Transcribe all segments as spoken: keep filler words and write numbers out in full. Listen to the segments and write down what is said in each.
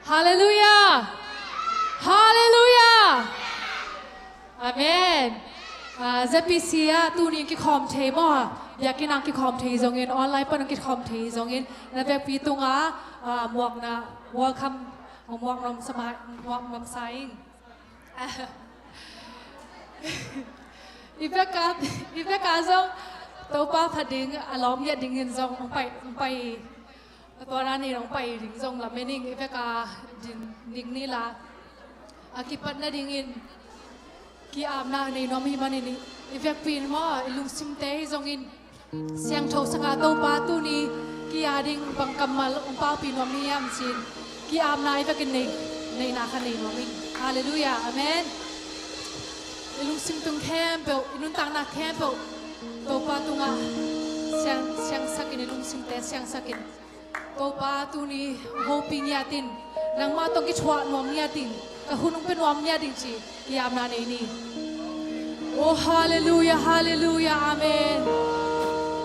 Halleluiah. Halleluiah. Amen. Ah, Z P C ah tuni kikhawm thei maw? Biakinn ah kikhawm thei zongin, online pan kikhawm thei zongin, na vekpi tungah, ah, muakna, welcome, muak nuam sa ma-, muak nuam sa ing. I vek a, i vek a zong Topa phat ding, a lawm ngiat dingin zong hong pai, hong pai, a tua dan in hong pai ding zong lamen ing. I vek a din ding ni la, a kipat nadingin ki-apna nei nuam hi manin, i vekpi in maw, i lungsimte hi zongin siangtho saka Topa tuni ki-a ding bang kammal hong paupih nuam ni hiam ci-in ki-apna i vekin nei, neihna kha nei nuam ing. Halleluiah. Amen. I lungsim tung khempeuh, i nuntakna khempeuh Topa tungah siang, siangsakin, i lungsimte siangsakin, Topa tuni hopih ngiat in, nangmah tawh kithuah nuam ngiat in, ka hun hong pia nuam ngiat in ci, ki-apna nei ni. Oh, halleluiah, halleluiah, amen.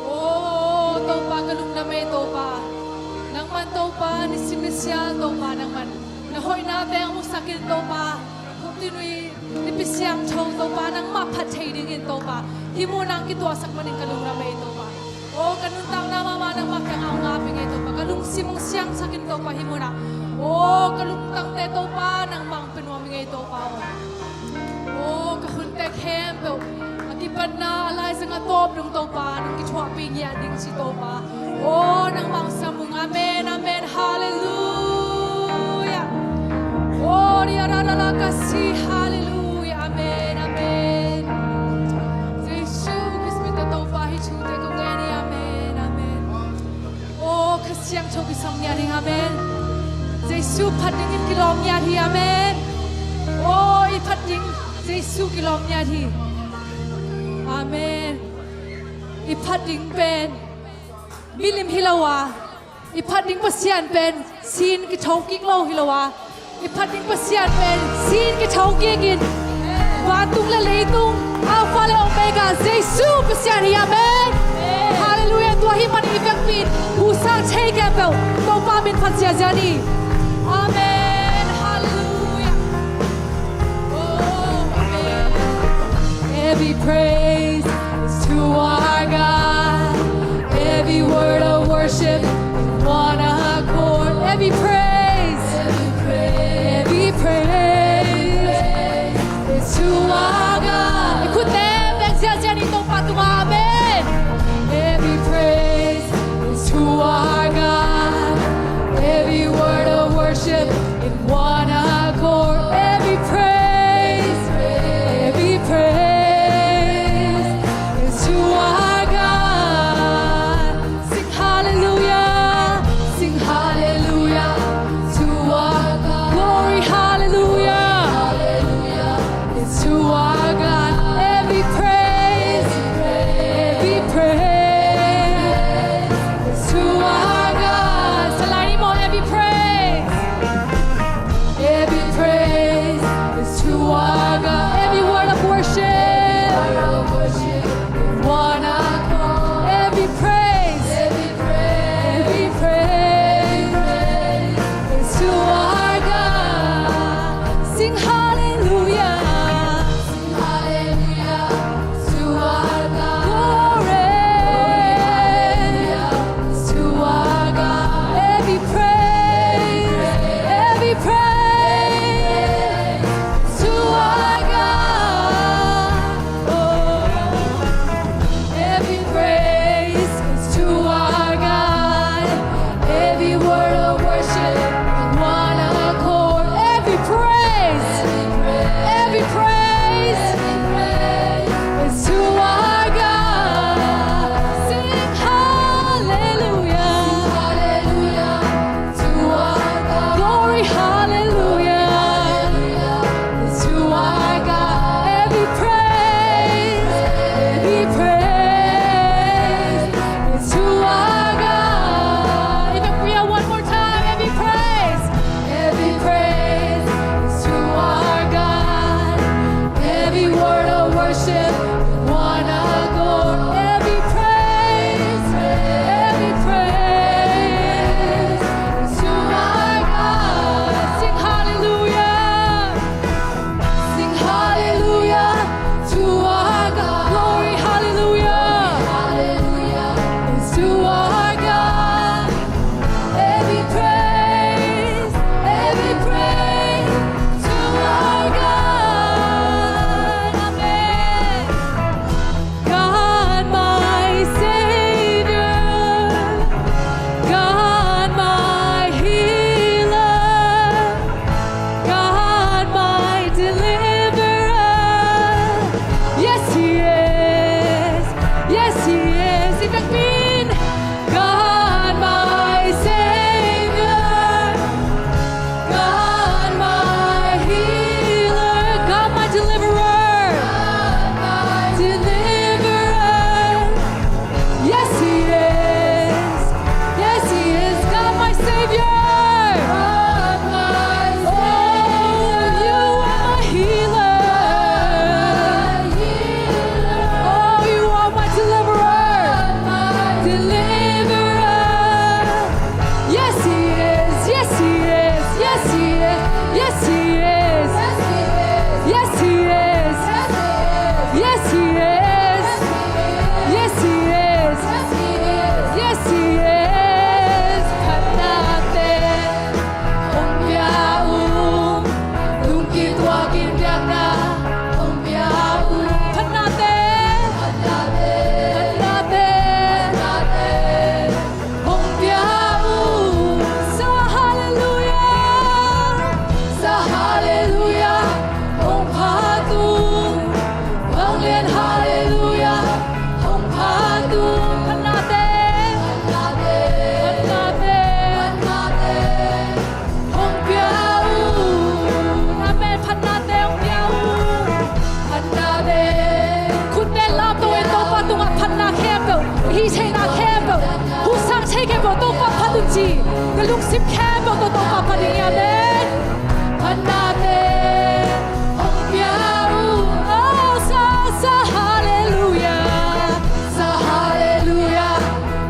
Oh, Topa ka lungdam ei Topa. Nangman Topa, nisim nisial Topa, nangman na hoihnate hong musakin Topa, hong tinui nipi siangtho Topa, nangmah phat thei dingin Topa, hih munah hong kituahsak manin ka lungdam ei Topa. Oh, ka nuntakna mahmah nangmah kiangah hong ap ing ei Topa. Ka lungsim hong siangsakin Topa hih munah. Oh, ka lungtangte Topa nangmah hong pia nuam ing ei Topa aw. Oh, ka hunte khempeuh a kipatna a laizang a tawp dong Topa nong kithuahpih ngiat ding ci Topa. Oh, nangmah hong sam ung. Amen, amen, halleluiah. Oh, ria ra ra ra ka si, halleluiah, amen, amen. Jesu Khrist min tawh Topa hih thute kong ngen hi, amen, amen. Oh, Kha Siangtho kisam ngiat ding, amen. Jesu phat dingin kilawm ngiat hi, amen. Oh, i phat ding Jesu kilawm ngiat hi. Amen. I phat ding pen milim hi lo a, i phat ding Pasian pen sin kitho kik lo hi lo a, i phat ding Pasian pen sin kitho kikin vantung le leitung Alpha le Omega Jesu Pasian hi, amen. Halleluiah. Tua hi man i vekpi in husa thei khempeuh Topa min phat ziazia ni. Amen. Halleluiah. Oh, amen. Every praise is to our God. Every word of worship in one accord. Every praise, every praise is to our God. I khutte beng ziazia ni Topa tungah, amen. Every praise is to our God. Every word of worship in one accord. Every praise, every praise is to our God. Sing hallelujah, sing hallelujah to our God. Glory, hallelujah. Hallelujah. It's to our God every praise, every praise is to our God. Salai ni maw, every praise, every praise is to our God. Every word of worship, word of worship, one accord. Every praise, every praise, every praise is to our God. Sing hallelujah. Sing hallelujah to our God. Glory, hallelujah to our God. Every praise, every praise to our God. Oh. Every praise is to our God. Every word of worship in one accord. Every praise, every praise is to our God. Sing hallelujah. Sing hallelujah. To our God. Glory, hallelujah. Hallelujah. It's to our God. Every praise, every praise is to our God. If we are one more time, every praise, every praise is Yes, he is. Yes, he is. Yes, he is. Yes, he is. Yes, he is. Phatnate hong pia ung. Lungkim tuakin biakna hong pia ung. Phatnate. Phatnate. Phatnate hong pia ung. Sa halleluiah. Sa halleluiah hong phat ung. Vanglian halleluiah hong phat ung. Phatnate. Phatnate. Phatnate hong pia ung. Amen. Phatnate hong pia ung. Phatnate. Khutbeng lamto in Topa tungah phatna khempeuh, hih theihna khempeuh, husang thei khempeuh Topa phat un ci. Na lungsim khempeuh tawh Topa phat ding hi. Amen. Phatnate hong pia ung. Oh, sa, sa halleluiah. Sa halleluiah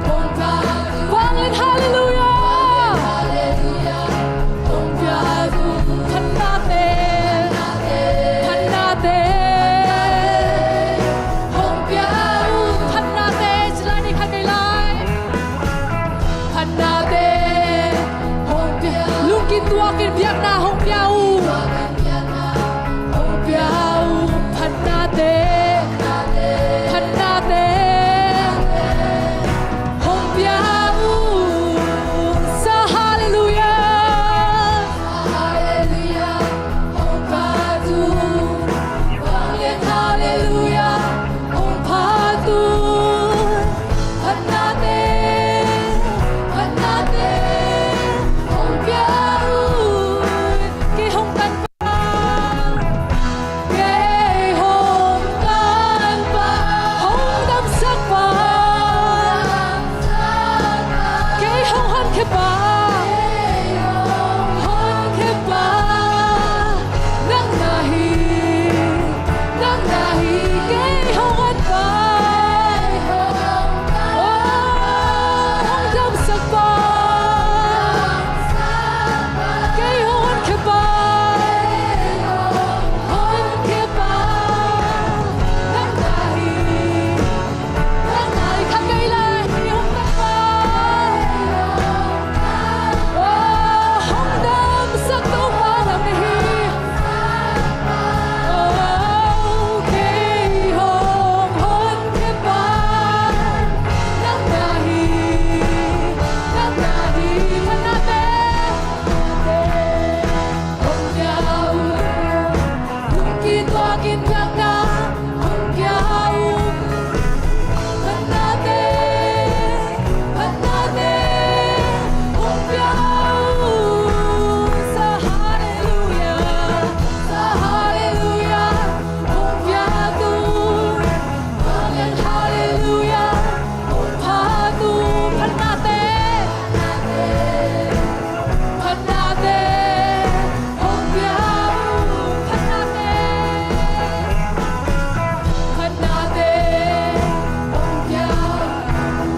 hong pia ung. Vanglian halleluiah. Halleluiah hong pia ung. Phatnate. Phatnate hong pia ung. Phatnate. Ci lai ni, khan kei lai. Phatnate hong pia. Lungkim tuakin biakna hong pia ung. Hong pia ung. Phatnate. Phatnate hong pia ung. Sa halleluiah. Halleluiah hong pia ung. Vanglian halleluiah hong phat ung. Phatnate. Phatnate hong pia ung. Kei hong kan pa. Kei hong kan pa. Hong damsak pa. Kei hong honkhia pa. Kei hong honkhia pa. Nang na hi. Nang na hi. Kei hong honpa. Oh, hong damsak pa. Kei hong honkhia pa. Honkhia pa. Nang na hi. Nang na hi. Kha kei lai. Hong honpa. Oh, hong damsak Topa nang na hi. Oh, kei hong honkhia pa nang na hi, nang na hi. Phatnate, phatnate hong pia ung. Lungkim tuakin biakna hong pia ung. Phatnate, phatnate hong pia ung. Sa halleluiah, sa halleluiah hong pia ung. Amen. Halleluiah hong pia ung. Phatnate, phatnate hong pia ung. Phatnate, phatnate hong pia ung.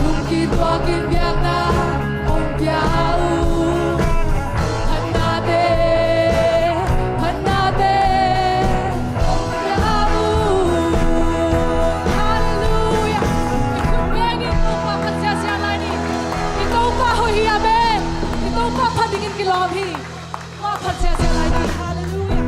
Lungkim tuakin biakna hong pia ung. Phatnate, phatnate hong pia ung. Halleluiah. I khut bengin Topa phat siasia lai ni. I Topa hoih hi. Amen. I Topa phat dingin kilawm hi. Topa phat siasia lai ni. Halleluiah.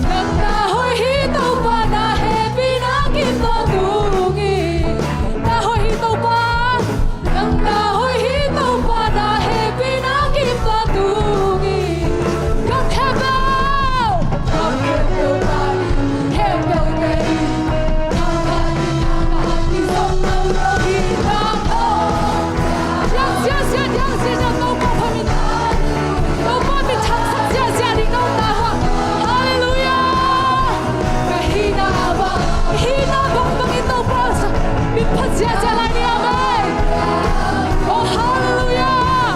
Nang na hoih hi Topa, na hehpihna kim tawntung hi. Na hoih hi Topa, nang na hoih hi Topa, na hehpihna kim tawntung hi. Gam khempeuh, gam khempeuh pan, khempeuh te in, thangkhat in, thangkhat in, zong lo lo hi. Nang hoih, nang ziahziah, nang ziahziah Topa phat in, Topa min thangsak ziahziah ding nong ta hua. Halleluiah. Ka hihna bang, hihna bangbang in Topa sa, min phat ziahziah lai ni. Amen. Oh, halleluiah.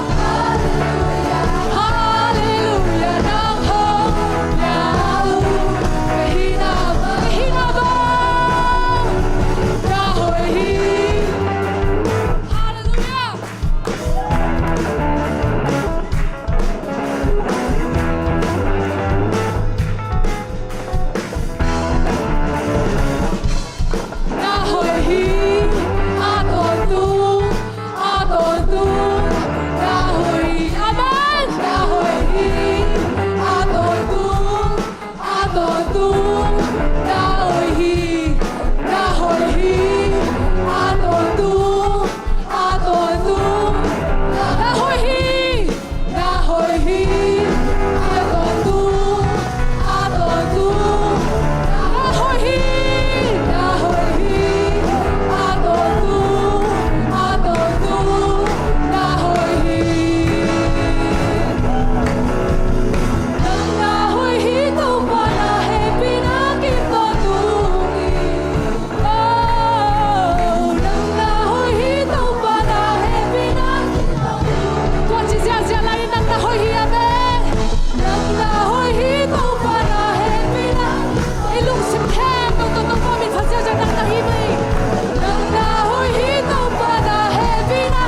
Halleluiah. Nang hong pia uh, ka hihna bang, ka hihna bang, na hoih hi. Halleluiah. Na hoih hi, a tawntung, a tawntung, na hoih hi. Amen. Na hoih hi, a tawntung, a tawntung, na hoih hi. Na hoih hi, a tawntung, a tawntung, na hoih hi. Na hoih hi, a tawntung, a tawntung, na hoih hi. Na hoih hi, a tawntung, a tawntung, na hoih hi. Nang na hoih hi Topa, na hehpihna kim tawntung hi. Oh, nang na hoih hi Topa, na hehpihna kim tawntung. Tua ci ziahziah lai in, nang na hoih hi. Amen. Nang na hoih hi Topa, na hehpihna. I lungsim khempeuh tawh Topa min phat ziahziah nang na hi mai. Nang na hoih hi Topa, na hehpihna.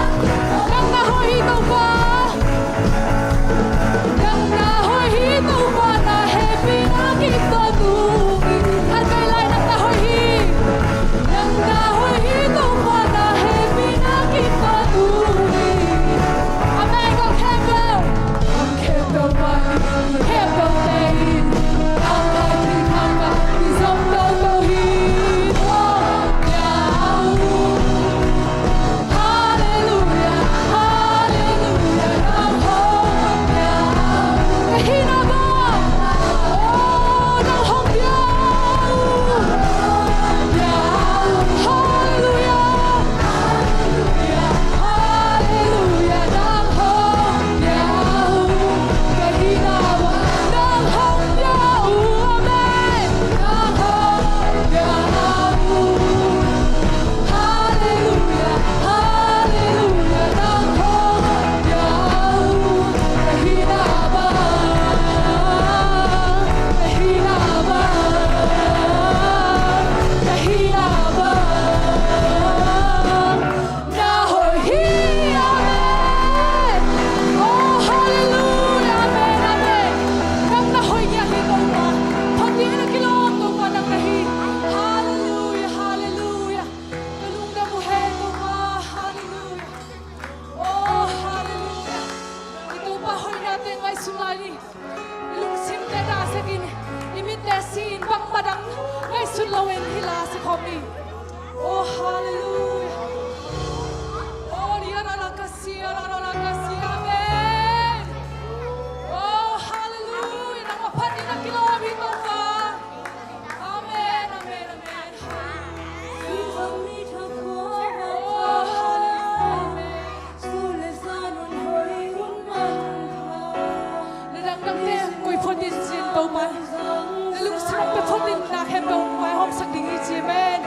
Nang na hoih hi Topa. Nang na hoih hi Topa, na hehpihna kim tawntung hi. An vei lai, nang na hoih hi. Nang na hoih hi Topa, na hehpihna kim tawntung hi. Amen. Gam khempeuh, gam khempeuh pan, khempeuh te in, thangkhat in, thangkhat in zong lo lo hi. Halleluiah, halleluiah, nang hong pia uh. Ka hihna bang, oh, nang hong pia uh. Halleluiah, halleluiah, nang hong pia uh. Ka hihna bang, nang hong pia uh. Amen. Nang hong pia uh. Halleluiah, halleluiah, nang hong pia uh. Ka hihna bang, ka hihna bang, ka hihna bang, na hoih hi. Amen. Oh, halleluiah. Amen, amen. Nang na hoih ngiat hi Topa. Phatna a kilawm Topa nang na hi. Halleluiah, halleluiah. Ka lungdam uh hen Topa. Halleluiah. Oh, halleluiah. I Topa hoihnate ngaihsun lai ni. I lungsimte dasekin, i mitte si-in bangmah dang ngaihsun loin hih la si khawm ni. Oh, halleluiah. Oh, ni ara la ka si, ara la ka si. Amen. Oh, halleluiah. Nang maphat in a kilawm hi Topa. Amen, amen, amen. Oh, halleluiah. Na dangdangte koih phot in ci-in Topa, na lungsim hong pia phot in, na khempeuh hong vaihawmsak ding hi ci. Amen.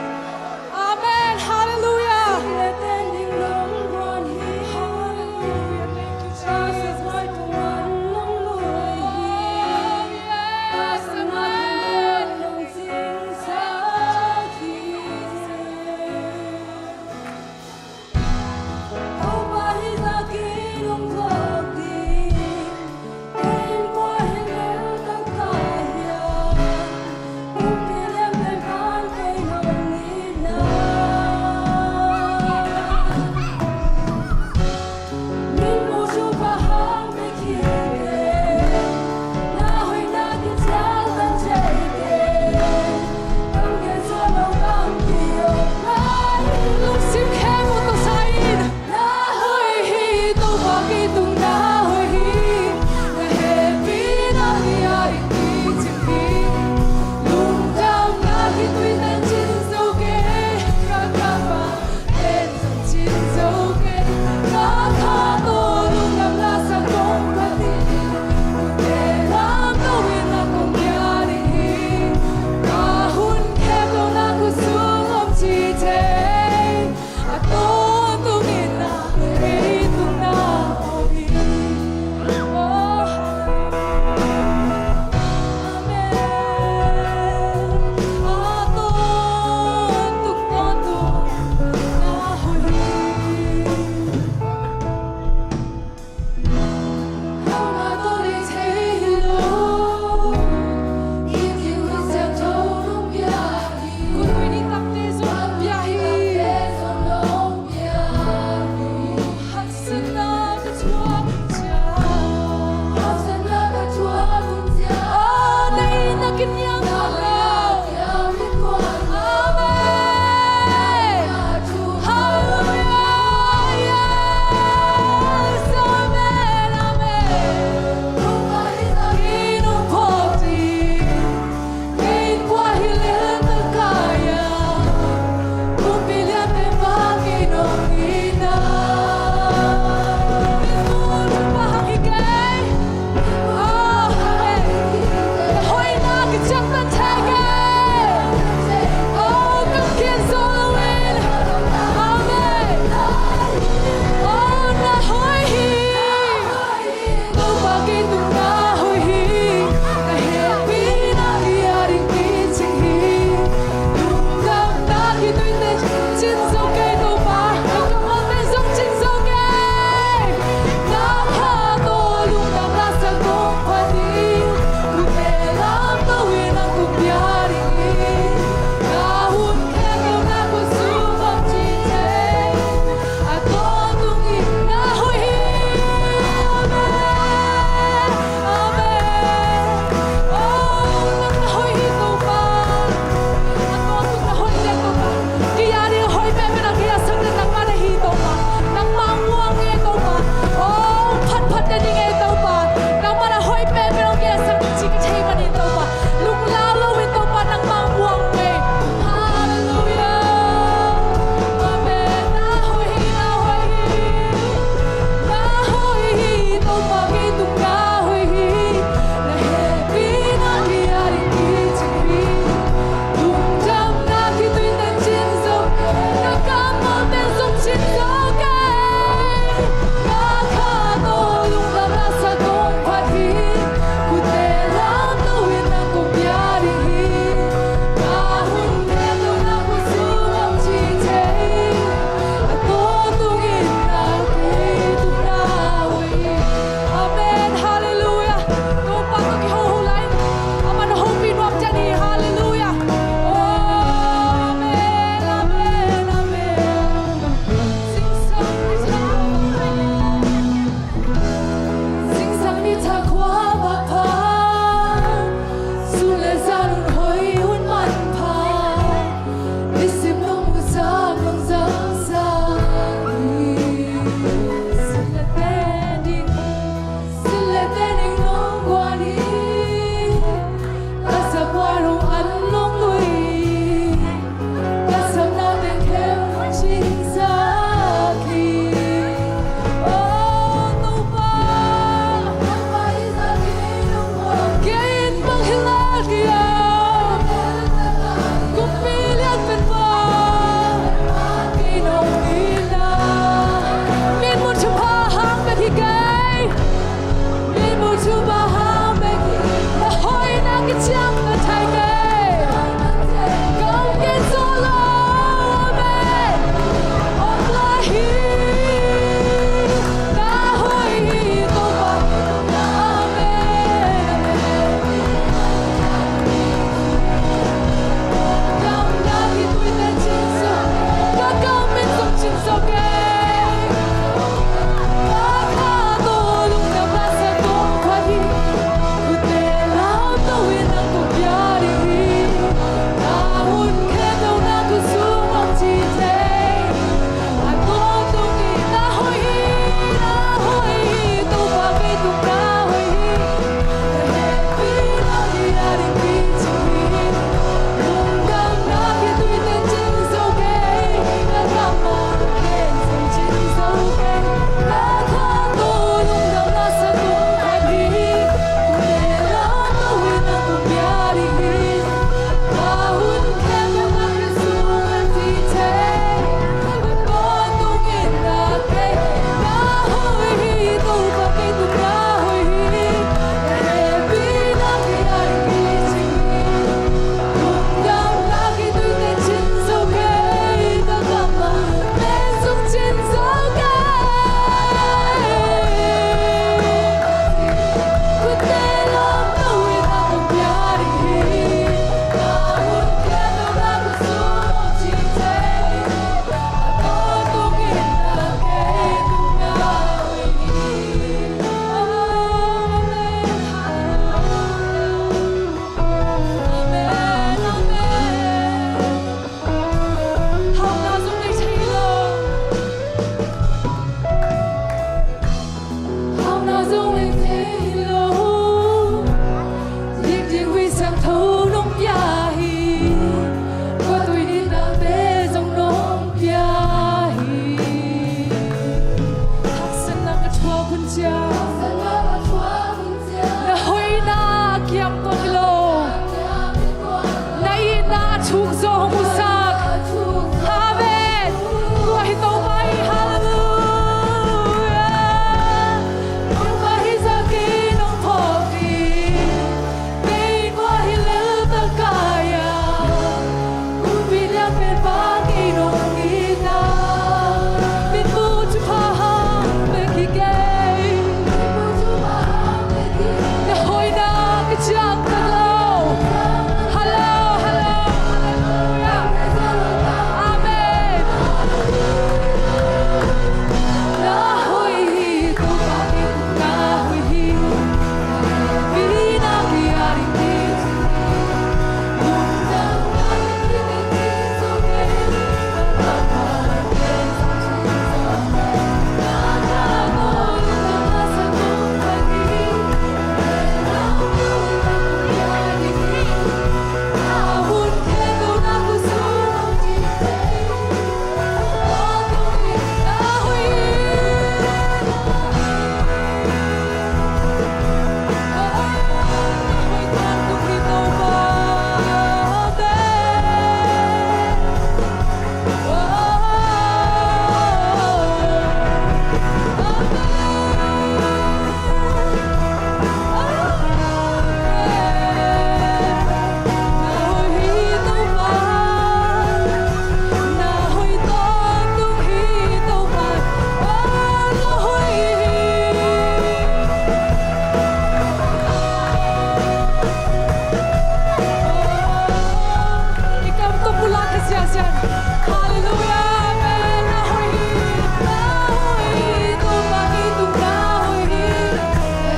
Halleluiah, amen. Na hoih hi, na hoih hi, Topa i tungah na hoih hi.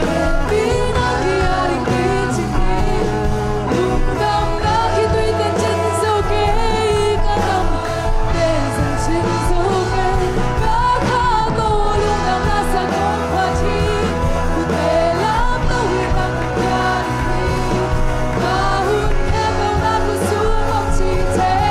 Hehpihna kiang kicing hi. Lungdamna khitui teh cin zo kei, ka dam teh zong cin zo kei. Ka kha ko lungdamna sa kong phat hi. Kute lam lo hi, bang kiang hi. Ka hun heh ko, na ko sum om ci thei.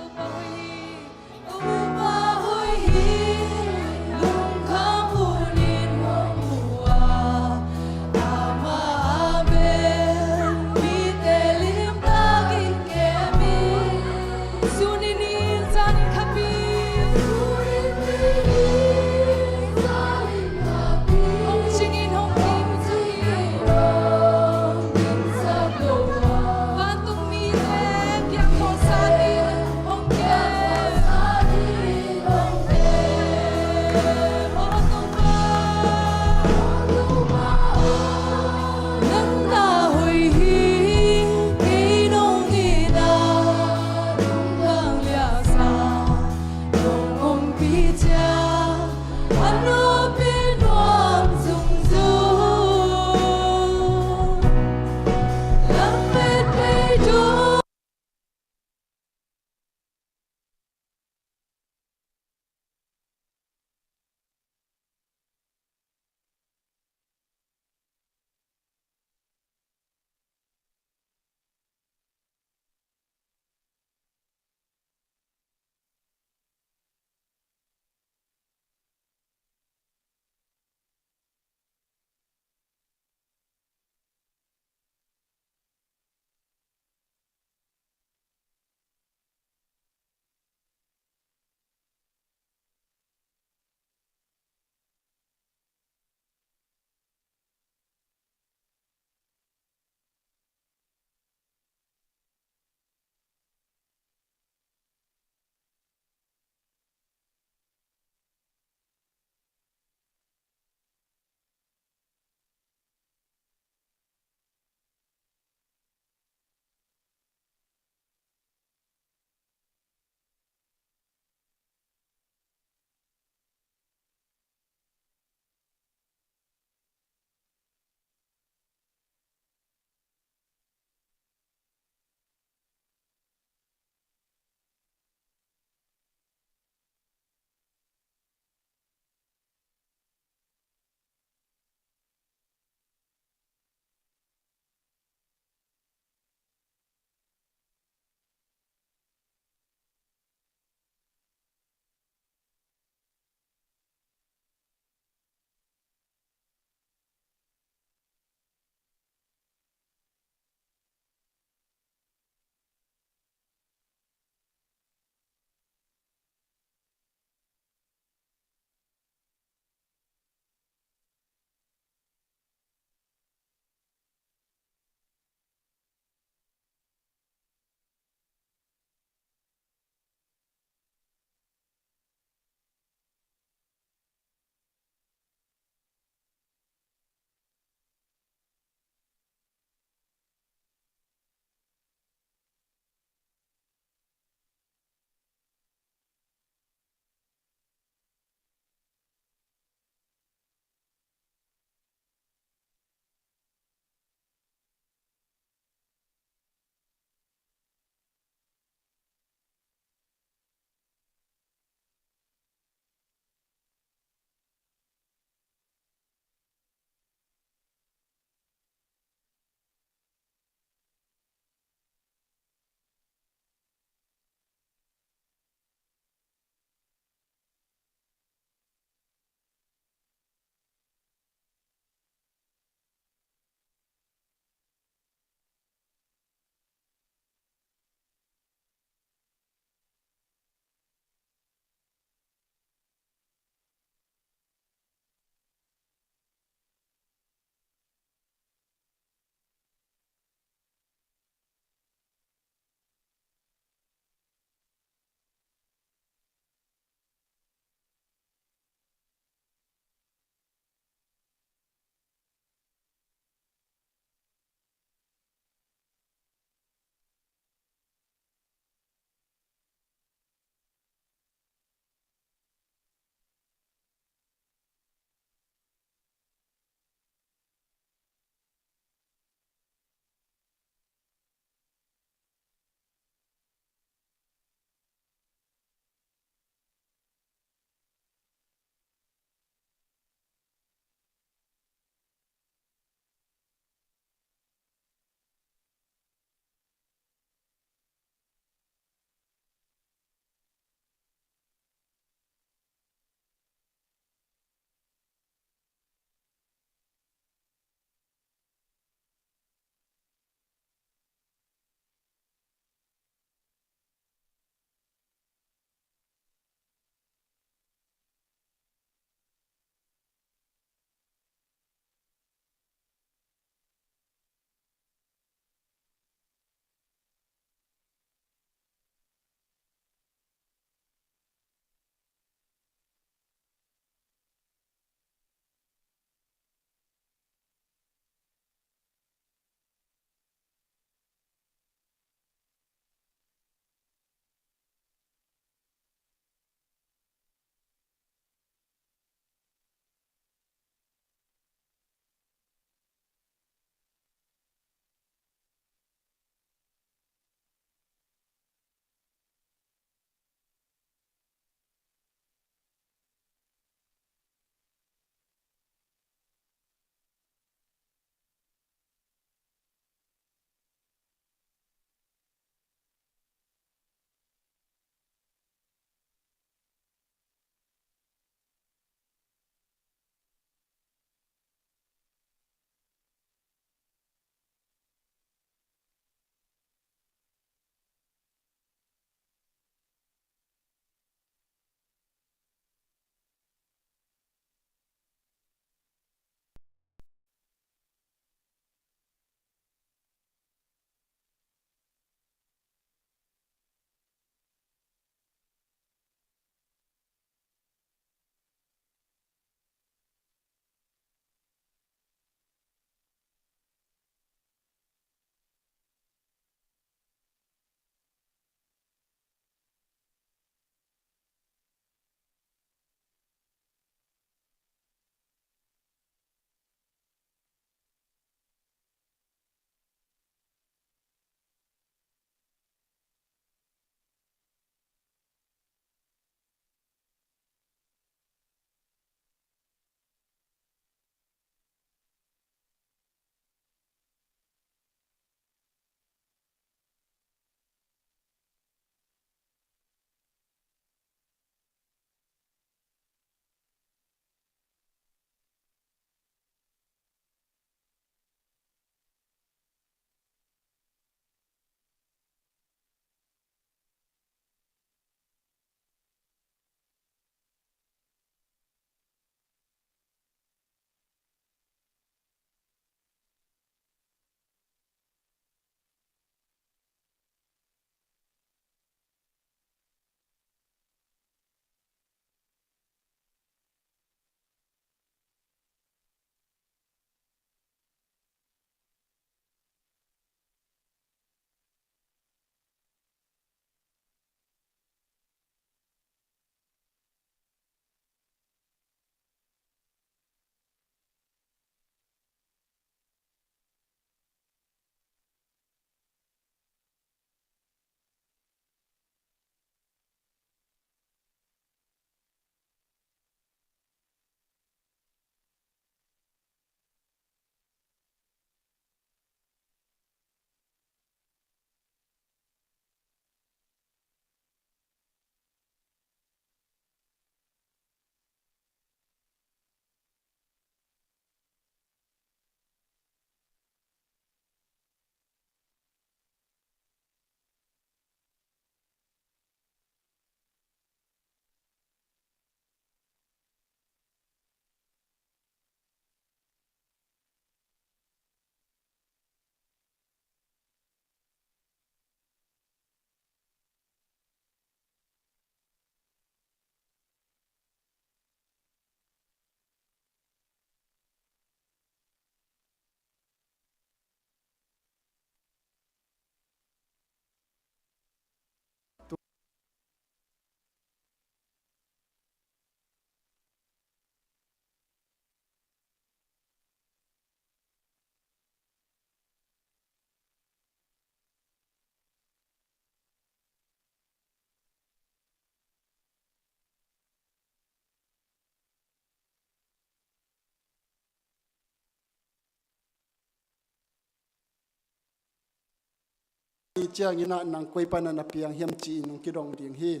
Ciangin ah nang koi pan ah na piang hiam ci-in hong kidong ding hi.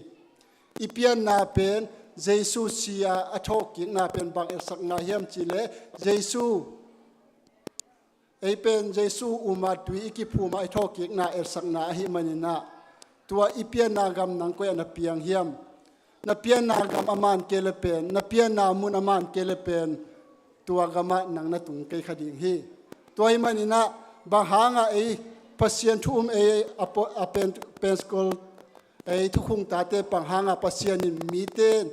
I pianna pen Jesu si-a a thawhkikna pen bang etsakna hiam cih leh Jesu, ei pen Jesu um a tui i kiphum a i thawhkikna etsakna ahih manin ah, tua i pianna gam nang koi ah na piang hiam? Na pianna gam a man kei le pen, na pianna mun a man kei le pen, tua gamah nang na tung kei kha ding hi. Tua ahih manin ah, bang hangah ei Pasian thu um ei a po-, a pen, pen school ei thukhung tate bang hangah Pasian in mite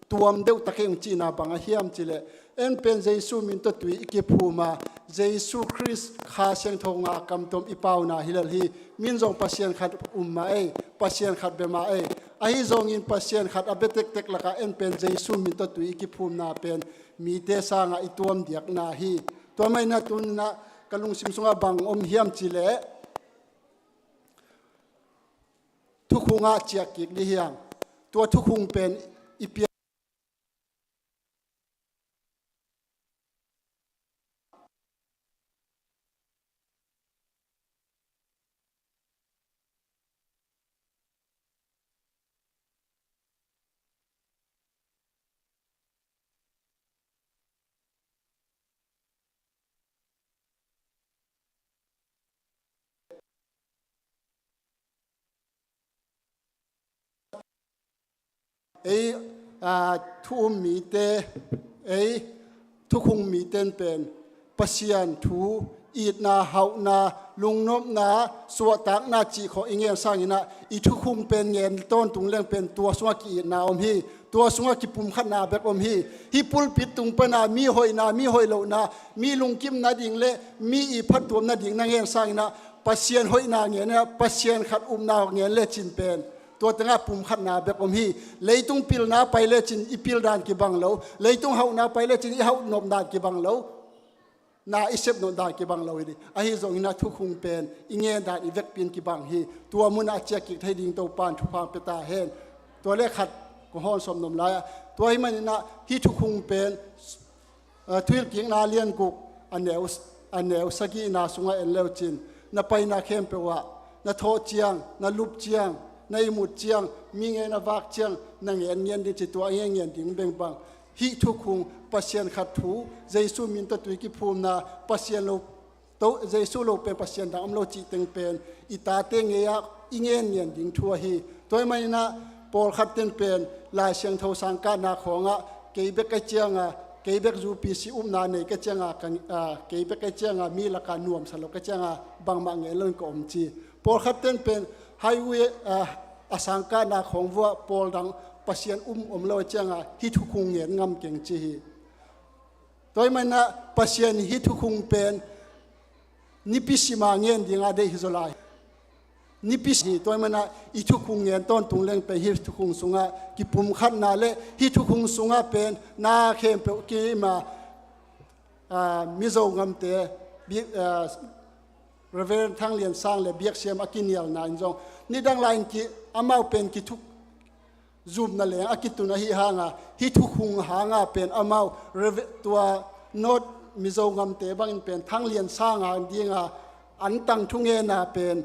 tuam deuh tak ei hong cihna bang a hiam cih leh, en pen Jesu min tawh tui i kiphum a, Jesu Khrist Kha Siangtho nga kamtom i pauna hi lel hi. Min zong Pasian khat um mah ei, Pasian khat bia mah ei. Ahi zongin Pasian khat a bia tektek lakah en pen Jesu min tawh tui i kiphumna pen mite sangah i tuam diakna hi. Tua manin ah tuni-in ah ka lungsim sungah bang om hiam cih leh, thukhung ah ciah kik dih hiang. Tua thukhung pen i pia Ei, aa, thu um mite, ei, thukhung mite in pen Pasian thu, itna, hauhna, lungnopna, suahtakna cih khawng i ngen sangin ah, i thukhung pen ngen tawntung leng pen tua sungah ki-itna om hi. Tua sungah kipumkhatna bek om hi. Hih pulpit tung pana mi hoihna, mi hoih lohna, mi lungkim nading le mi i phattuam nading na ngen sangin ah, Pasian hoihna ngen ah, Pasian khat upna ngen lecin pen tua tengah pumkhatna bek om hi. Leitung pilna pai lecin i pil dan kibang lo. Leitung hauhna pai lecin i hauh nop dan kibang lo. Na i sep nop dan kibang lo hi ding. Ahi zongin ah thukhung pen i ngen dan i vekpi in kibang hi. Tua munah a ciah kik thei ding Topa'n thupha pia ta hen. Tua le khat kong hawm sawm nuam lai ah. Tua ahih manin ah hih thukhung pen, aa, Thuhilhkikna lian guk a neu, a neu sagihna sungah en lecin, na paina khempeuh ah, na thawh ciang, na lup ciang, na ihmut ciang, mi ngei na vak ciang, na ngen ngen ding ci, tua a ngen ngen ding beng bang. Hih thukhung Pasian khat thu, Jesu min tawh tui kiphumna, Pasian lo, to, Jesu lo pen Pasian dang om lo cih teng pen i tate ngei ah i ngen ngen ding thu ahi. Tua ahih manin ah pawlkhat ten pen Lai Siangtho sangkahna khawngah kei bek ka ciangah, kei bek U P C upna nei ka ciangah, ka, aa, kei bek ka ciangah mi lakah nuamsa lo ka ciangah bangmah ngen lo in ka om ci. Pawlkhat ten pen highway, aa, a sangkahna khawng vuah pawl dang Pasian um om lo a ciangah hih thukhung ngen ngam keng ci hi. Tua ahih manin ah Pasian hih thukhung pen nipi sima ngen dinga deih hi zaw lai. Nipi si, tua ahih manin ah i thukhung ngen tawntung leng pen hih thukhung sungah kipumkhatna le hih thukhung sungah pen na khempeuh kim a, aa, Mizo ngamte, bi-, aa, Reverend Thang Lian Sang le biaksiam a kinialna in zong nidang lai-in ki, amau pen kithuk zumna leng a kitun ahi hanga, hih thukhung hanga pen amau Reve-, tua North Mizo ngamte bangin pen Thang Lian Sang a dinga an tang thungena pen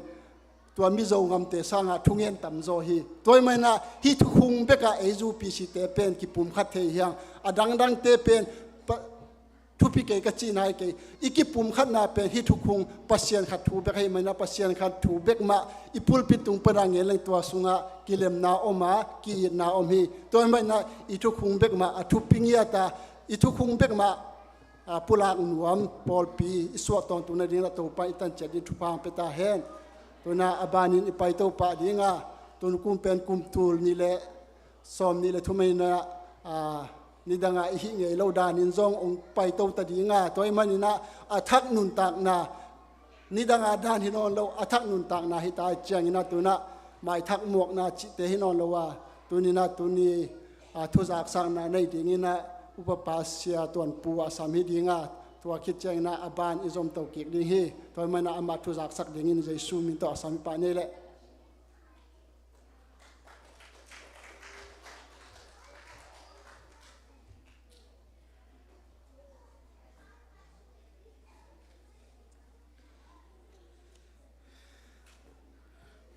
tua Mizo ngamte sanga thungen tamzaw hi. Tua ahih manin ah hih thukhung bekah ei U P C te pen kipumkhat thei hiang. A dangdangte pen pa, thupi kei ka cihna hi kei. I kipumkhatna pen hih thukhung Pasian khat thu bek ahih manin ah Pasian khat thu bek mah i pulpit tung pana ngen leng tua sungah kilemna om a, ki-itna om hi. Tua ahih manin ah i thukhung bek mah a thupi ngiat a, i thukhung bek mah, aa, pulak nuam pawlpi i suah tawntung nadingin ah Topa i tan ciat ding thupha hong pia ta hen. Tua ahih manin ah a banin i paito pah dinga, tun kum pen kum tul nih le sawm nih le thum ahih manin ah, aa, nidanga i hih ngei lo danin zong hong paito ta dinga, tua ahih manin ah a thak nuntakna, nidanga dan hi nawn lo, a thak nuntakna hi ta ciangin ah tun ah maithak muakna cihte hi nawn lo a, tuni-in ah tuni, aa, thuzaksakna nei dingin ah Upa Pa Sia Tuan Pu a sam hi dinga, tua khit ciangin ah a ban i zomto kik ding hi. Tua ahih manin ah amah thuzaksak dingin Jesu min tawh a sam hi pah ni leh.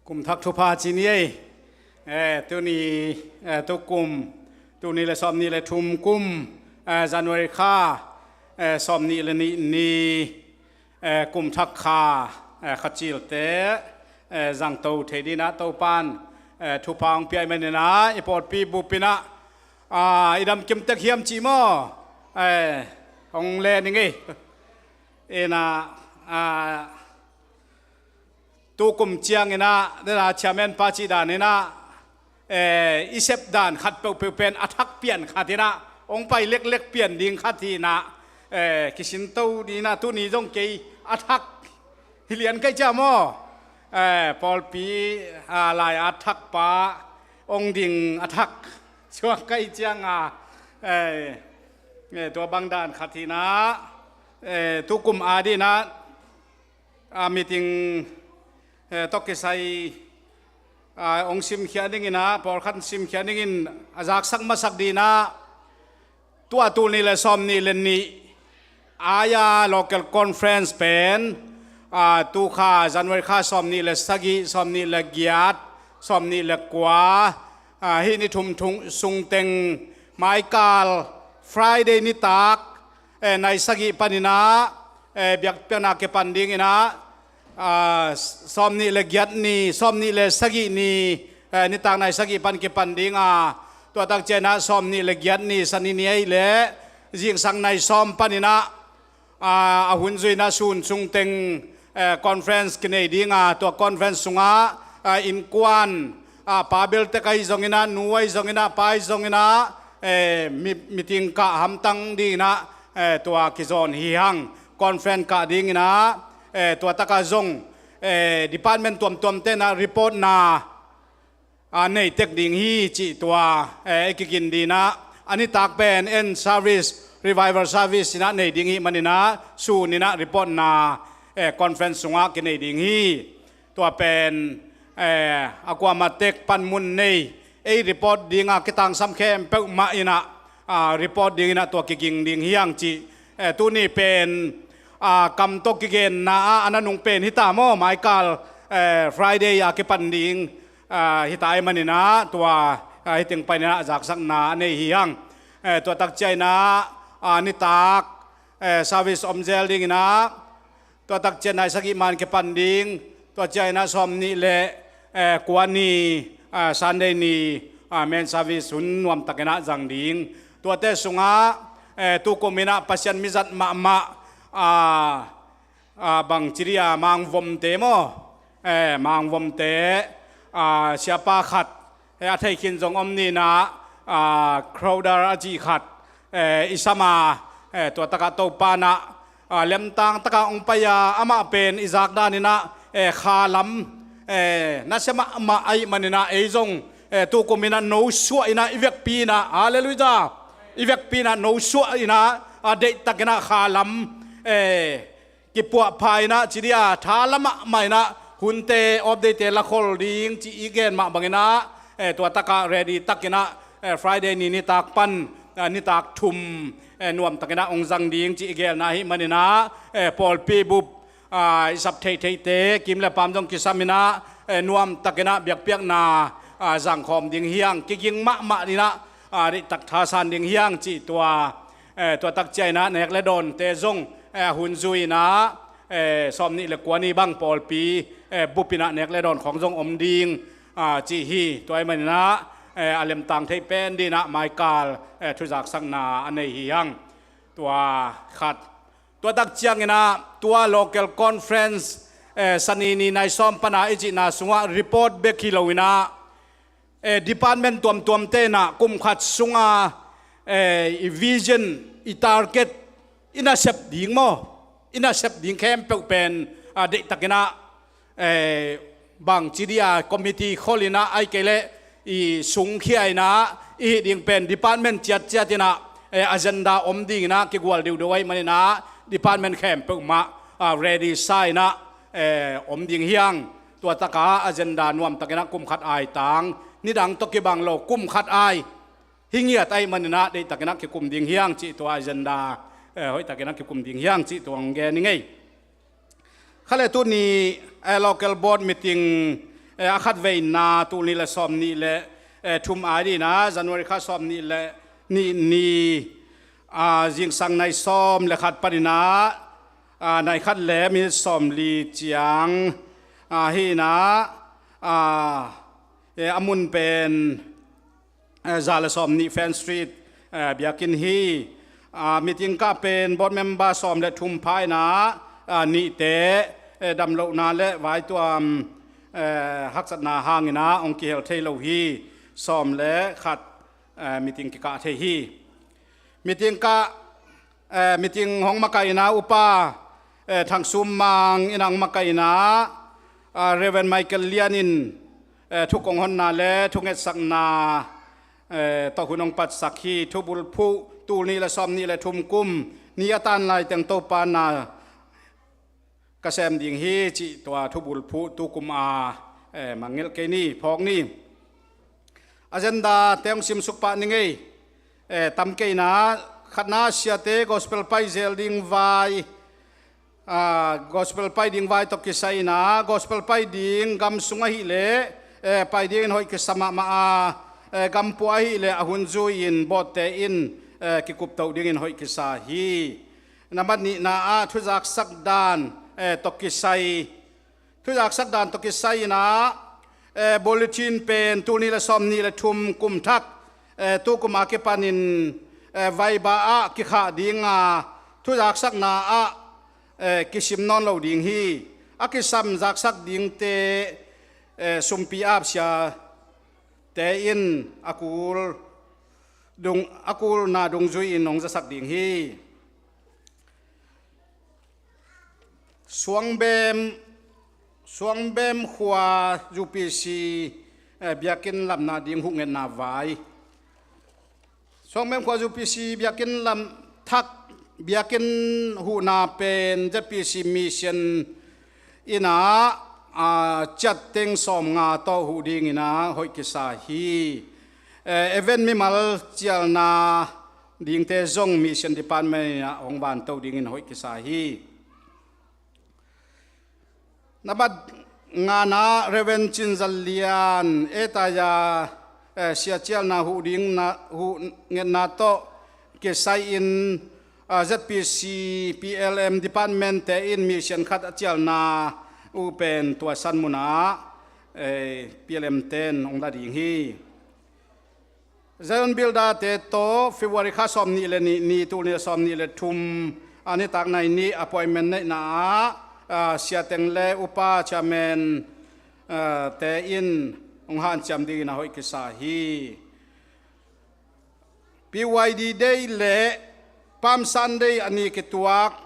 Kum thak thupha ci ni ei. Eh, tuni, eh, tukum, tuni le sawmnih le thum kum, eh, January kha, eh, sawmnih le nih ni, eh, kum thak kha, eh, kha cilte, eh, zangto thei dinah Topan, eh, thupha hong pia i maninah i pawlpi bupinah, ah, i dam kimtek hiam cih maw? Eh, hong le ning ei. Inah, ah, tukum cianginah, dena chairman pa cih daninah, eh, i sep dan khat peuhpeuh pen a thak pian khat inah, hong pai leklek pian ding khat hinah, eh, kisinto dinah tuni zong kei a thak hi lian kai cia maw? Eh, pawlpi, ah, lai a thak pa hong ding a thak suak kai cianga, eh, eh, tua bang dan khat hinah, eh, tukum a dinah, a meeting, eh, tawh kisai, ah, hong simkhia dinginah, pawlkhat simkhia dingin a zaksak masak dinah, tua tul nih le sawmnih le nih aya local conference pen, ah, tukha January kha sawmnih le sagih, sawmnih le giat, sawmnih le kua, ah, hih ni thum thum sungteng maikal Friday nitak, eh, nai sagih paninah, eh, biakpiakna kipan dinginah, ah, sawmnih le giat ni, sawmnih le sagih ni, eh, nitak nai sagih pan kipan dinga, tua tak cianah sawmnih le giat ni Sani ni ei le zingsang nai sawm paninah, ah, a hun zuinah sun sungteng, eh, conference kinei dinga, tua conference sungah, ah, innkuan, ah, pa belte kai zonginah, nu ai zonginah, pa ai zonginah, eh, mi, meeting kah hamtang dinginah, eh, tua kizawn hi hang. Conference kah dinginah, eh, tua takah zong, eh, department tuamtuamte inah reportna, ah, nei tek ding hi cih tua, eh, i kigin dinah, a nitak pen en service, revival service inah nei ding hi maninah, sun inah reportna, eh, conference sungah kinei ding hi. Tua pen, eh, a kuamah tek panmun nei, ei report dinga kitangsam khempeuh mah inah, ah, report dinginah tua kiging ding hi hang cih, eh, tuni pen, ah, kam tawh kigenna ah a na nung pen hita maw, maikal, eh, Friday a kipan ding, ah, hita i maninah tua, ah, hiting paninah zaksakna a nei hi hang. Eh, tua tak cianginah, ah, nitak, eh, service om zel dinginah, tua tak ciang nai sagih man kipan ding, tua cianginah sawmnih le, eh, kua ni, ah, Sunday ni, ah, men service hun nuamtakinah zang ding. Tuate sungah, eh, tukuminah Pasian mizat mahmah, ah, ah, bangci dia mangvomte maw? Eh, mangvomte, ah, siapa khat, eh, a theikhin zong om ninah, ah, Crowder a cih khat, eh, i sama, eh, tua takah Topanah, ah, lemtang takah hong pai-a amah pen i zakdaninah, eh, khalam, eh, nasia mahmah ahih maninah ei zong, eh, tukuminah nosuah inah i vekpi inah, halleluiah, i vekpi inah nosuah inah, ah, deihtakinah khalam, eh, kipuahpha inah ci dia tha la mahmah inah hunte update-te lakhol ding cih i gen mah banginah, eh, tua takah ready takinah, eh, Friday ni nitak pan, eh, nitak thum, eh, nuamtakinah hong zang ding cih i gelna ahih maninah, eh, pawlpi bup, ah, i sap theihtheihte kim le pam zong kisam inah, eh, nuamtakinah biakpiakna, ah, zangkhawm ding hi hang. Kiging mahmah inah, ah, deihtak thasan ding hi hang cih tua, eh, tua tak cianginah nek le dawnte zong, eh, a hun zui inah, eh, sawmnih le kua ni bang pawlpi, eh, bupinah nek le dawn khawng zong om ding, ah, cih hi. Tua ahih maninah, eh, a lemtang thei pen dinah maikal, eh, thuzaksakna a nei hi hang. Tua khat. Tua tak cianginah tua local conference, eh, Sani ni nai sawm pana i cihna sungah report bek hi loinah, eh, department tuamtuamte inah kum khat sunga, eh, i vision, i target, i nasep ding maw? I nasep ding khempeuh pen, ah, deihtakinah, eh, bangci dia committee kholinah ahih kei leh i sungkhia inah i hih ding pen department ciatciat inah, eh, agenda om dinginah kigual deuhdeuh ahih maninah department khempeuh mah, ah, ready sa inah, eh, om ding hi hang. Tua takah agenda nuamtakinah kum khat aitang, nidang tawh kibang lo kum khat ai hi ngiat ahih maninah deihtakinah kikum ding hi hang cih tua agenda, eh, hoihtakinah kikum ding hi hang cih tua hong gen ning ei. Kha le tuni, eh, local board meeting, eh, a khatveina tul nih le sawm nih le, eh, thum a dingin ah January kha sawm nih le nih ni, ah, zingsang nai sawm le khat panin ah, ah, nai khat le minit sawm li ciang, ah, hi-in ah, ah, eh, a mun pen, eh, za le sawm nih Fan Street, eh, biakinn hi. Ah, meeting kah pen board member sawm le thum pha-in ah, ah, nihte, eh, damlohna le vaituam, eh, haksatna hangin ah hong kihel thei lo hi. Sawm le khat, eh, meeting kikah thei hi. Meeting kah, eh, meeting hong makaihna upa, eh, Thang Sum Mang in hong makaihna, ah, Reverend Michael Lian in, eh, thu kong honna le thungetsakna, eh, tawh hun hong patsak hi. Thubulphuh tul nih le sawm nih le thum kum ni a tan laiteng Topa na ka sem ding hi cih tua thubulphuh tukum a, eh, mangngilh kei ni, phawk ni. Agenda te hong simsuk pah ni ngei. Eh, tam kei-in ah, khatna siate gospel pai zel ding vai, ah, gospel pai ding vai tawh kisai-in ah, gospel pai ding gam sung ahih leh, eh, pai dingin hoih kisa mahmah a, eh, gam pua ahih leh a hun zui-in boardte in, eh, kikuptoh dingin hoih kisa hi. Nambat nihna ah thuzaksak dan, eh, tawh kisai, thuzaksak dan tawh kisai-in ah, eh, bulletin pen tul nih le sawm nih le thum kum thak, eh, tukum a kipanin, eh, Viber ah kikhah ding a, thuzaksakna ah, eh, kisim nawn lo ding hi. A kisam zaksak dingte, eh, sumpi apsiate in a kul dung, a kulna dungzui-in hong zasak ding hi. Suangbem, Suangbem khua U P C, eh, biakinn lamna ding huhngetna vai. Suangbem khua U P C biakinn lam thak, biakinn huhna pen Z P C mission in ah, ah, ciat teng sawmnga tawh huh dingin ah hoih kisa hi. Eh, event mimal cialna dingte zong mission department in ah hong vanto dingin hoih kisa hi. Nambat ngana Reverend Cin Za Lian, eh, taya, eh, sia cialna huh dingna, huhngetna tawh kisai-in, ah, Z P C P L M department te in mission khat a cialna uh pen tua san mun ah, eh, P L M ten hong la ding hi. Zion Builder te tawh February kha sawm nih le nih ni, tul nih le sawm nih le thum, a nitak nai nih appointment neihna ah, ah, sia teng le upa chairman, ah, te in hong hanciam dingin a hoih kisa hi. P Y D Day le Palm Sunday a ni kituak,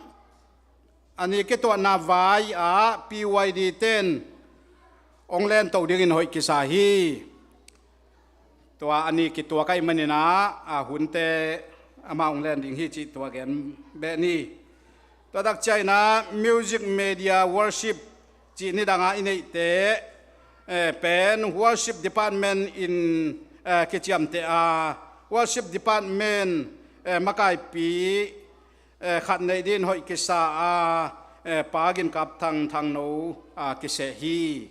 a ni kituahna vai ah P Y D ten hong lento dingin hoih kisa hi. Tua a ni kituak ahih manin ah, a hunte amah hong len ding hi cih tua gen beh ni. Tua tak ciangin ah music, media, worship cih nidang a i neihte, eh, pen worship department in, eh, kiciamteh a, worship department, eh, makaipi, eh, khat neih dingin hoih kisa a, eh, Pa Gin Kap Thang, Thang No, ah, kiseh hi.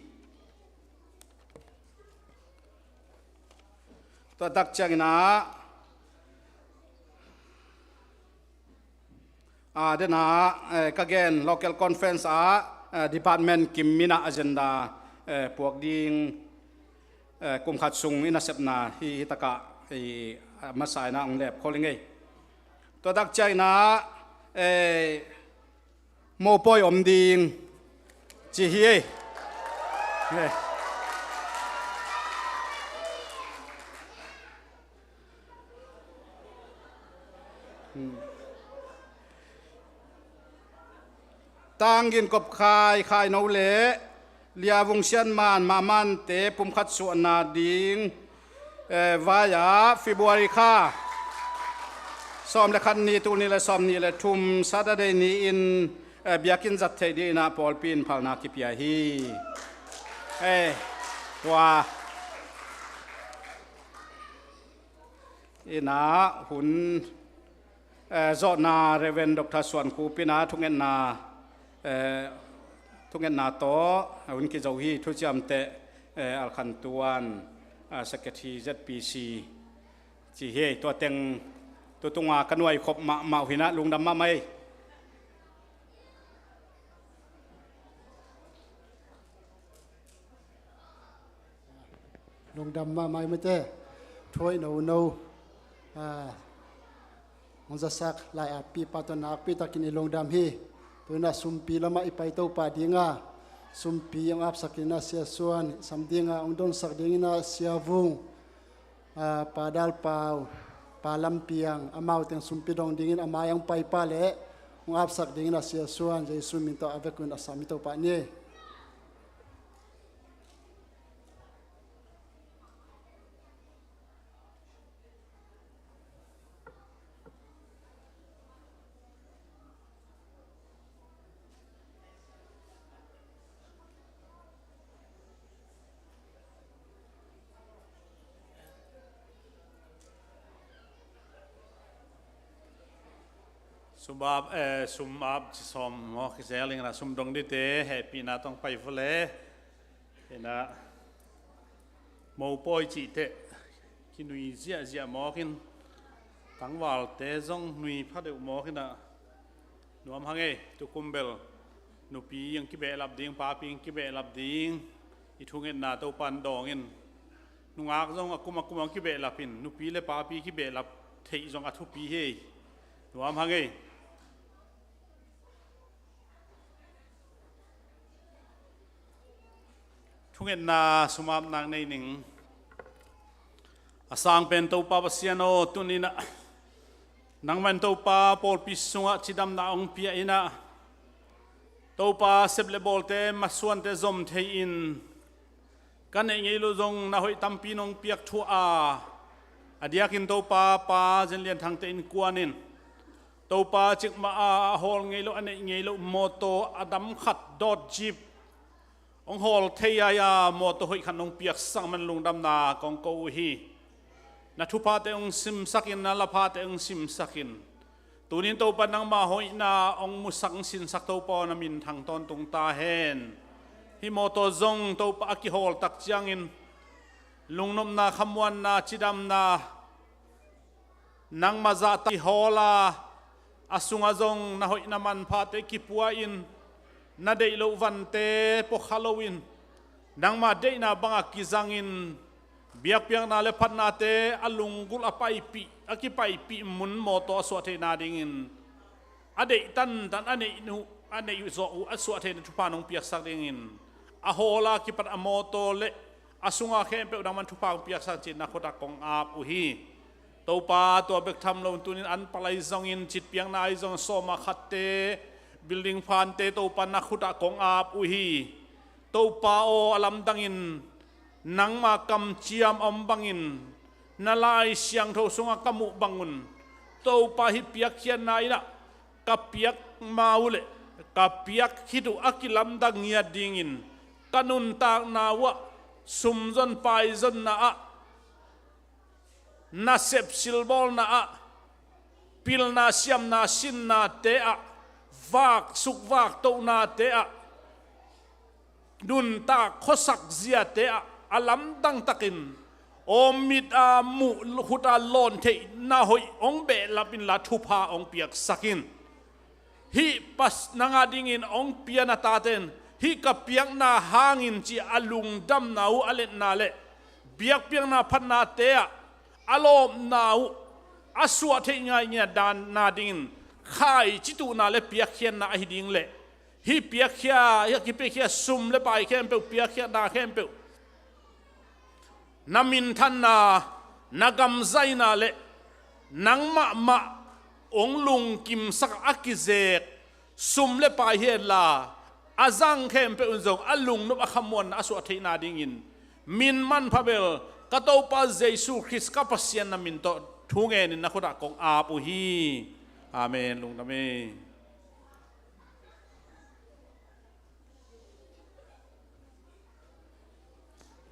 Tua tak ciangin ah, ah, den ah, eh, ka gen local conference ah, eh, department kim in ah agenda, eh, puak ding, eh, kum khat sung i nasepna hi, hi takah, eh, masa in ah hong lep khol i ngei. Tua tak ciangin ah, eh, mopawi om ding ci hi ei. Eh. Hmm. Tang Gin Kop Khai, Khai No le Lia Vung Sian Man, Mahman te pumkhat suahna ding, eh, vai-ah February kha sawm le khat ni, tul nih le sawm nih le thum Saturday ni-in, eh, biakinn zat theih dingin ah pawlpi in phalna kipia hi. Eh, tua in ah hun, eh, zawhna Reverend Doctor Suan Kup in ah thungetna, eh, thungetna tawh hun kizo hi. Thuciamteh eh, Alkhantuan, ah, Secretary Z P C ci hi. Tua teng tutunga ka nuai khop mahmah uh hi na, lungdam mahmah ei. Lungdam mahmah ei mate. Thuai no no. Ah, hong zasak lai-atpipa tawh nakpitakin i lungdam hi. Tuinah sumpi lamah i pai Topa dinga sumpi hong apsakin a siasuan sam dinga hong donsak dingin a siavung, ah, Pa Dal Pau, Pa Lam Piang, amau teng sumpi dong dingin a mai hong paipa le hong apsak dingin a siasuan Jesu min tawh a vekun a sam hi Topa ni. Sum ap, eh, sum ap ci sawm maw, kizel ing a, sum dong dite hehpihna tawh pai vua le. Inah mopawi cihte kinui ziahziah mawkin, tangvalte zong nui pha deuh mawkinah, nuam hang ei. Tukum bel nupi hong kibehlap ding, papi hong kibehlap ding, i thungetna Topan dawngin. Nungak zong a kum a kum hong kibehlapin, nupi le papi kibehlap theih zong a thupi hi ei. Nuam hang ei. Thungetna sum ap nak nei ning. A sang pen Topa Pasian aw, tuninah nangman Topa pawlpi sungah cidamna hong pia inah, Topa sep le bawlte masuante zom thei-in, ka neih ngei loh zong na hoih tampi nong piak thuah a, a diakin Topa Pa Zen Lian Thangte innkuan in, Topa cikmah a, a hawl ngei loh, a neih ngei loh mawtaw a dam khat dawt jeep hong hawl thei ai a, mawtaw hoih khat nong piaksak man lungdamna kong ko uh hi. Na thuphate hong simsakin, na laphate hong simsakin. Tunin Topa nangma hoihna hong musak hong sinsak Topa aw, na minthang tawntung ta hen. Hih mawtaw zong Topa a kihawl tak ciangin lungnopna, khamuanna, cidamna, nangma zahtak i hawl a, a sungah zong na hoih na manphate kipua-in, na deih loh vante puakha loin, nangma deihna bangah kizangin, biakpiakna le phatnate a lunggulh a paipih, a kipaipih mun mawtaw a suah theihna dingin, a deih tantan a neih uh, a neih zawh uh a suah theihna thupha nong piaksak dingin, a hawl a kipat a mawtaw le a sunga khempeuh nangman thupha hong piaksak cih na khutah kong ap uh hi. Topa, tua bek tham lo tunin an palai zongin, citpiakna ai zong sawma khatte, building phante Topa na khutah kong ap uh hi. Topa aw, a lamdangin nangma kamciam a om bangin, na Lai Siangtho sungah ka muh bangun, Topa hih piakkhiatna inah ka piak ma uh le ka piak khit uh a kilamdang ngiat dingin, ka nuntakna uhah, sumzon paizonna ah, nasep silbawlna ah, pilna siamna sinnate ah, vaksuk vaktohnate ah, nuntak khuasak ziate ah a lamdang takin, aw, mit a muh, khut a lawn theih na hoih hong behlap inla thupha hong piaksak in. Hih pas nang a dingin hong pia na tate in, hih ka piakna hangin ci a lungdamna uh a letna le biakpiakna phatnate ah a lawpna uh a suah theih ngaingiat dan na dingin khaici tuhna le piakkhiatna ahi ding le hih piakkhia, hih a kipiakhia sum le pai khempeuh, piakkhiatna khempeuh, na minthanna, na gamzaina le nang mahmah hong lungkimsak a kizek sum le pai hi henla, a zang khempeuh in zong a lungnop a khamuanna a suah theihna dingin, min manpha bel ka Topa Jesu Khrist ka Pasian na min tawh thu ngenin na khutah kong ap uh hi. Amen. Lungdam hi.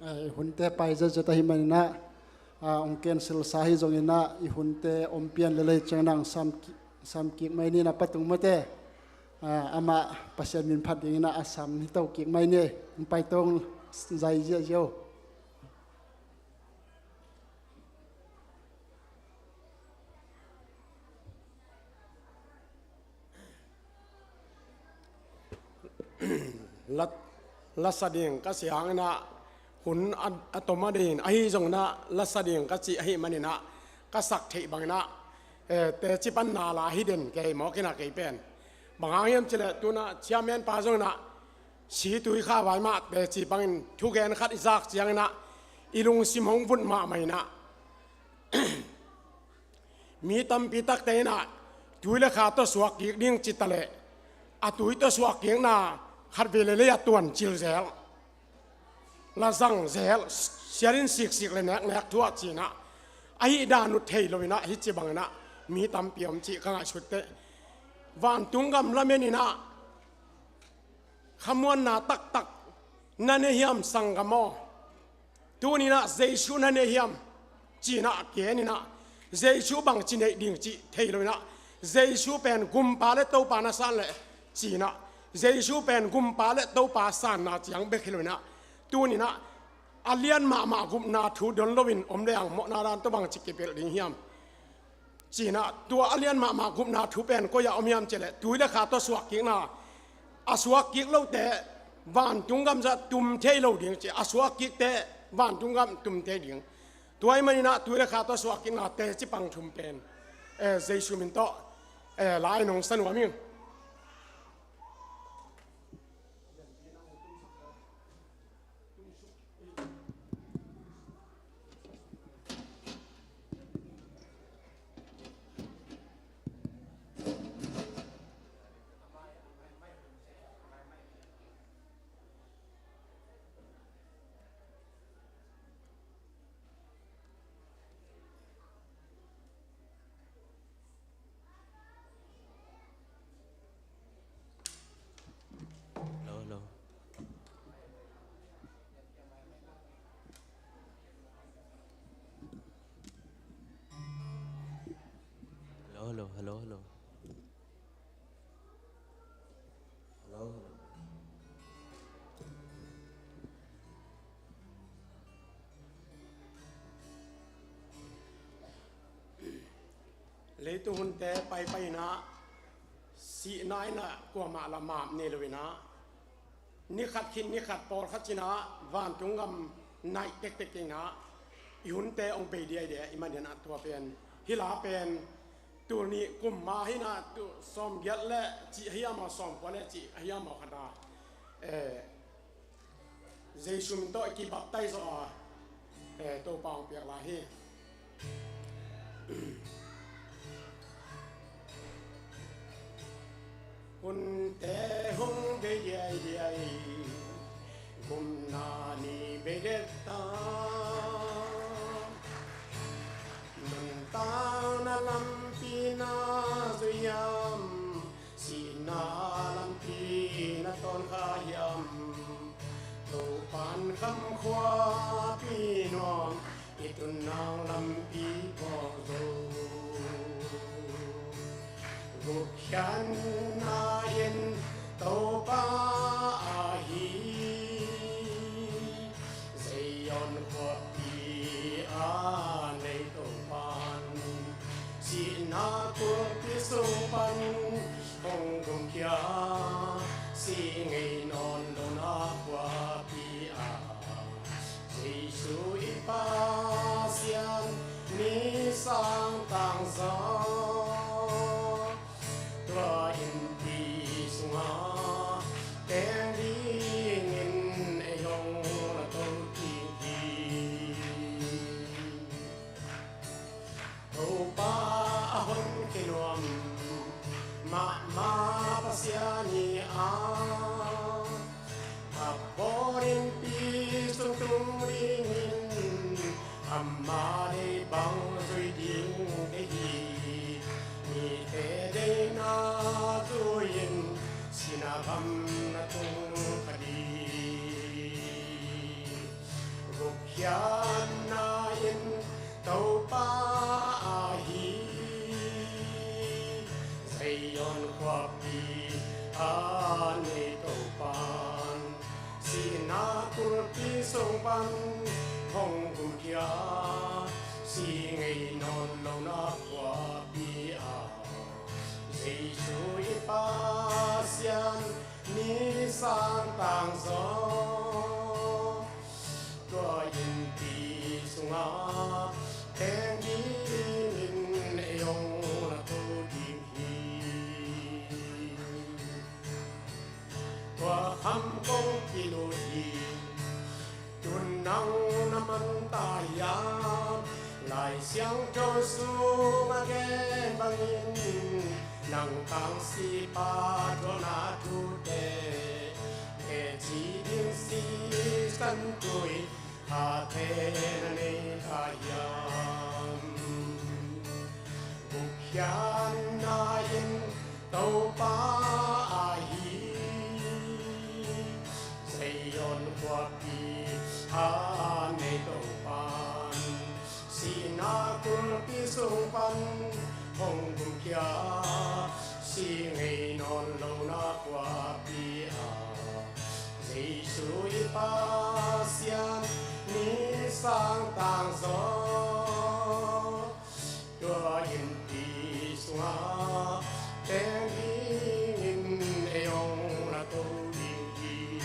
Eh, i hunte pai zetzet ahih maninah, ah, hong cancel sa hi zonginah, i hunte om pian lelei cianginah hong sam ki-, sam kik mai ni na patung mate. Ah, amah Pasian min phat dinginah a sam hi to kik mai ni. Hong pai tong. Zai ziahziah uh. La, la sa ding ka cih hangin ah hun a, a tom a ding ahi zongin ah la sa ding ka cih ahih manin ah ka sak theih bangin ah, eh, teci panna la hi den kei mawk in ah kei pen. Bang hang hiam cih leh tu-in ah chairman pa zongin ah si tui kha vai mah teci bangin thugen khat i zak ciangin ah i lungsim hong vut mahmah in ah mi tampi takte in ah tui le kha tawh suak kik ding ci ta leh a tui tawh suak kikna khat vei le lei a tuancil zel, la zang zel, siatin siksik le neknek thu ah ci-in ah ahi dan uh thei lo in ah hih ci bangin ah mi tampi om cih ka ngaihsut teh. Vantung gam lamen in ah khamuanna taktak na nei hiam sanggam aw? Tuni-in ah Jesu na nei hiam? Ci-in ah a gen in ah Jesu bangci neih ding cih thei lo in ah Jesu pen Gumpa le Topa na san leh ci-in ah Jesu pen Gumpa le Topa sanna ciang bek hi lo in ah tuni-in ah a lian mahmah gupna thu don loin om lehang mawhna dan tawh bangci kipelh ding hiam? Ci-in ah tua a lian mahmah gupna thu pen koi-ah om hiam cih leh tui le kha tawh suak kikna, a suak kik lote vantung gam zah tum thei lo ding ci, a suak kikte vantung gam tum thei ding. Tua ahih manin ah tui le kha tawh suak kikna teci pang thum pen, eh, Jesu min tawh, eh, la-in hong sa nuam ing. Hello, hello. Hello, hello, hello, hello. Hello, hello. Leitung hunte paipai in ah sihna in ah kuamah la map nei lo in ah ni khat khin ni khat pawlkhat ci-in ah vantung gam naih tektek in ah i hunte hong bei diaidiai i manin ah tua pen hih la pen tul nih kum ma hi in ah tu sawmgiat le cih ahi a maw, sawmkua le cih ahi a maw khat ah, eh, Jesu min tawh i kibaptize zawh a, eh, Topa hong piak lai hi. Hunte hong bei diaidiai, gupna ni bei dek ta. Nuntakna lampi na zui hiam? Sihna lampi na tawn kha hiam? Topa'n Kham khuapi nuam i tun nang lampi phawk zo. Gupkhiatna in Topa ahi, Zion khuapi a nei Topa'n sihna kulpi sung pan hong gupkhia, sih ngei nawn lohna khuapi ah Jesu i Pasian ni sang tangzawng. Tua innpi sungah teng dingin ei hong na to kik hi. Topa a honkhia nuam mahmah Pasian hi a, a bawl innpi sung tung dingin ama deih bang zui ding Hong gumkhia si ngei nawn lo na khuapi ah, Jesu i Pasian ni sang tang zaw. Tua innpi sungah teng dingin ei hong la to ding hi. Tua kham kong kilut hi. Tun nang na man ta hiam? Lai Siangtho sungah gen bangin, nang tangsipa thuakna thute, teci ding sisan tui kha te na nei ta hiam? Gupkhiatna in Topa ahi Zion khuapi a nei Topan, sihna kulpi sung pan hong gumkhia, si ngei nawn lo na khuapi ah, Jesu i Pasian ni sang tang zaw. Tua innpi sungah teng dingin ei hong la to ding hi.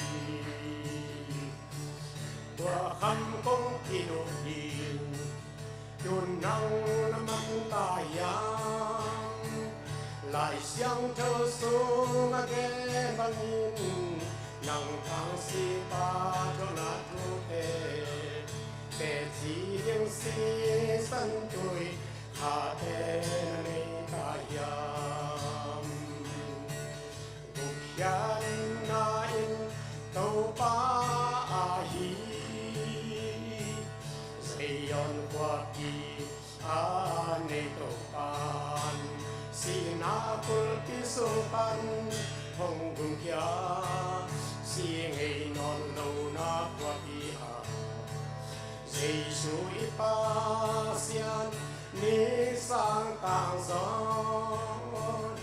Tua kham kong kilut hi. Tun nang na man ta hiam? Lai Siangtho sungah gen bangin, nang tangsipa thuakna thute, teci ding sisan tui kha te na nei ta hiam? Gupkhiatna in Topa ahi Zion khuapi a nei Topan, sihna kulpi sung pan hong gumkhia, si ngei nawn lo na khuapi ah, Jesu i Pasian ni sang tang zaw.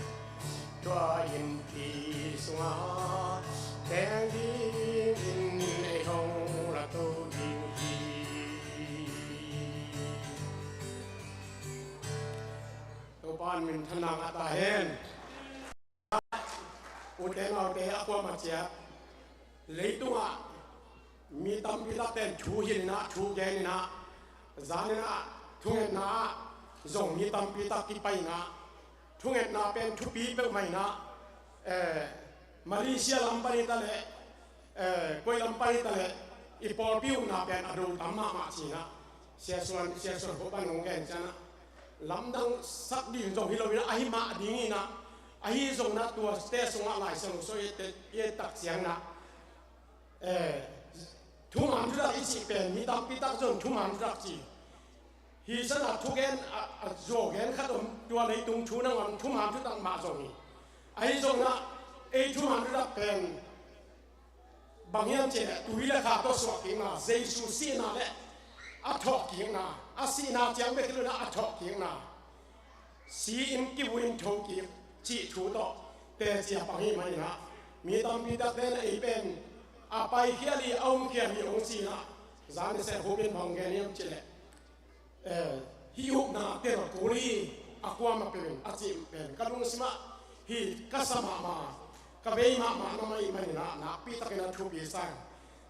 Tua innpi sungah teng dingin ei hong la to ding hi. Topa in minthanna ngah ta hen. Ute naute, a kuamah ciat leitungah mi tampi takte in thu hilh in ah, thu gen in ah, zan in ah, thungetna ah zong mi tampi tak kipai in ah, thungetna pen thupi peuhmah in ah, eh, Malaysia lam pan hi ta leh, eh, koi lam pan hi ta leh, i pawlpi ukna pen a do tam mahmah ci in ah, Sia Suan, Sia Suan Hope in hong gen ciang ah, lamdang sak ding zong hi lo in ah, ahi mah ding in ah, ahi zong in ah, tuate sungah Lai Siangtho sung i et, i et tak ciang in ah, eh, thuman thutak i cih pen mi tampi tak zong thuman thutak ci. Hi san ah thugen, a, a zuau gen khat om, tua leitung thu nangawn thuman thutak mah zong hi. Ahi zong in ah, ei thuman thutak pen bang hiam cih leh, tui le kha tawh suah kikna, Jesu sihna le a thawh kikna, a sihna ciang bek hi lo in ah a thawh kikna, si-in kivu in thokik cih thu tawh teci a pang hi mah in ah, mi tampi takte in ah ei pen a paikhial hi, a umkhial hi hong ci in ah, zan i Sia Hope in bang gen hiam cih leh, eh, hih upna tel kul hi, a kuamah pen a cih pen ka lungsim ah hi, ka sa mahmah, ka vei mahmah na mah ahih manin ah nakpi takin a thupi sa ing.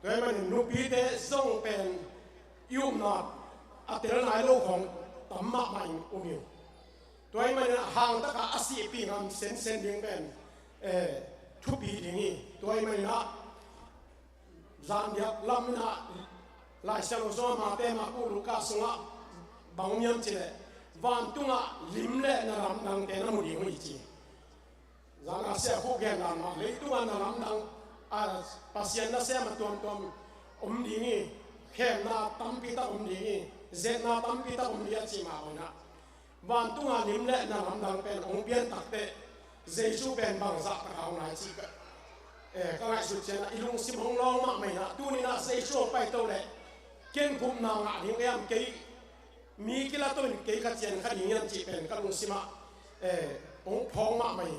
Tua ahih manin nupite zong pen i upna a tel nai lo khawng tam mahmah in um hi. Tua ahih manin ah hangtak a a sihpih ngam sensen ding pen, eh, thupi ding hi. Tua ahih manin ah zan diak lam in ah Lai Siangtho sungah Mate, Marku, Luka sungah bang om hiam cih leh, vantungah lim le na lamdangte na mu ding uh hi ci. Zan a Sia Khup gen dan mah, leitungah na lamdang, a, Pasian nasem a tuamtuam om ding hi, khemna tampi tak om ding hi, zetna tampi tak om ding a cih mah bangin ah, vantungah lim le na lamdang pen hong pian takteh, Jesu pen bangzah taka hong lai cih ka, eh, ka ngaihsut ciangin ah i lungsim hong lawng mahmah in ah, tuni-in ah Jesu hong paito leh ken gupna ngah ding ka hiam, kei mi kila to in kei ka cian kha ding hiam cih pen ka lungsim ah, eh, hong phawng mahmah hi.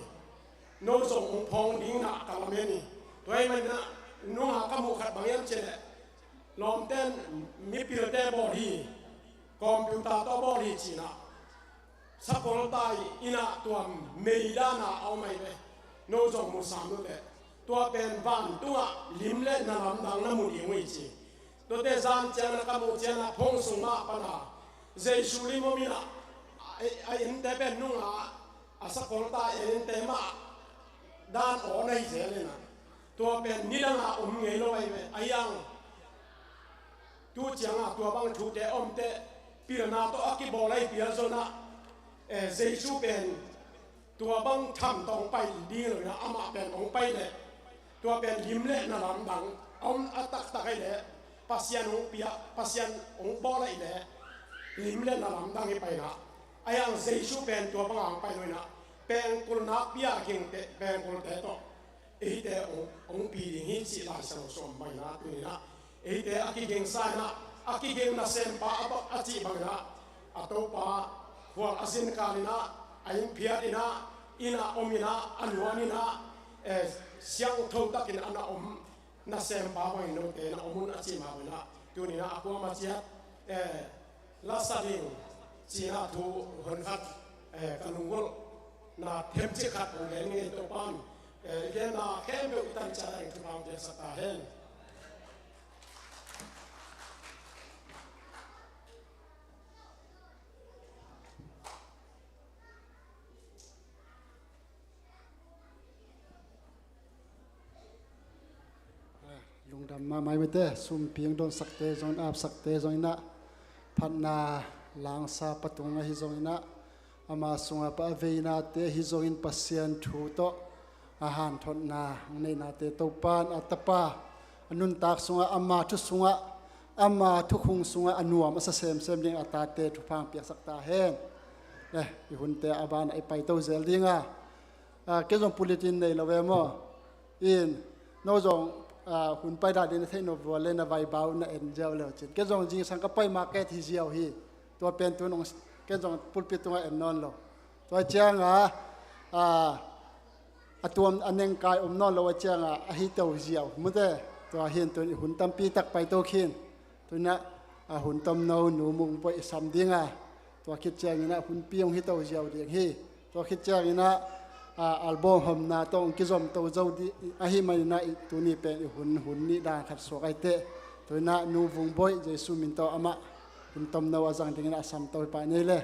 No zong hong phawng ding in ah ka lamen hi. Tua ahih manin ah nunga ka muh khat bang hiam cih leh, Lawmten mipilte bawl hi, computer tawh bawl hi cinah, sakoltai innah tua meidanah a om ahi ve. No zong mu sam uh teh, tua pen vantungah lim le na lamdang na mu ding uh hi ci. Tuate zan ciangin ka muh ciangin phone sung mah pana Jesu lim om innah, a, a innte pen nungah a sakoltai a innte mah dan aw na hi zel innah, tua pen nidangah om ngei lo ahi ve. Ahi ang tu ciangah tua bang thute omte pilna tawh a kibawl ahi pial zonah, eh, Jesu pen tua bang tham tawh hong pai ding lo inah amah pen hong pai leh, tua pen lim le na lamdang a om a taktak ahi leh, Pasian hong piak, Pasian hong bawl ahi leh lim le na lamdang hi paina. Ahi ang Jesu pen tua bang hong pai lo inah pengkul nakpi a gingte, pengkulte tawh eite hong, hong pi ding hi cih Lai Siangtho sung bang inah tuninah eite a kigingsa inah, a kiging nasempa a, a cih bang inah a Topa khual a zinkal inah, a inn phiat inah, innah om inah, a nuam inah, eh, siangtho takin a na om nasempa bangin note na om un a cih mah bang inah tuninah a kuamah ciat, eh, la sa ding cih inah thu hun khat, eh, ka lunggulhna themcik khat hong gen ing ei. Topa'n, eh, i genna khempeuh i tan ciat a ding thupha hong piaksak ta hen. Lungdam mahmah ei mite, sumpi hong donsakte zong, apsakte zong inah, phatna langsa patung ahi zong inah, ama sungah pa a veinate ahi zongin Pasian thu tawh a hanthotna hong neihnate Topa'n a Tapa a nuntak sungah, ama thu sungah, ama thukhung sungah a nuam a sa semsem ding a tate thupha hong piaksak ta hen. Eh, i hunte a banah i paito zel dinga, ah, kei zong pulitin nei lo ve maw? In, no zong, ah, hun pai dan ding na theih nop vua le na vaibau na en ziau leu cin. Kei zong zingsang ka pai market hi ziau hi. Tua pen tun hong, kei zong pulpit tungah en nawn lo. Tua cianga, ah, a tuam a nengkai om nawn lo a cianga a hi to ziau. Mute, tua hin tun i hun tampi tak paito khin. Tuinah, a hun tomno Nu Mung Boih i sam dinga, tua khit cianginah hunpi hong hi to ziau ding hi. Tua khit cianginah, a, album homna tawh hong kizom to zo ding ahi maninah i tuni pen i hun, hun nih dan khat suak ahi teh. Tuinah Nu Vung Boih Jesu min tawh amah hun tomno a zang dinginah a sam to hi pah nei le.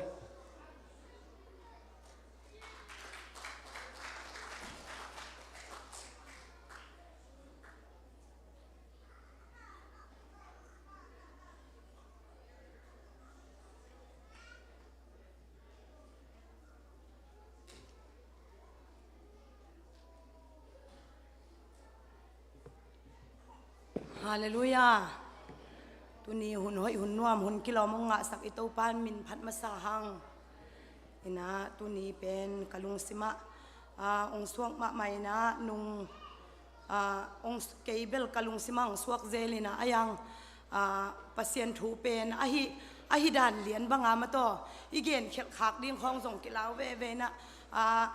Halleluiah. Tuni hun hoih, hun nuam, hun kilawm hong ngahsak i Topa in min phat masa hang. Inah tuni pen ka lungsimah, ah, hong suak mahmah inah nung, ah, hong s-, kei bel ka lungsimah hong suak zel inah a yang, ah, Pasian thu pen ahi, ahi dan lian banga mataw i genkhelh khak ding khawng zong kilau veve inah, ah,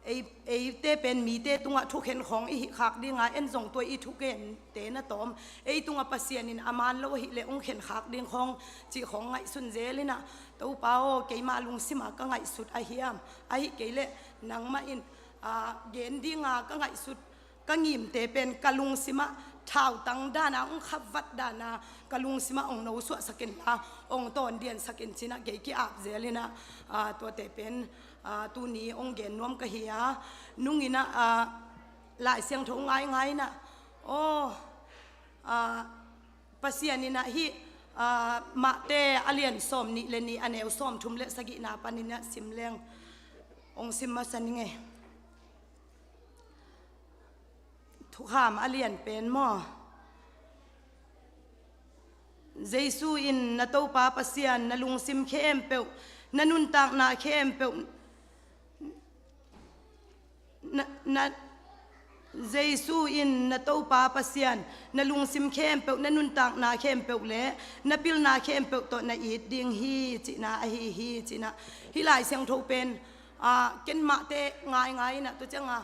ei, eite pen mite tungah thukhen khawng i hih khak dinga en zong tua i thukhen te na tawm. Ei tungah Pasian in a man lo ahih leh hong khen khak ding khawng cih khawng ngaihsun zel inah, Topa aw, keima lungsima ka ngaihsut a hiam? Ahih kei leh nangmah in, aa, gen dinga ka ngaihsut ka ngimte pen ka lungsimah thautang dana hong khavat dana ka lungsimah hong nosuahsak inla hong tawndiansak in cinah kei ki-ap zel inah, aa, tuate pen, aa, tuni hong gen nuam ka hi a, nung inah, aa, Lai Siangtho ngaingai inah, aw, aa, Pasian inah hih, aa, Mate a lian sawm nih le nih a neu sawm thum le sagihna paninah sim leng hong sim masa ning ei. Thukham a lian pen maw? Jesu in na Topa Pasian na lungsim khempeuh, na nuntakna khempeuh, na, na, Jesu in na Topa Pasian na lungsim khempeuh, na nuntakna khempeuh le na pilna khempeuh tawh na it ding hi cihna ahi hi cinah. Hih Lai Siangtho pen, aa, kenmahte ngaingai inah tua cianga,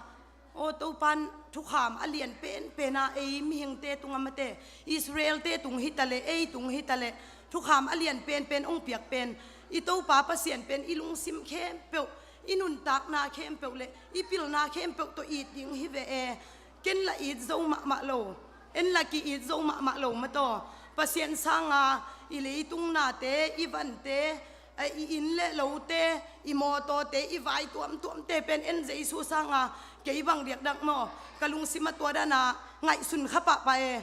aw, Topa'n thukham a lian penpen a ei mihingte tung a mate, Israelte tung hi ta leh, ei tung hi ta leh, thukham a lian penpen hong piak pen, i Topa Pasian pen i lungsim khempeuh, i nuntakna khempeuh le i pilna khempeuh tawh it ding hi ve e. Ken la it zo mahmah lo, en la ki-it zo mahmah lo mataw. Pasian sanga i leitung nate, i vante, a, i inn le lote, i mawtawte, i vai tuamtuamte pen en Jesu sanga kei bang diakdiak maw? Ka lungsim a tua dana ngaihsun kha pahpah e.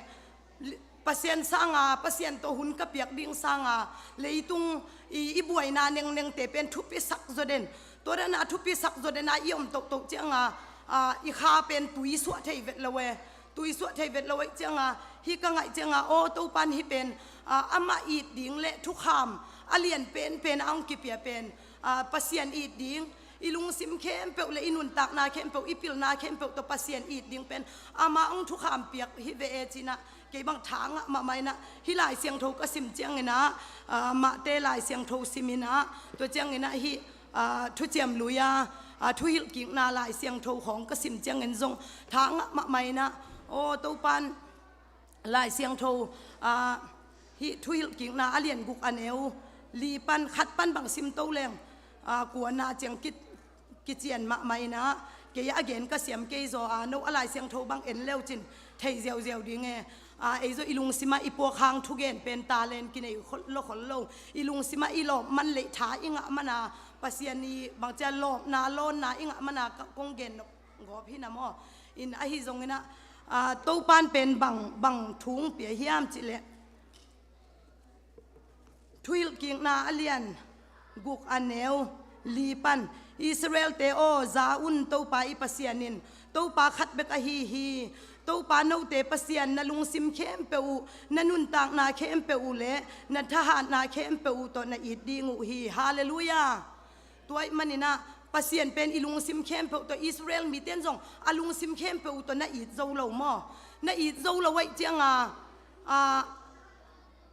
Pasian sanga, Pasian tawh hun ka piak ding sanga, leitung i, i buaina nengnengte pen thupi sak zaw den. Tua dana thupi sak zaw dena i om tohtoh cianga, a, i kha pen tui suah thei vet lo e. Tui suah thei vet lo ahih cianga, hih ka ngaih cianga, aw, Topan hih pen, a, amah it ding le thukham a lian penpen a hong kipia pen, a, Pasian it ding, i lungsim khempeuh le i nuntakna khempeuh, i pilna khempeuh tawh Pasian it ding pen amah hong thukham piak hi ve e cinah, kei bang tha ngah mahmah inah, hih Lai Siangtho ka sim cianginah, a, Mate Lai Siangtho siminah, tua cianginah hih, a, Thuciam Lui a, a, Thuhilhkikna Lai Siangtho khawng ka sim ciangin zong tha ngah mahmah inah, aw, Topan Lai Siangtho, a, hih Thuhilhkikna a lian guk a neu li pan, khat pan bang sim to leng, a, kuana ciang ki, kician mahmah inah, kei a gen ka siam kei zaw a, no a Lai Siangtho bang en leu cin thei ziauziau ding e. A, ei zaw i lungsimah i puak hang thugen pen talent kinei khol, lo khol lo. I lungsimah i lawp man leih tha i ngah mana, Pasian i bangcia lawpna, lawnna i ngah mana ka kong gen nop gawp hi na maw? In ahi zonginah, a, Topan pen bang, bang thu hong pia hiam cihleh, Thuhilhkikna a lian guk a neu li pan, Israelte aw, za un, Topa i Pasian in Topa khat bek ahi hi. Topa note Pasian na lungsim khempeuh uh, na nuntakna khempeuh uh le na thahatna khempeuh uh tawh na it ding uh hi. Halleluiah. Tua ahih maninah Pasian pen i lungsim khempeuh tawh, Israel mite in zong a lungsim khempeuh uh tawh na it zo lo maw? Na it zo lo ahih cianga, a,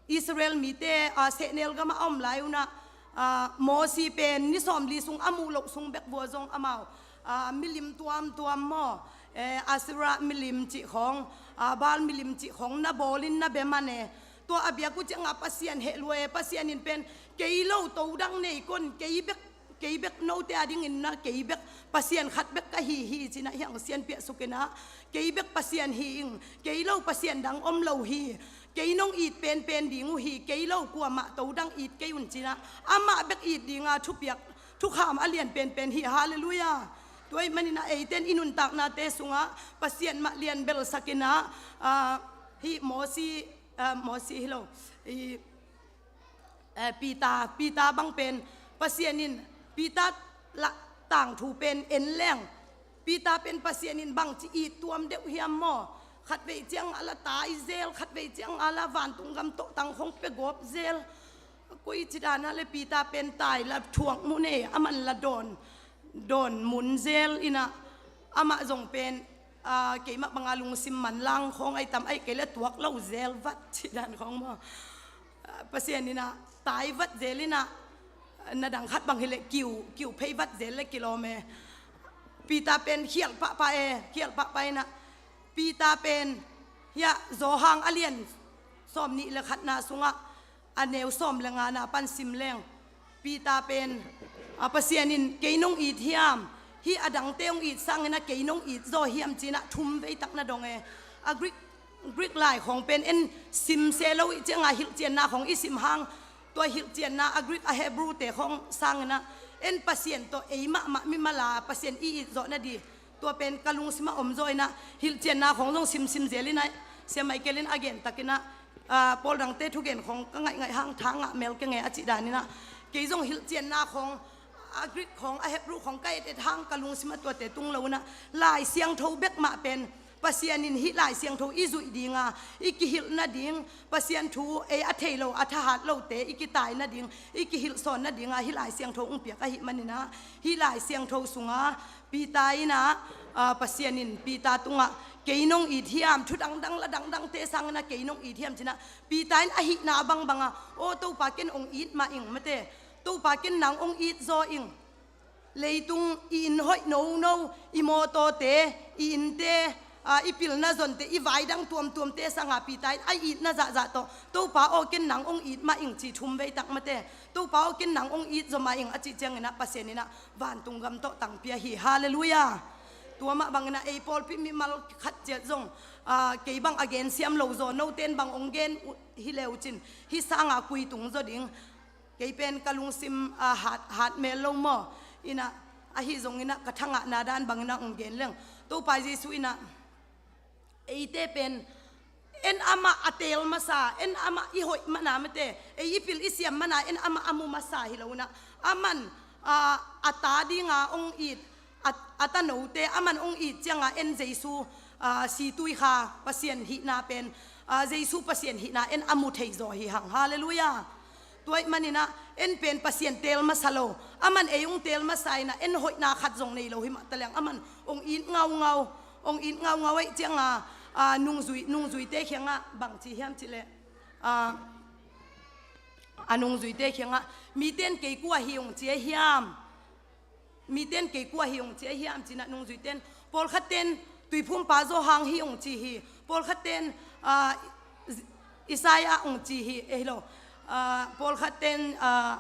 Israel mite, a, sehnel gamah a om lai unah, a, Mosi pen ni sawmli sung a muh loh sung bek vua zong amau, a, milim tuamtuam maw, eh, Asherah milim cih khawng, a, Baal milim cih khawng na bawlin na bia man e. Tua a biak uh cianga Pasian heh lua e. Pasian in pen kei lo to dang nei kon, kei bek, kei bek note a dingin na, kei bek Pasian khat bek ka hi hi cinah hiang sian piahsukinah, kei bek Pasian hi ing, kei lo Pasian dang om lo hi. Kei nong it penpen ding uh hi, kei lo kuamah to dang it kei un cinah, amah bek it dinga thupiak, thukham a lian penpen hi. Halleluiah. Tua ahih maninah eite in i nuntaknate sungah Pasian mah lian belsakinah, a, hih Mosi, a, Mosi hi lo, i, eh, Peter, Peter bang pen Pasian in Peter la tangthu pen en leng, Peter pen Pasian in bangci it tuam deuh hiam maw? Khatvei ciang a la tai zel, khatvei ciang a la vantung gam tawh tang khawng pia gawp zel. Koi ci dana le Peter pen tai la thuak mun e, a man la dawn, dawn mun zel inah, amah zong pen, a, keimah banga lungsim manlang khawng ahi tam, ahih kei le tuak lo zel vat cih dan khawng maw? A, Pasian inah tai vat zel inah, na dang khat bang hileh kiu, kiu phei vat zel le kilawm e. Peter pen khialh pahpah e, khialh pahpah inah, Peter pen hiah Zawhang a lian sawmnih le khatna sungah a neu sawm le ngana pan sim leng, Peter pen, a, Pasian in kei nong it hiam, hih a dangte hong it sangin a kei nong it zaw hiam cinah thum veitak na dong e. A Greek, Greek lai khawng pen en sim se lo ih cianga hilhcianna khawng i sim hang, tua hilhcianna a Greek a Hebrew te khawng sangin ah en Pasian tawh ei mahmah mimal a Pasian i it zawh nading, tua pen ka lungsimah om zaw inah, hilhcianna khawng zong simsim zel inah, Sia Michael in a gen takinah, a, pawl dangte thugen khawng ka ngaihngaih hang tha ngah mel keng e a cih daninah, kei zong hilhcianna khawng, a Greek khawng, a Hebrew khawng ka etet hang ka lungsimah tuate tung lo inah, Lai Siangtho bek mah pen Pasian in hih Lai Siangtho i zuih dinga, i kihilh nading, Pasian thu ei a thei lo, a thahat lote i kitai nading, i kihilhsawn nadinga hih Lai Siangtho hong piak ahih maninah, hih Lai Siangtho sunga Peter inah, a, Pasian in Peter tungah kei nong it hiam, thu dangdang la dangdangte sangin ah kei nong it hiam cinah, Peter in ahihna bangbanga, aw Topa ken hong it mah ing mate, Topa ken nang hong it zaw ing. Leitung i inn hoih nono, i mawtawte, i innte, a, i pilna zonte, i vai dang tuamtuamte sanga Peter in a itna zahzah tawh, Topa aw, ken nang hong it mah ing ci thum vei tak mate, Topa aw, ken nang hong it zaw mah ing a cih cianginah Pasian inah vantung gam tawh tangpi ahi. Halleluiah. Tua mah banginah ei pawlpi mimal khat ciat zong, a, kei bang a gen siam lo zaw, noten bang hong gen uh hi leu cin, hih sanga kui tung zaw ding. Kei pen ka lungsim, a, hat, hat mel lo maw? Inah, ahi zonginah ka thangahna dan banginah hong gen leng. Topa Jesu inah, eite pen, en amah a teel masa, en amah i hoih mana mate, ei i pil i siam mana, en amah a mu masa hi lo inah. Aman, a, a ta dinga hong it, a, a tanote, aman hong it cianga en Jesu, a, situi kha Pasian hihna pen, a, Jesu Pasian hihna en a mu thei zaw hi hang. Halleluiah. Tua ih maninah, en pen Pasian teel masa lo. Aman ei hong teel masa inah, en hoihna khat zong nei lo hi mah taliang. Aman hong it ngaungau, hong it ngaungau aih cianga, a, nungzui, nungzuite khiangah bangci hiam cileh, a, a nungzuite khiangah, miten kei kua hi hong ci ahi hiam? Miten kei kua hi hong ci ahi hiam cinah nungzuiten, pawlkhatten Tuiphumpa Johan hi hong ci hi, pawlkhatten, a, Isaiah hong ci hi, eh, hi lo. A, pawlkhatten, a,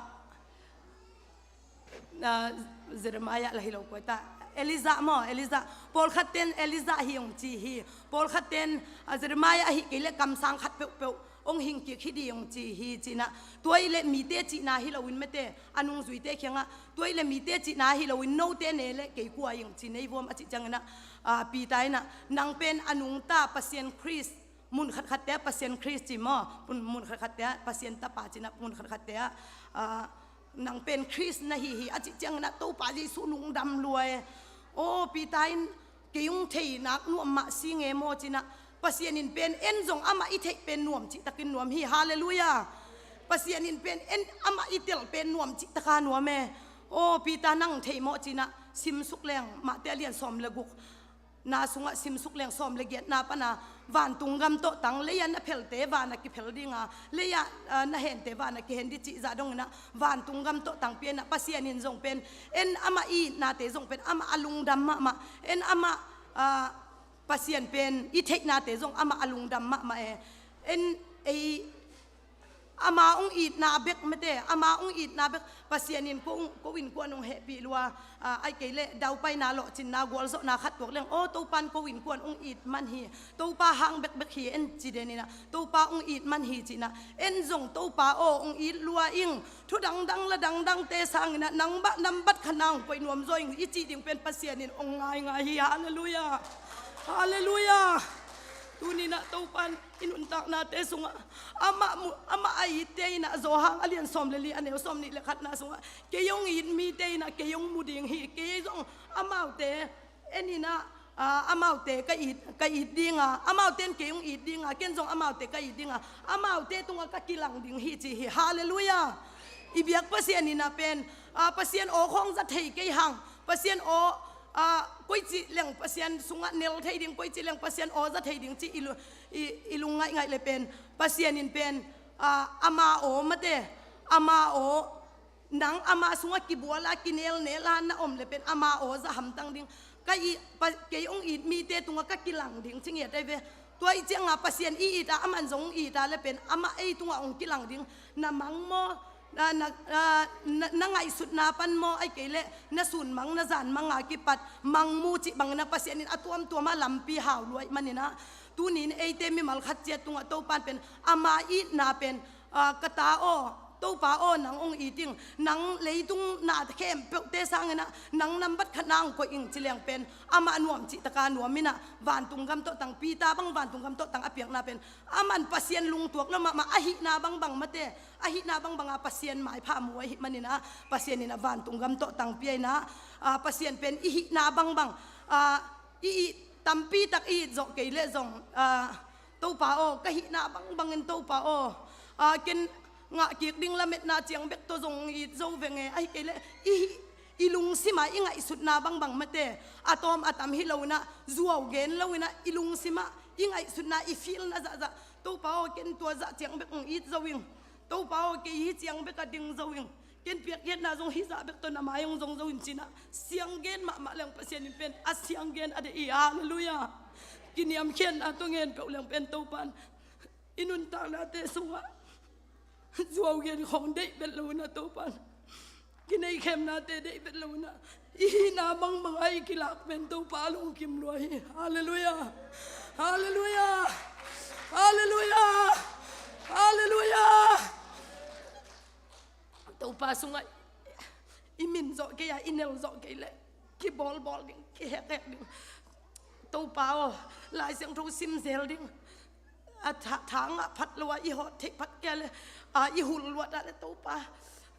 a, Jeremiah la hi lo koi ta. Elijah maw, Elijah. Pawlkhatten Elijah hi hong ci hi. Pawlkhatten, a, Jeremiah ahi kei le kamsang khat peuhpeuh hong hingkik hi ding hong ci hi cinah. Tua ih le mite cihna hi loin mate, a nungzuite khiangah. Tua ih le mite cihna hi loin note ne le kei kua ing ci nei vuam a cih cianginah, a, Peter inah, nang pen a nungta Pasian Khrist, mun khatkhatte ah Pasian Khrist ci maw? Mun, mun khatkhatte ah Pasian tapa cinah, mun khatkhatte ah, a, nang pen Khrist na hi hi a cih cianginah Topa Jesu lungdam lua e. Aw, Peter in kei hong thei nak nuam mah si nge maw cinah, Pasian in pen en zong amah i theih pen nuam cihtakin nuam hi. Halleluiah. Pasian in pen en amah i telh pen nuam cihtaka nuam e. Aw, Peter nang thei mawh cinah, simsuk leng Mate a lian sawm le guk na sungah simsuk leng sawm le giatna pana vantung gam tawh tang, lei-ah na phelte van a kiphel dinga, lei-ah, ah, na hente van a kihen di cih zah donginah vantung gam tawh tangpi inah Pasian in zong pen en amah i itnate zong pen amah a lungdam mahmah, en amah, ah, Pasian pen i theihnate zong amah a lungdam mahmah e. En ei ama hong itna bek mate, ama hong itna bek Pasian in ko, ko innkuan hong hehpih lua, a, aih kei leh daupaina lawhcinna gualzawhna khat tuak leng, aw, Topa in ko innkuan hong it man hi, Topa hang bekbek hi en ci den inah, Topa hong it man hi cinah, en zong Topa aw hong it lua ing, thu dangdang la dangdangte sanginah nang bah nambat khatna hong koih nuam zaw ing i cih ding pen Pasian in hong ngaingai hi. Halleluiah. Halleluiah. Tuninah Topa in i nuntaknate sungah amah mu, amah a itte inah Johan a lian sawm le li a neu sawm nih le khatna sungah kei hong it mite inah kei hong mu ding hi, kei zong amaute en inah, a, amaute ka it, ka it dinga, amaute in kei hong it dinga, ken zong amaute ka it dinga, amaute tungah ka kilang ding hi ci hi. Halleluiah. I biak Pasian inah pen, a, Pasian aw khawng za thei kei hang, Pasian aw, a, koici leng Pasian sungah nel thei ding, koici leng Pasian aw za thei ding ci i lu, i, i lung ngaihngaih le pen Pasian in pen, a, ama aw mate, ama aw, nang ama sungah kibuala kinelnela na om le pen ama aw za hamtang ding. Ka i, pa, kei hong it mite tungah ka kilang ding ci ngiat ai ve. Tua ih cianga Pasian i ita, aman zong hong ita le pen amah ei tungah hong kilang ding. Na mang maw, na, na, na, na, na ngaihsutna pan maw, aih kei leh na sun mang, na zan manga kipat mang mu cih bangin a Pasian in a tuamtuama lampi hau luaih maninah, tunin eite mimal khat ciat tungah Topan pen ama itna pen, a, ka ta aw, Topa aw, nang hong it ing, nang leitung na khempeuhte sanginah nang nambat khatna hong koih ing ci leng pen amah nuam cihtaka nuam inah vantung gam tawh tang, Peter bang vantung gam tawh tang a piakna pen aman Pasian lungtuak lo mahmah, ahihna bangbang mate, ahihna bangbanga Pasian maipha mu ahih maninah Pasian inah vantung gam tawh tang pia inah, a, Pasian pen ihihna bangbang, a, i, i tampi tak i it zawh kei leh zong, a, Topa aw, ka hihna bangbangin Topa aw, a, ken ngah kik ding lametna ciang bek tawh zong it zo veng e, ahi kei leh i, i lungsima i ngaihsutna bangbang mate, a tawm a tam hi lo inah, zuau gen lo inah, i lungsima i ngaihsutna, i feelna zahzah, Topa aw, ken tua zah ciang bek hong it zo ing, Topa aw, kei hi ciang bek a ding zo ing, ken piakkhiatna zong hizah bek tawh na mai hong zong zo in cinah sianggen mahmah leng Pasian in pen a sianggen a deih hi. Halleluiah. Kiniamkhiatna tawh ngen peuh leng pen Topa'n i nuntaknate sungah zuau gen khawng deih bet lo in ah Topa'n, kinei khemnate deih bet lo in ah, i hihna bangbang ah i kilak pen Topa a lungkim lua hi. Halleluiah. Halleluiah. Halleluiah. Halleluiah. Topa sungah i min zawh kei a, i nel zawh kei leh kibawlbawl ding, kihekhek ding. Topa aw, Lai Siangtho sim zel ding. A tha, tha ngah phat lo a i hawt theih phat kei a leh, a i hul luat a leh Topa,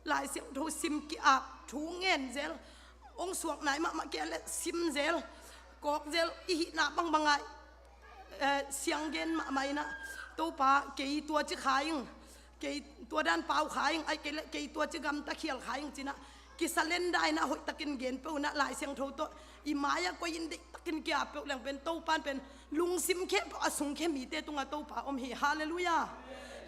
Lai Siangtho sim ki-ap, thu ngen zel. Hong suak nai mahmah kei a leh sim zel, kawk zel, i hihna bangbang ah, eh, siang gen mahmah in ah, Topa, kei tua ci kha ing, kei tua dan pau kha ing, ahih kei leh kei tua ci gamta khial kha ing ci in ah, kisalenda in ah, hoihtakin gen peuh in ah, Lai Siangtho tawh i mai-ah koih in deihtakin ki-ap peuh leng pen Topa'n pen lungsim khempeuh a sungkhia mite tungah Topa om hi. Halleluiah.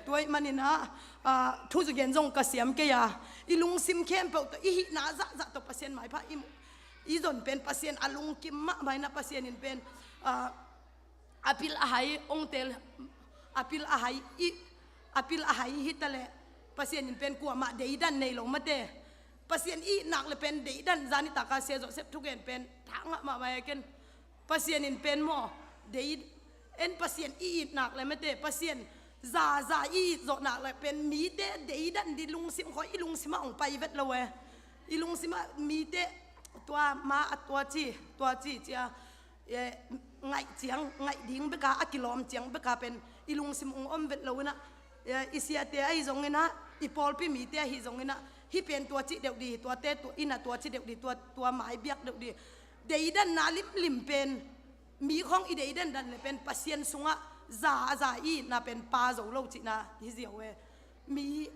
Tua ahih manin ah, ah, thu zu gen zong ka siam kei a, i lungsim khempeuh tawh, i hihna zahzah tawh Pasian maipha i, i zon pen Pasian a lungkim mahmah in ah, Pasian in pen, ah, a pil a hai hong tel, a pil a hai i, a pil a hai hi ta leh, Pasian in pen kuamah deidan nei lo mate. Pasian i itnak leh pen deidan, zan nitak a Sia Joseph thugen pen tha ngah mahmah e. Ken Pasian in pen maw, dei, en Pasian i itnak leh mate, Pasian za, za i it zawhnak leh pen mite deidan ding lungsim khawng i lungsim ah hong pai vet lo e. I lungsim ah mite tua ma a tua ci, tua ci ci a, eh, ngaih ciang, ngaih ding bek a, a kilawm ciang bek a pen i lungsim hong om vet lo in ah, eh, i siate ahi zong in ah, i pawlpi mite ahi zong in ah, hih pen tua cih deuh ding, tuate tua, in ah tua cih deuh ding, tua, tua mai biak deuh ding. Deidanna limlim pen, mi khawng i deidan dan leh pen Pasian sungah za, za i itna pen pa zo lo cihna hi ziau e. Mi,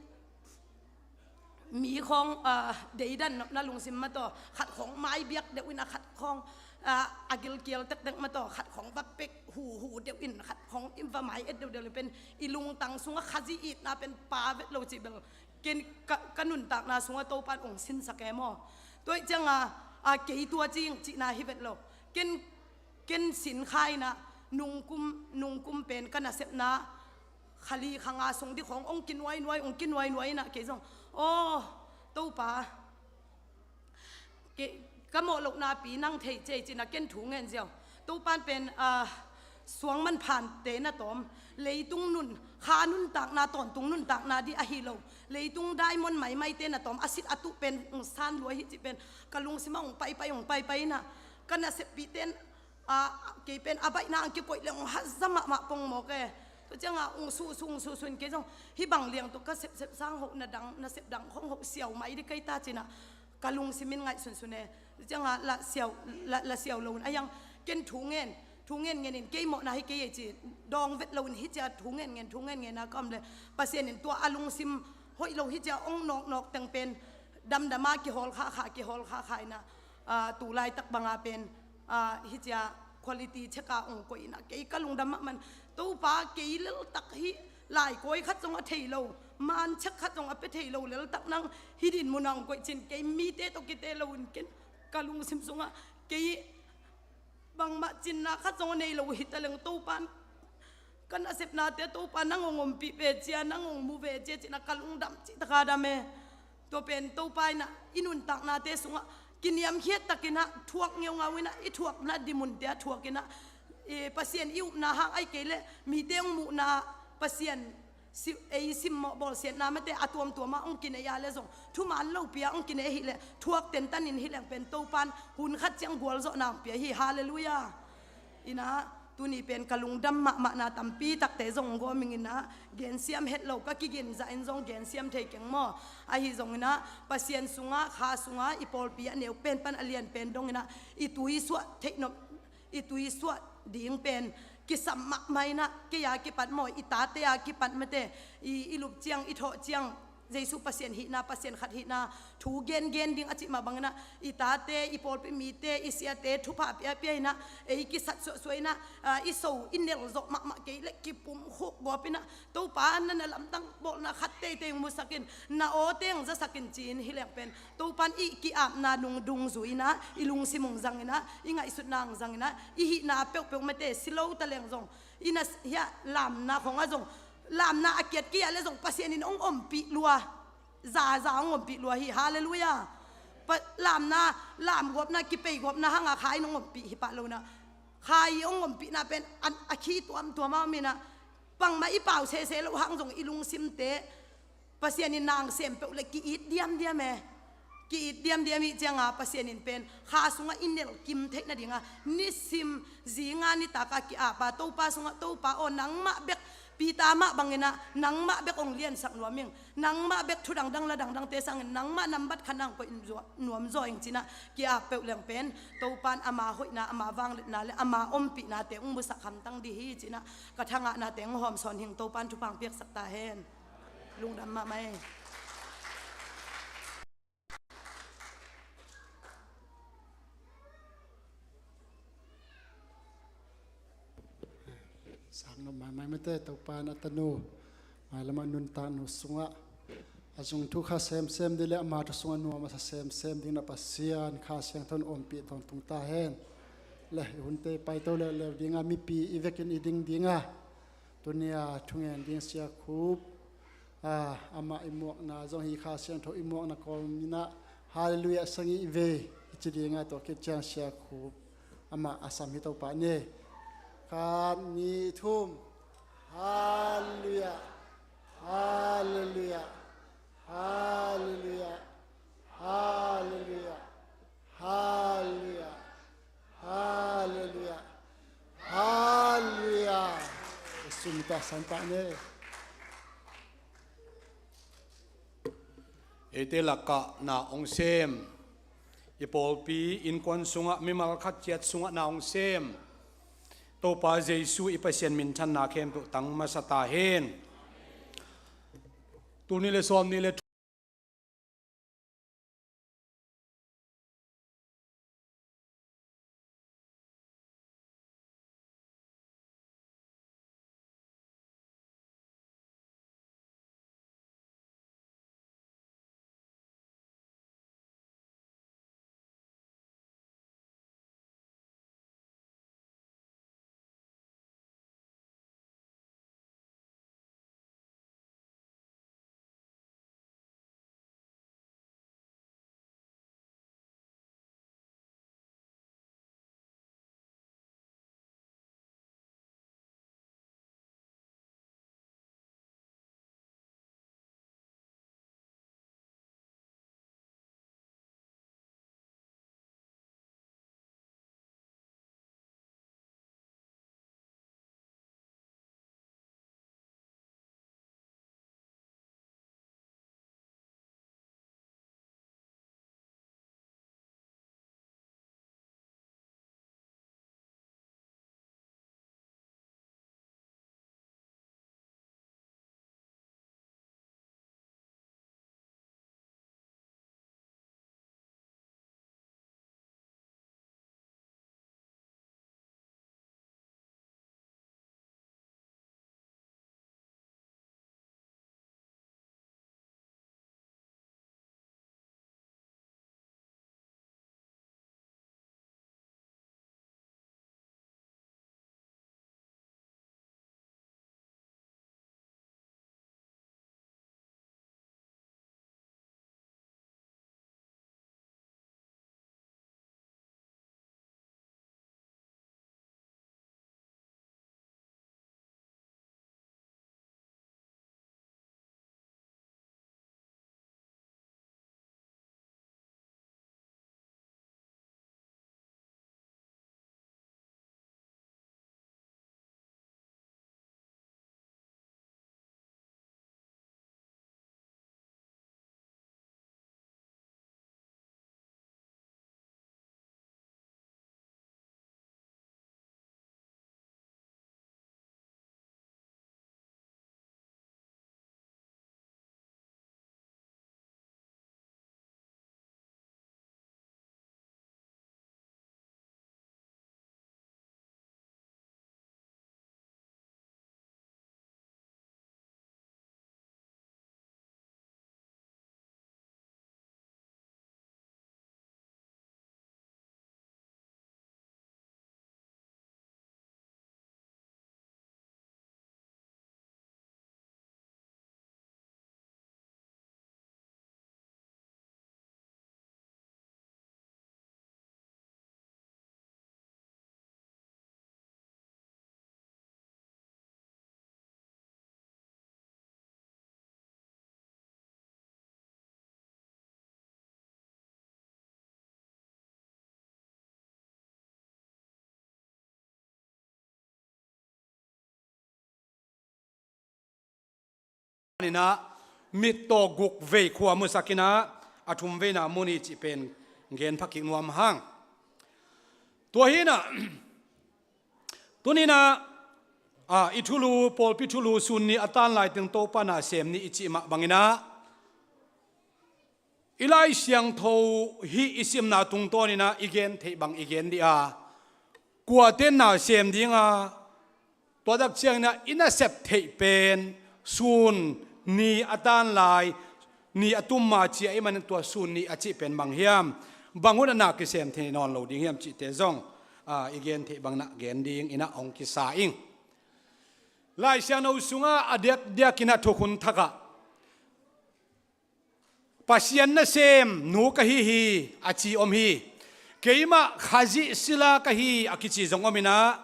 mi khawng, ah, deidan nopna lungsim mah tawh, khat khawng mai biak deuh in ah, khat khawng, ah, a gilkial tektek mah tawh, khat khawng va pek huhu deuh in, khat khawng in va mai et deuhdeuh leh pen i lungtang sungah Khazih itna pen pa vet lo cih bel ken ka, ka nuntakna sungah Topa'n hong sinsak e maw. Tua ahih ciangah, ah, kei tua ci ing cihna hi vet lo. Ken, ken sin kha in ah, nungkum, nungkum pen ka nasepna kha li kha nga sung ding khawng hong kinuainuai, hong kinuainuai in ah kei zong, aw, Topa, kei, ka mawh lohna pi nang thei ci ei ci in ah ken thu ngen ziau. Topa'n pen, ah, suang manphante na tawm, leitung nun, kha nuntakna, tawntung nuntakna ding ahi lo, leitung diamond maimaite na tawm, a sit a tuh pen hong san lua hi cih pen ka lungsim ah hong paipai, hong paipai in ah, ka naseppihte in, ah, kei pen a baihna hong kikoih leh hong hazat mahmah pongmawk e. Tua ciangah hong suhsuh, hong suhsuh in kei zong hih bang liang tawh ka sepsep sang hoh, na dang, nasep dang khawng hoh siau mai ding ka hi ta ci in ah ka lungsim in ngaihsunsun e. Tua ciangah lah siau, lah, lah siau lo in, a hiang ken thu ngen, thu ngenngen in, kei mawhna hi kei ei ci, dawng vet lo in hih ci a thu ngenngen, thu ngenngen a ka om leh Pasian in tua a lungsim hoih lo hih ci a hong nawknawk teng pen damdam a kihawl khakha, kihawl khakha in ah, ah, tu laitak bang a pen, ah, hih ci a quality check a hong koih in ah kei ka lungdam mahmah in, Topa, kei leltak hih laikawi khat zong a thei lo, man check khat zong a pia thei lo leltak nang hih dinmun ah hong koih ci in, kei mite tawh kite lo in ken ka lungsim sungah kei bangmah cinna khat zong a nei lo hi ta leng Topa'n ka nasepnate Topa nang hong ompih ve ci a, nang hong mu ve ci a ci in ah ka lungdam cihtak a dam e. Tua pen Topa in ah i nuntaknate sungah kiniamkhiat tak in ah, thuak ngeungau in ah, i thuakna ding munte ah thuak in ah, eh, Pasian i upna hang ahih kei leh mite hong muhna, Pasian si, ei simmawh bawlsiatna mate a tuamtuam ah hong kinei a leh zong, thuman lopi a hong kinei ahih leh thuak tentan in, hih leng pen Topa'n hun khat ciang gualzawhna hong pia hi. Halleluiah. In ah, tuni pen ka lungdam mahmahna tampi takte zong hong gawm ing in ah, gensiam het lo ka kigin zah in zong gensiam thei keng maw. Ahi zong in ah, Pasian sungah, kha sungah, i pawlpi a neu pen pan a lian pen dong in ah, i tui suah theih nop, i tui suah ding pen kisam mahmah in ah, kei a kipat maw, i tate a kipat mate, i, i lup ciang, i thawh ciang, Jesu Pasian hihna, Pasian khat hihna thu gengen ding a cih mah bangin ah, i tate, i pawlpi mite, i siate thupha piapia in ah, ei kisat suahsuah in ah, ah, i so, i nel zawh mahmah kei leh kipumkhuk gawp in ah, Topa, na, na lamdang bawlna khat teitei hong musak in, na aw teng zasak in, ci-in hi leng pen Topa in i ki-apna dung, dungzui in ah, i lungsim hong zang in ah, i ngaihsutna hong zang in ah, i hihna peuhpeuh mate, si lo ta leng zong, i na s-, hiah lamna khong ah zong, lamna a kiat kei ah leh zong Pasian in hong ompih lua. Zaza hong ompih lua hi. Halleluiah. Pa-, lamna, lamguapna, kipeiguapna hang a Kha in hong ompih hi pah lo in ah, Kha in hong ompihna pen a, a khi tuamtuam a om in ah, bangmah i pau sese loh hang zong i lungsimte Pasian in na hong sem peuh leh ki-it diamdiam e. Ki-it diamdiam hi. Ciang a Pasian in pen Kha sungah i nel kim theih nading a, nisim zinga nitak a ki-ap a, Topa sungah, Topa aw, nangmah bek, Peter mah bangin ah, nangmah bek hong liansak nuam ing, nangmah bek thu dangdang la dangdangte sangin, nangmah nambat khat na hong koih nuam zaw ing, ci-in ah ki-ap peuh leng pen Topa in ama hoihna, ama vangliatna leh ama ompihnate hong musak hamtang ding hi, ci-in ah ka thangahnate hong hawmsawn hi ing. Topa in thupha hong piaksak ta hen. Lungdam mahmah e. Sang nop maimai mate. Topa in a tanu mailamah nuntakna sungah a zung thu kha semsem ding leh ama thu sungah nuam a sa semsem ding na Pasian Kha Siangtho in ompih tawntung ta hen. Leh i hunte paito leuleu ding a, mipi i vekin i ding ding a, tuni a thungen ding Sia Khup, a, amah i muakna zong hi, Kha Siangtho i muakna kawm in ah, Halleluiah sagih vei i ci ding a, tua khit ciang Sia Khup amah a sam hi. Topa ni. Khat, nih, thum. Halleluiah. Halleluiah. Halleluiah. Halleluiah. Halleluiah. Halleluiah. Halleluiah. Jesu min tawh a san pah ni. Eite lakah na hong sem, i pawlpi innkuan sungah, mimal khat ciat sungah na hong sem Topa Jesu i Pasian minthanna khempeuh tang masa ta hen. Tul nih leh sawmnih leh Inah mittaw guk vei khua musak inah a thum veina mun hi cih pen gen phakik nuam hang. Tua hi inah tuni inah, a, i thulu, pawlpi thulu sun ni a tan lai teng Topa na sem ni i cih mah bang inah i Lai Siangtho hih i simna tungtawn inah i gen theih bang i gen dih a, kuate na sem ding a, tua tak ciang inah i nasep theih pen sun ni a tan lai, ni a tum ma ci ahih manin tua sun ni a cih pen bang hiam, bang hun a na kisem thei nawn lo ding hiam cihte zong, a, i gen theih bang na gen ding inah hong kisa ing. Lai Siangtho sungah a diakdiak inah thukhun thak ah Pasian nasem nu ka hi hi a ci om hi. Keimah Khazih sila ka hi a kici zong om inah,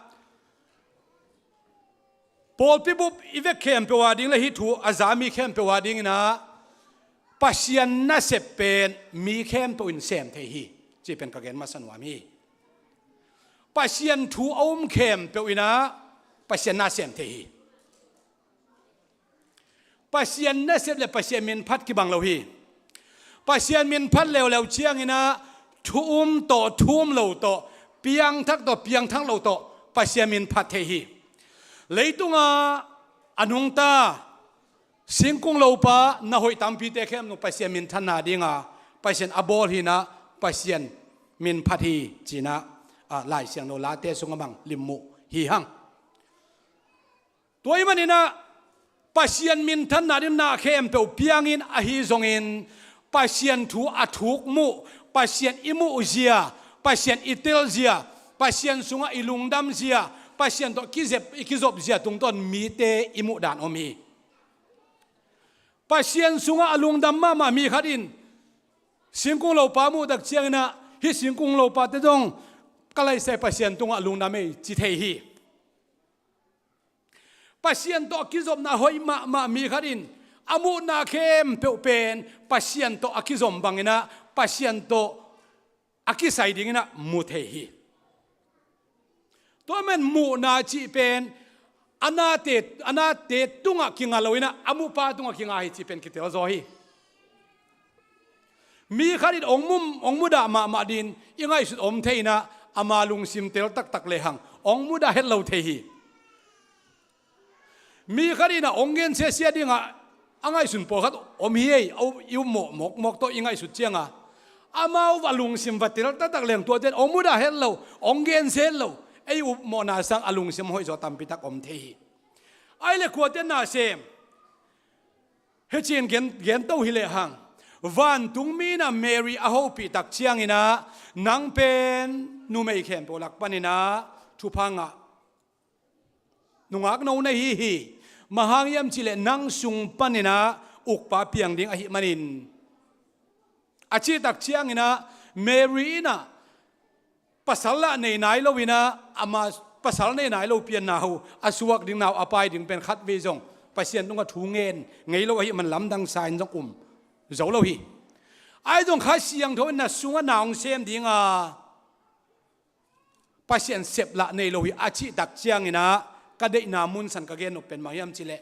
pawlpi bup i vek khempeuh a ding le hih thu a za mi khempeuh a ding inah Pasian nasep pen mi khempeuh in sem thei hi cih pen ka gen masa nuam hi. Pasian thu a um khempeuh inah Pasian na sem thei hi. Pasian nasep le Pasian min phat kibang lo hi. Pasian min phat leuleu ciang inah thu um tawh, thu um lo tawh, piangthak tawh, piangthak lo tawh Pasian min phat thei hi. Leitungah a nungta singkung lopa na hoih tampite khempeuh Pasian minthanna ding a Pasian a bawl hi inah Pasian min phat hi ci inah, a, Lai Siangtho late sungah bang limmuh hi hang. Tua ahih man inah Pasian minthanna ding na khempeuh piang in, ahi zongin Pasian thu a thuk muh, Pasian i muh zia, Pasian i tel zia, Pasian sungah i lungdam zia, Pasian tawh kizep, i kizop zia tungtawn mite i muh dan om hi. Pasian sungah a lungdam mahmah mi khat in singkung lopa muh tak ciang inah, hih singkung lopate zong ka laisai Pasian tungah lungdam ei ci thei hi. Pasian tawh a kizopna hoih mahmah mi khat in a muhna khempeuh pen Pasian tawh a kizom bang inah Pasian tawh a kisai ding inah mu thei hi. Tua man muhna cih pen a nate, a nate tungah kinga lo inah a muhpa tungah kinga hi cih pen kitel zaw hi. Mi khat in hong mu, hong mudah mahmah ding i ngaihsut om thei inah ama lungsim tel taktak lehang hong mudah het lo thei hi. Mi khat in a hong gensia sia dingah a ngaihsun pawlkhat om hi ei. A up, i up mawkmawk tawh i ngaihsut cianga amau a lungsim va tel taktak leng tuate in hong mudah het lo, hong gensia het lo. Ei upmawhna sang a lungsim hoih zaw tampitak om thei hi. Ai le kuate na sem hecin gen, gen to hi lehang, vantungmi in a Mary a hopih tak ciangin ah nang pen numei khempeuh lak panin ah thupha ngah nungak no na hi hi. Bang hang hiam cihleh nang sung panin ah ukpa piang ding ahih manin, a cih tak ciangin ah Mary in ah pasal lah nei nai lo in ah, ama pasal nei nai lo pian nau, a suak ding nau, a pai ding pen khatvei zong Pasian tungah thu ngen ngei lo ahih man lamdang sa in zong um zo lo hi. Ai zong Kha Siangtho in na sungah na hong sem ding a, Pasian sep lah nei lo hi a cih tak ciangin ah ka deihna munsan ka gen nop pen bang hiam cihleh,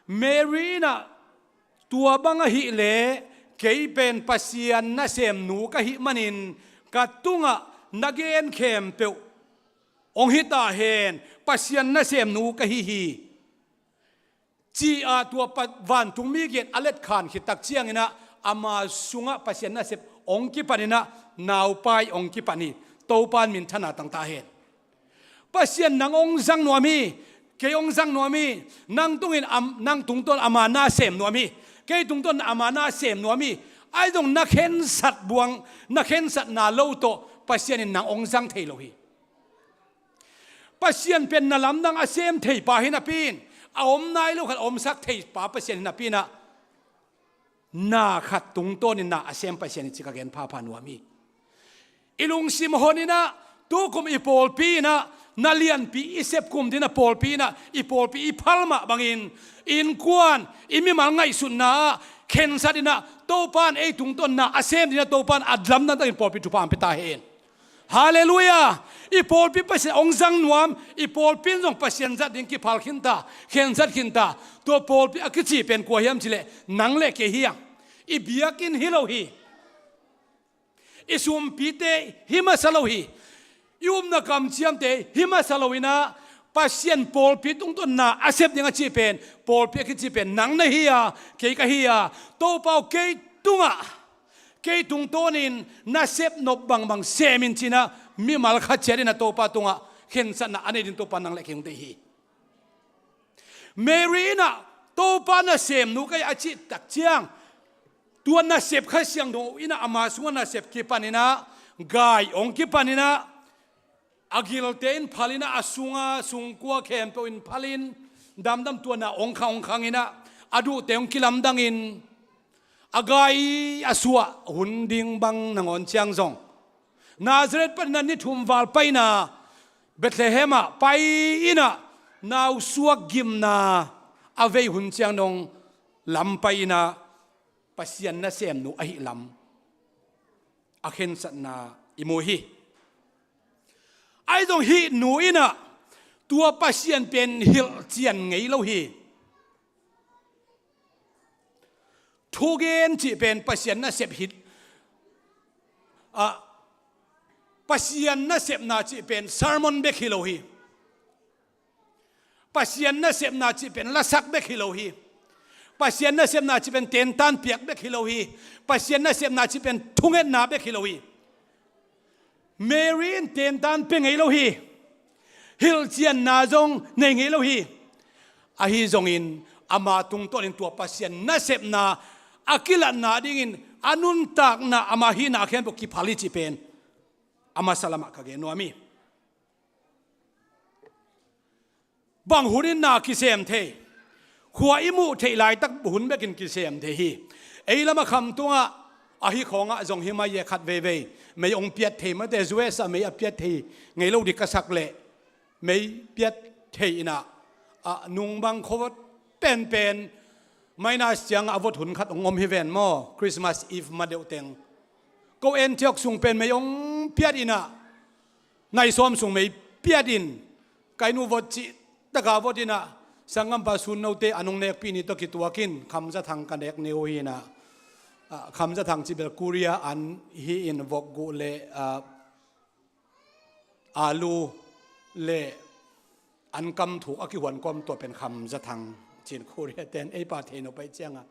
Mary in ah tua bang ahih leh kei pen Pasian nasemnu ka hih manin ka tungah na gen khempeuh hong hi ta hen, Pasian nasemnu ka hi hi, ci-a tua pa, vantungmi gen a letkhan khit tak ciangin ah ama sungah Pasian nasep hong kipan in ah naupai hong kipan hi. Topa in minthanna tang ta hen. Pasian nang hong zang nuam hi. Kei hong zang nuam hi. Nang tungin am, nang tungtawn ama na sem nuam hi. Kei tungtawn ama na sem nuam hi. Ai zong na khensat buang, na khensatna lo tawh Pasian in nang hong zang thei lo hi. Pasian pen na lamdang a sem thei pa hi napi in, a om nai lo khat a omsak thei pa Pasian hi napi in ah, na khat tungtawnin na a sem Pasian hi ci ka gen phapha nuam hi. I lungsim hon in ah, tukum i pawlpi in ah, na lianpi i sep kum ding a pawlpi in ah, i pawlpi i phal mah bangin, innkuan, i mimal ngaihsutna ah khensat in ah, Topa in ei tungtawn na a sem ding in ah, Topa in a lamdang takin pawlpi thupha hong pia ta hen. Halleluiah. I pawlpi Pasian hong zang nuam, i pawlpi in zong Pasian zat ding kiphal khinta, khensat khinta. Tua pawlpi a kici pen kua hiam cileh nang le kei hi a. I biakinn hi lo hi. I sumpite hi masa lo hi. I upna kamciamte hi masa lo inah Pasian pawlpi tungtawnin na a sep ding a cih pen, pawlpi a kici pen nang na hi a, kei ka hi a. Topa aw, kei tungah, kei tungtawnin na sep nop bangbang sem in cinah mimal khat ciat inah Topa tungah khensatna a nei ding Topa nang le kei hong deih hi. Mary inah Topa nasemnu ka hi a cih tak ciang, tua nasep Kha Siangtho inah ama sungah nasep kipan inah, gai hong kipan inah, a gilte in phal inah, a sunga sungkua khempeuh in phal in, damdam tua na hong khang hong khang inah, a duhte hong kilamdangin, a gai a suah hun ding bang nangawn ciang zong Nazareth panin a ni thum val paina Bethlehem ah pai inah nausuak gimna a vei hun ciang dong lam pai inah Pasian nasemnu ahih lam a khensatna i mu hi. Ahi zong hih nu inah tua Pasian pen hilhcian ngei lo hi. Thugen cih pen Pasian nasep hi. Ah, Pasian nasepna cih pen sermon bek hi lo hi. Pasian nasepna cih pen lasak bek hi lo hi. Pasian nasepna cih pen tentan piak bek hi lo hi. Pasian nasepna cih pen thungetna bek hi lo hi. Mary in tentan pia ngei lo hi. Hilhcianna zong nei ngei lo hi. Ahi zongin ama tungtawnin tua Pasian nasepna a kilatna dingin a nuntakna ama hihna khempeuh kiphal hi cih pen a masa lamah ka gen nuam hi. Bang hun in na kisem thei? Khua i muh theih laitak hun bekin kisem thei hi. Ei lam a Khamtung ah ahi khawngah zong hi mai e, khat veivei mei hong piat thei mate, U S ah mei a piat thei ngei lo dik ka sak leh mei piat thei inah, ah, nung bang khuavot penpen minus ciangah a vot hun khat hong om hi ven maw, Christmas Eve ma deuh teng. Ko Antioch sung pen mei hong piat inah, nai sawm sung mei piat in, ka inn uh vot cih taka vot inah, sanggampa Sun Note a nung nekpih ni tawh kituak in Khamzathang ka nek ni uh hi inah, ah, Khamzathang cih bel Korea an hi in vok guh le, ah, alu le an kam thuk a kihuan kawm tua pen Khamzathang cin Korea ten ei pa thei no pai ciangah.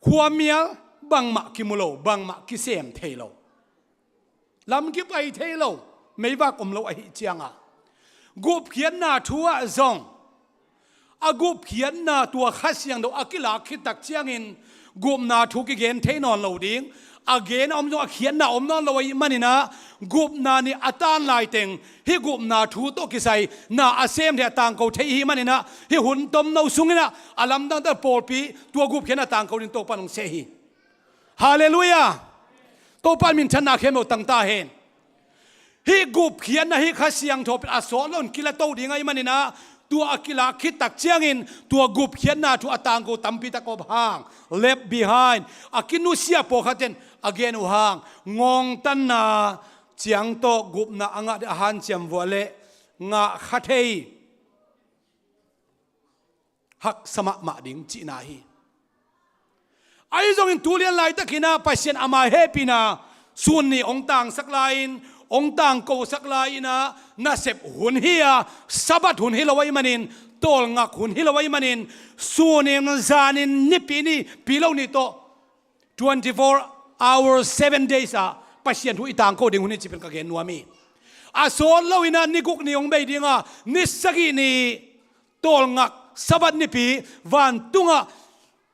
Khuamial bangmah kimu lo, bangmah kisem thei lo, lam kipai thei lo, meivak om lo ahih ciangah gupkhiatna thu ah zong a gupkhiatna tua Kha Siangtho a kilak khit tak ciangin gupna thu kigen thei nawn lo ding, a gen a om zong a khiatna om nawn lo ahih maninah gupna ni a tan laiteng hih gupna thu tawh kisai na a sem thei a tangko thei ahih maninah hih hun tomno sunginah a lamdangte pawlpi tua gupkhiatna tangko ding Topa in hong seh hi. Halleluiah. Topa in minthanna khempeuh tang ta hen. Hih gupkhiatna hih Kha Siangtho pen a sawt loin kilato ding ahih maninah tua a kilak khit tak ciangin tua gupkhiatna thu a tangko tampi tak om hang, left behind, a kinusia pawlkhat ten a gen uh hang, ngawngtanna ciang tawh gupna a ngah ding a hanciam vuah le ngah kha thei, haksa mahmah ding cihna hi. Ahi zongin tulian laitakinah Pasian ama hehpihna sun ni hong tangsak lai-in, hong tangkosak lai-inah nasep hun hi a, Sabbath hun hi lo ahih manin, tawlngak hun hi lo ahih manin, sun in, zan in, nipi ni, pi lo ni tawh twenty-four hours, seven days ah Pasian thu i tangko ding hun hi cih pen ka gen nuam hi. A sawt loinah ni guk ni hong bei dinga, ni sagih ni tawlngak Sabbath nipi vantungah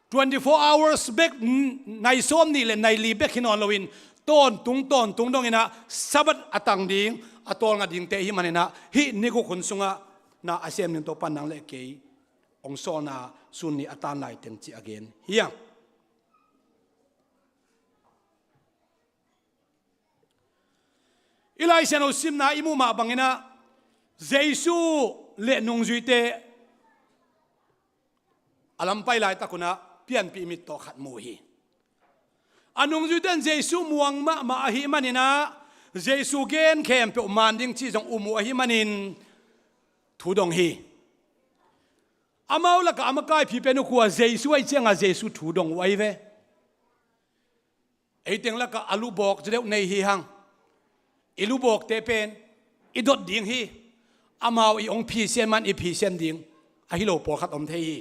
twenty-four hours bek, n-, nai sawm nih le nai li bek hi nawn loin tawntung tawntung donginah Sabbath a tang ding, a tawlnga dingte ahih maninah hih ni guk hun sungah na a sem ding Topa in nang le kei hong sawlna sun ni a tan laiteng cih a gen hi a. I Lai Siangtho simna i muh mah banginah Jesu le nungzuite a lampai laitak unah pianpih mit tawh khat mu hi. A nungzuite in Jesu muang mahmah ahih manin ah, Jesu gen khempeuh man ding cih zong um uh ahih manin thu dong hi. Amau lakah a makaipi pen uh kua? Jesu ahih ciangah Jesu thu dong uh ahi ve. Ei teng lakah a lubawk zaw deuh nei hi hang. I lubawkte pen i dot ding hi. Amau i hong phisian man i phisian ding ahi lo pawlkhat om thei hi.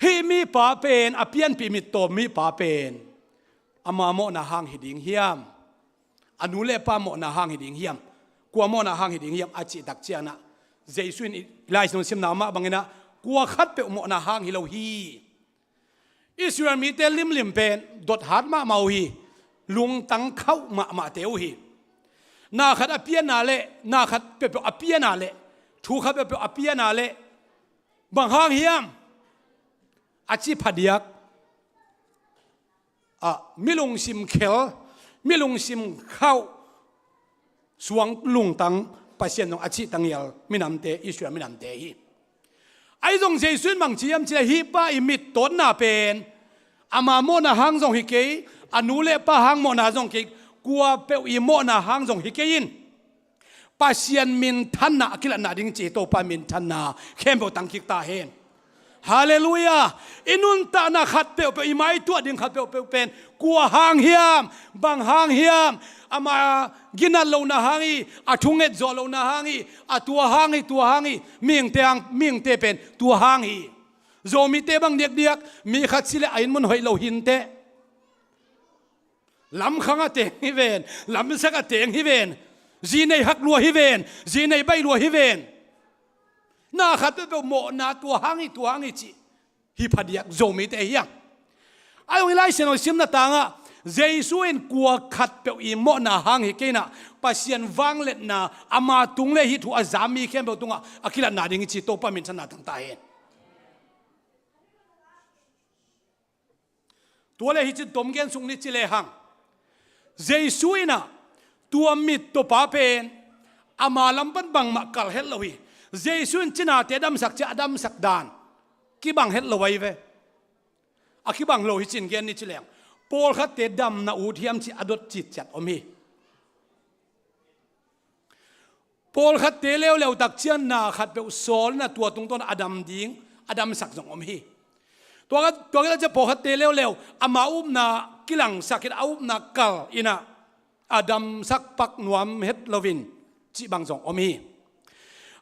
Hih mipa pen, a pianpih mittaw mipa pen ama mawhna hang hi ding hiam? A nu le pa mawhna hang hi ding hiam? Kua mawhna hang hi ding hiam a cih tak ciangin ah, Jesu in i Lai Siangtho simna mah bangin ah, kua khatpeuh mawhna hang hi lo hi. Israel mite limlim pen dot hat mahmah uh hi. Lungtang khauh mahmahte uh hi. Na khat a piana le, na khat peuhpeuh a piana le, thu khat peuhpeuh a piana le, bang hang hiam? A ci phadiak, a, mi lungsim khel, mi lungsim khauh, suang lungtang Pasian zong a cih tangial minamte, Israel minamte hi. Ahi zong Jesu in bang ci hiam cih leh, hih pa i mittawtna pen ama mawhna hang zong hi kei, a nu le pa hang mawhna zong kei, kua peuh i mawhna hang zong hi kei in, Pasian minthanna a kilatna ding ci hi. Topa minthanna khempeuh tangkik ta hen. Halleluiah. I nuntakna khat peuhpeuh, i maituah ding khat peuhpeuh pen kua hang hiam? Bang hang hiam? Ama ginat lohna hang hi, a thunget zawh lohna hang hi, a tua hang hi, tua hang hi. Mihingte hang, mihingte pen tua hang hi. Zomite bang diakdiak, mi khat si leh a inn mun hoih lo hinteh. Lamkhang a teng hi ven, lamsak a teng hi ven, zi nei hak lua hi ven, zi nei baih lua hi ven. Na khat peuhpeuh mawhna tua hang hi, tua hang hi cih hi phadiak Zomite hi hang. Ahi zong i Lai Siangtho simna tangah Jesu in kua khatpeuh i mawhna hang hi kei in ah, Pasian vangliatna ama tung le hih thu a za mi khempeuh tungah a kilatna ding hi ci. Topa minthanna tang ta hen. Tua le hih cin tom gen suk ni ci lehang, Jesu in ah tua mittawpa pen ama lam pan bangmah kal het lo hi. Jesu in cinate damsak ciang a damsak dan kibang het lo ahi ve. A kibang lo hi cin gen ni ci lehang, pawlkhatte damna ut hiam cih a dot citciat om hi. Pawlkhatte leuleu tak ciang na khatpeuh sawl in ah tua tungtawn a dam ding, a damsak zong om hi. Tua, tua khit ciang pawlkhatte leuleu ama upna kilangsak in, a upna kal in ah a damsak pak nuam het lo in cih bang zong om hi.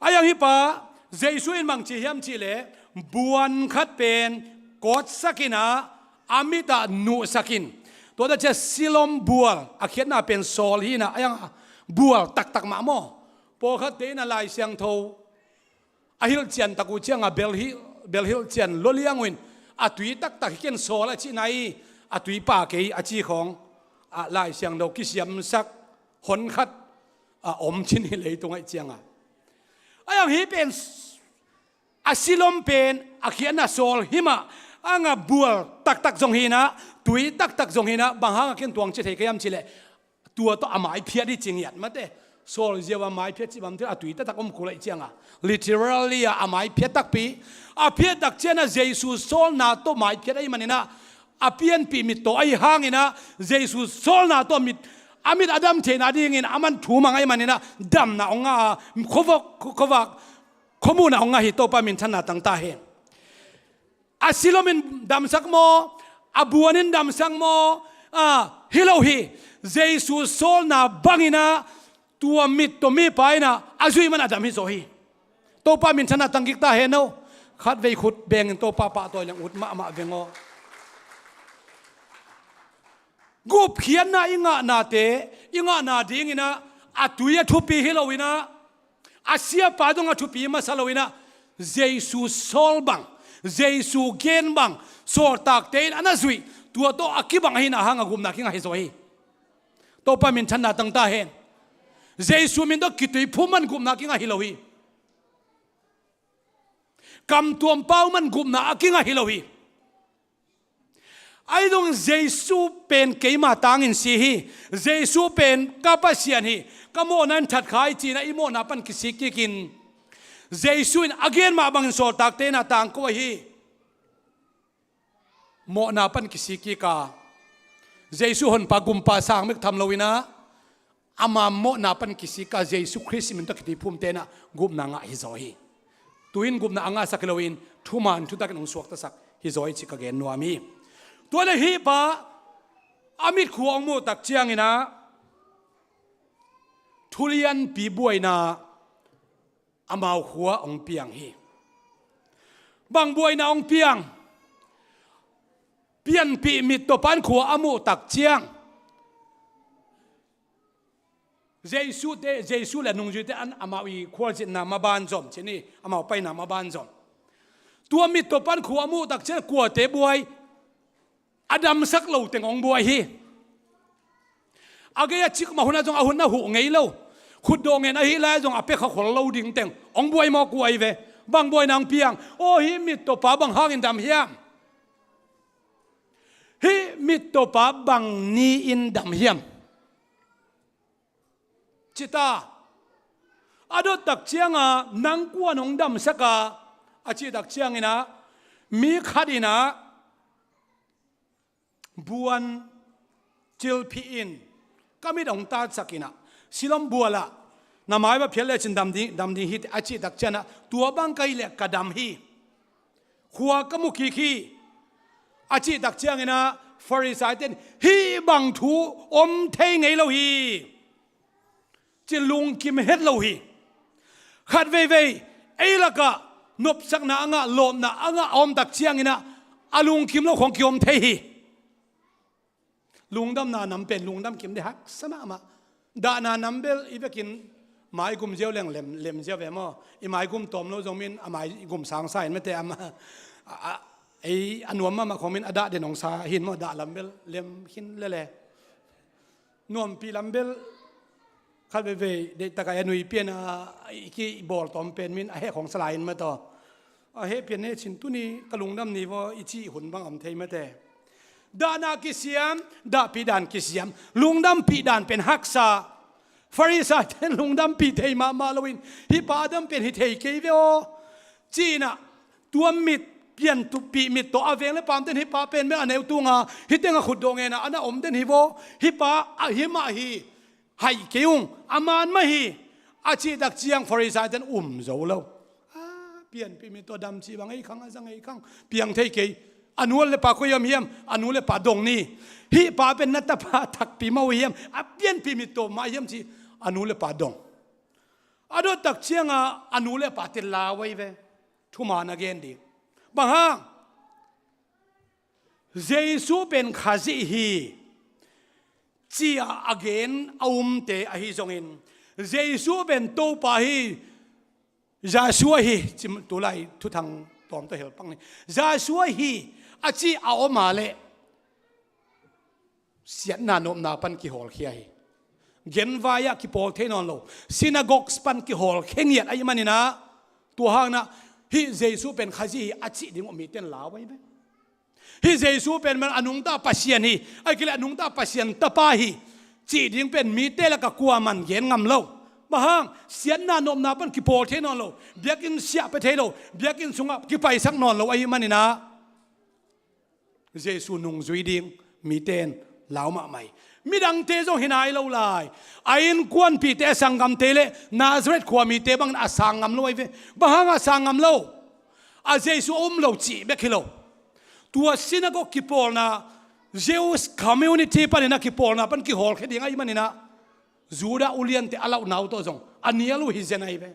Ahi zong hih pa Jesu in bang ci hiam cih leh, buan khat pen kawtsak in ah a mit ah nuhsak in, tua tak ciang Siloam bual, a khiatna pen sawl hi in ah, ahi zong bual taktak mah maw? Pawlkhatte in ah Lai Siangtho a hilhcian tak uh ciangah bel hilh, bel hilhcian lua liang uh in, a tui taktak hi ken sawl a cihna hi, a tui pa kei a ci khawng, a, Lai Siangtho kisiamsak honkhat a om cin hi leitung ahih ciangah. Ahi zong hih pen a Siloam pen a khiatna sawl hi mah, a nga bual taktak zong hi in ah, tui taktak zong hi in ah, bang hangah ken tuang ci thei ka hiam cih leh, tua tawh a maiphiat hi ci ngiat mate. Sawl ziau a maiphiat cih bang thil a tui taktak om kul ahih ciangah, literally a, a maiphiat takpi. A phiat tak ciang ah Jesu sawlna tawh maiphiat ahih manin ah, a pianpih mittaw ahih hangin ah Jesu sawlna tawh mit, a mit a dam theihna dingin aman thu mang ahih manin ah damna hong ngah a, khuavak, khuavak, khuamuhna hong ngah hi. Topa minthanna tang ta hen. A Siloam in damsak maw, a buan in damsak maw, a, hi lo hi. Jesu sawlna bangin ah tua mittaw mipa in ah a zuih man a dam hi zaw hi. Topa minthanna tangkik ta hen aw. Khatvei khut bengin Topa pahtawi leng ut mahmah veng aw. Gupkhiatna i ngahnate, i ngahna dingin ah a tui a thupi hi lo in ah, a siapa dong a thupi masa lo in ah, Jesu sawl bang, Jesu gen bang sawltakte in a na zuih, tua tawh a kibang ahihna hangah gupna kingah hi zaw hi. Topa minthanna tang ta hen. Jesu min tawh kituiphum man gupna kingah hi lo hi. Kamtuam pau man gupna a kingah hi lo hi. Ahi zong Jesu pen keima tangin si hi. Jesu pen ka Pasian hi, ka mawhna in thatkha hi ci-in ah i mawhna pan kisik kikin, Jesu in a gen mah bangin sawltakte in ah tangko ahi hi. mawhna pan kisik kik a, Jesu honpa gumpa sang mek tham lo in ah, ama mawhna pan kisik a Jesu Khrist min tawh kithei phumte in ah gupna ngah hi zaw hi. Tu-in gupna a ngahsak hi loin thuman thutakin hong suaktasak hi zaw hi ci ka gen nuam hi. Tua le hih pa a mitkhu hong muh tak ciangin ah thulianpi buaina amau khua hong piang hi. Bang buaina hong piang? Pianpih mittawpa in khua a muh tak ciang, Jesu te, Jesu le nungzuite an amau i khualzinna maban zom, ci ni, amau paina maban zom. Tua mittawpa in khua a muh tak ciang kuate buai? A damsak lo teng hong buai hi. A gei a cik mah hun ah zong a hun a huh ngei lo, khutdawh ngen ahih lai zong a pia kha khol lo ding teng hong buai mawk uh ahi ve. Bang buaina hong piang? Aw, hih mittawpa bang hangin dam hiam? Hih mittawpa bang ni-in dam hiam? Ci ta. A dot tak cianga nang kuan hong damsak a, a cih tak ciangin ah mi khat in ah buan cilphih in ka mit hong tatsak in ah, Siloam bual ah na mai va phial lecin dam ding, dam ding hi, a cih tak ciangin ah, tua bang ka hih leh ka dam hi. Khua ka mu kik hi, a cih tak ciangin ah Farisai-te in hih bang thu om thei ngei lo hi, ci lungkim het lo hi. Khat veivei ei lakah nopsakna a ngah, lawpna a ngah a om tak ciangin ah a lungkim lo khong kiom thei hi. Lungdamna nam pen lungdam kim ding haksa mahmah. Dahna nam bel i vekin maigum ziau leng lem, lem ziau ve maw? I maigum tawm lo zong min a maigum sangsa in mate ama, a, a, ei a nuam mahmah khong min a dah den hong sa hin maw? Dah lam bel lem khin lele. Nuampih lam bel khat veivei deihtak a, a nui pian a, i kibawl tawm pen min a heh khong sa lai in mate. A heh pian ne cin tuni ka lungdam ni vaw i cih hun bang om thei mate. Dahna kisiam, dahpih dan kisiam, lungdampih dan pen haksa. Farisai-te in lungdampih thei mahmah loin hih pa a dam pen hi thei kei ve aw, ci-in ah tua mit, pianpih mit tawh a veng le paamte in hih pa pen bel a neu tunga hih teng a khutdawh ngen a a na om den hi vaw, hih pa a hi mah hi, haih kei ung, a man mah hi, a cih tak ciang Farisai-te in um zo lo. A, pianpih mit tawh dam cih bang ei khang, a zang ei khang, piang thei kei. A nu le pa koi om hiam? A nu le pa dong ni. Hih pa pen na tapa takpi mah uh hiam? A pianpih mit tawh mah hiam ci a nu le pa dong. A dot tak cianga a nu le pate lau ahi ve. Thuman a gen ding. Bang hang? Jesu pen Khazih hi, ci-a a gen a umte ahi zongin, Jesu pen Topa hi, Yahshua hi, ci, tulai thuthang tawm tawh helpang ni. Yahshua hi, a ci a om a leh siatna nopna pan kihawlkhia hi. Genvai-ah kipawl thei nawn lo. Synagogues pan kihawlkhia ngiat ahih manin ah, tua hangin ah hih Jesu pen Khazih hi a cih ding uh mite in lau ahi ve. Hih Jesu pen man a nungta Pasian hi, ahih kei leh a nungta Pasian Tapa hi, cih ding pen mite lakah kuaman gen ngam lo. Bang hang? Siatna nopna pan kipawl thei nawn lo. Biakinn siah pia thei lo. Biakinn sungah kipaisak nawn lo ahih manin ah, Jesu nungzui ding mite in lau mahmah hi. Midangte zong hi nai lo lai. A innkuanpihte, a sanggamte le Nazareth khua mite bangin a sang ngam lo ahi ve. Bang hang a sang ngam lo? A Jesu a um lo cih bek hi lo. Tua synagogue kipawlna, Jewish community panin a kipawlna pan kihawlkhia ding ahih manin ah, Judah uliante a lauhna uh tawh zong a nial uh hi zen ahi ve.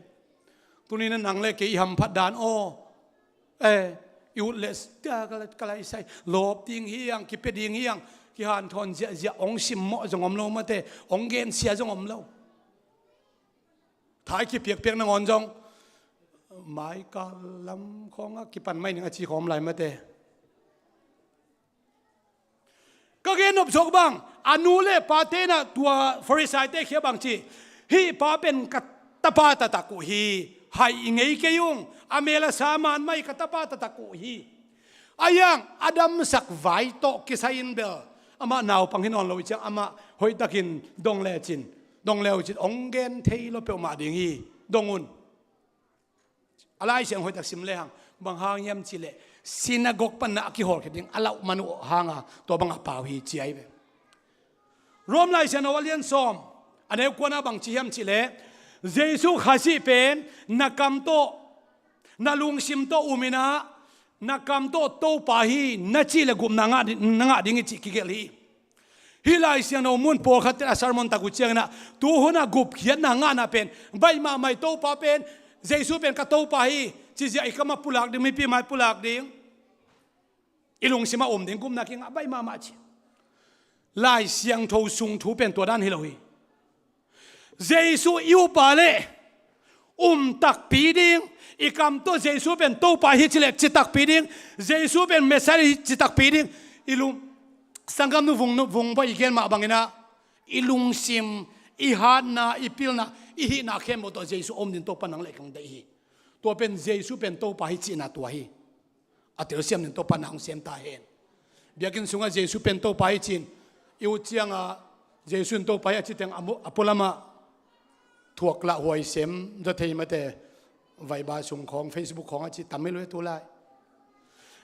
Tuni-in ah nang le kei i hamphat dan aw, eh, i ut le sia ka la, ka la i sai, lawp ding hi hang, kipia ding hi hang, kihanthawn ziahziah, hong simmawh zong om lo mate, hong gensia zong om lo. Thai kipiakpiak nangawn zong mai kal lam khawngah kipan mai ning a ci khawm lai mate. Ka gen nop zawk bang, a nu le pate in ah tua Farisai-te kiang bang ci, hih pa pen ka tapa taktak uh hi, haih ngei kei ung, a mel a sa man mah hi, ka tapa taktak uh hi. Ahi hang a damsak vai tawh kisai-in bel amah naupang hi nawn lo ahih ciang amah hoihtakin dong lecin, dong le uh cin hong gen thei lo peuhmah ding hi. Dong un. A Lai Siangtho hoihtak sim lehang, Bang hang hiam cihleh, sinagog panah a kihawl khit ding a lauh man uh hanga tua banga pau hi ci ahi ve. Rom Lai Siangtho a lian sawm, a neu kuana bang ci hiam cihleh, Jesu Khazih pen na kam tawh, na lungsim tawh um inah, na kam tawh Topa hi na cih le gupna ngah di-, na ngah ding hi cih kigelh hi. Hih Lai Siangtho mun pawlkhatte a sermon tak uh cianginah, tuhunah gupkhiatna ngahna pen baih mahmah hi. Topa pen, Jesu pen ka Topa hi cizia i kamah pulak ding, mipi mai pulak ding, i lungsimah um ding gupna kingah baih mahmah ci. Lai Siangtho sung thu pen tua dan hi lo hi. Jesu i upa le um takpi ding, i kam tawh Jesu pen Topa hi cileh ci takpi ding, Jesu pen Messiah hi ci takpi ding, i lung, sanggamnu Vung, Vung Bawi i gen mah banginah, i lungsim, i hatna, i pilna, i hihna khempeuh tawh Jesu om ding Topa nang le kei hong deih hi. Tua pen Jesu pen Topa hi cihna tua hi. A telsiam ding Topa nang hong sem ta hen. Biakinn sungah Jesu pen Topa hi ci-in i ut ciangah, Jesu in Topa hi a ci teng a mu-, a pualamah thuak lah huai sem zaw thei mate, Viber sung khawng, Facebook khawng a ci tam hi lo hi tu lai.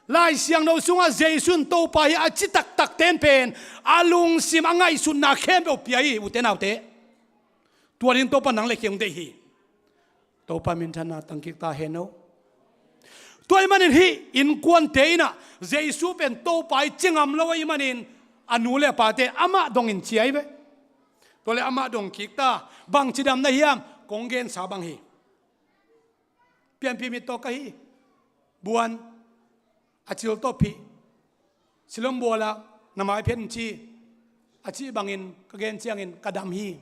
Lai Siangtho sungah Jesu in Topa hi a ci taktak ten pen a lungsim a ngaihsutna khempeuh pia hi, ute naute. Tua ding Topa nang le kei hong deih hi. Topa minthanna tangkik ta hen aw. Tua ahih manin hih innkuante inah Jesu pen Topa hi ci ngam lo ahih manin, a nu le a pate amah dongin ci ahi ve. Tua le amah dong kik ta, bang cidamna hiam, kong gensa bang hi. Pianpih mittaw ka hi, buan a cil tawh phih, silom bualah na mai phet in ci, a cih bangin ka gen ciangin ka dam hi.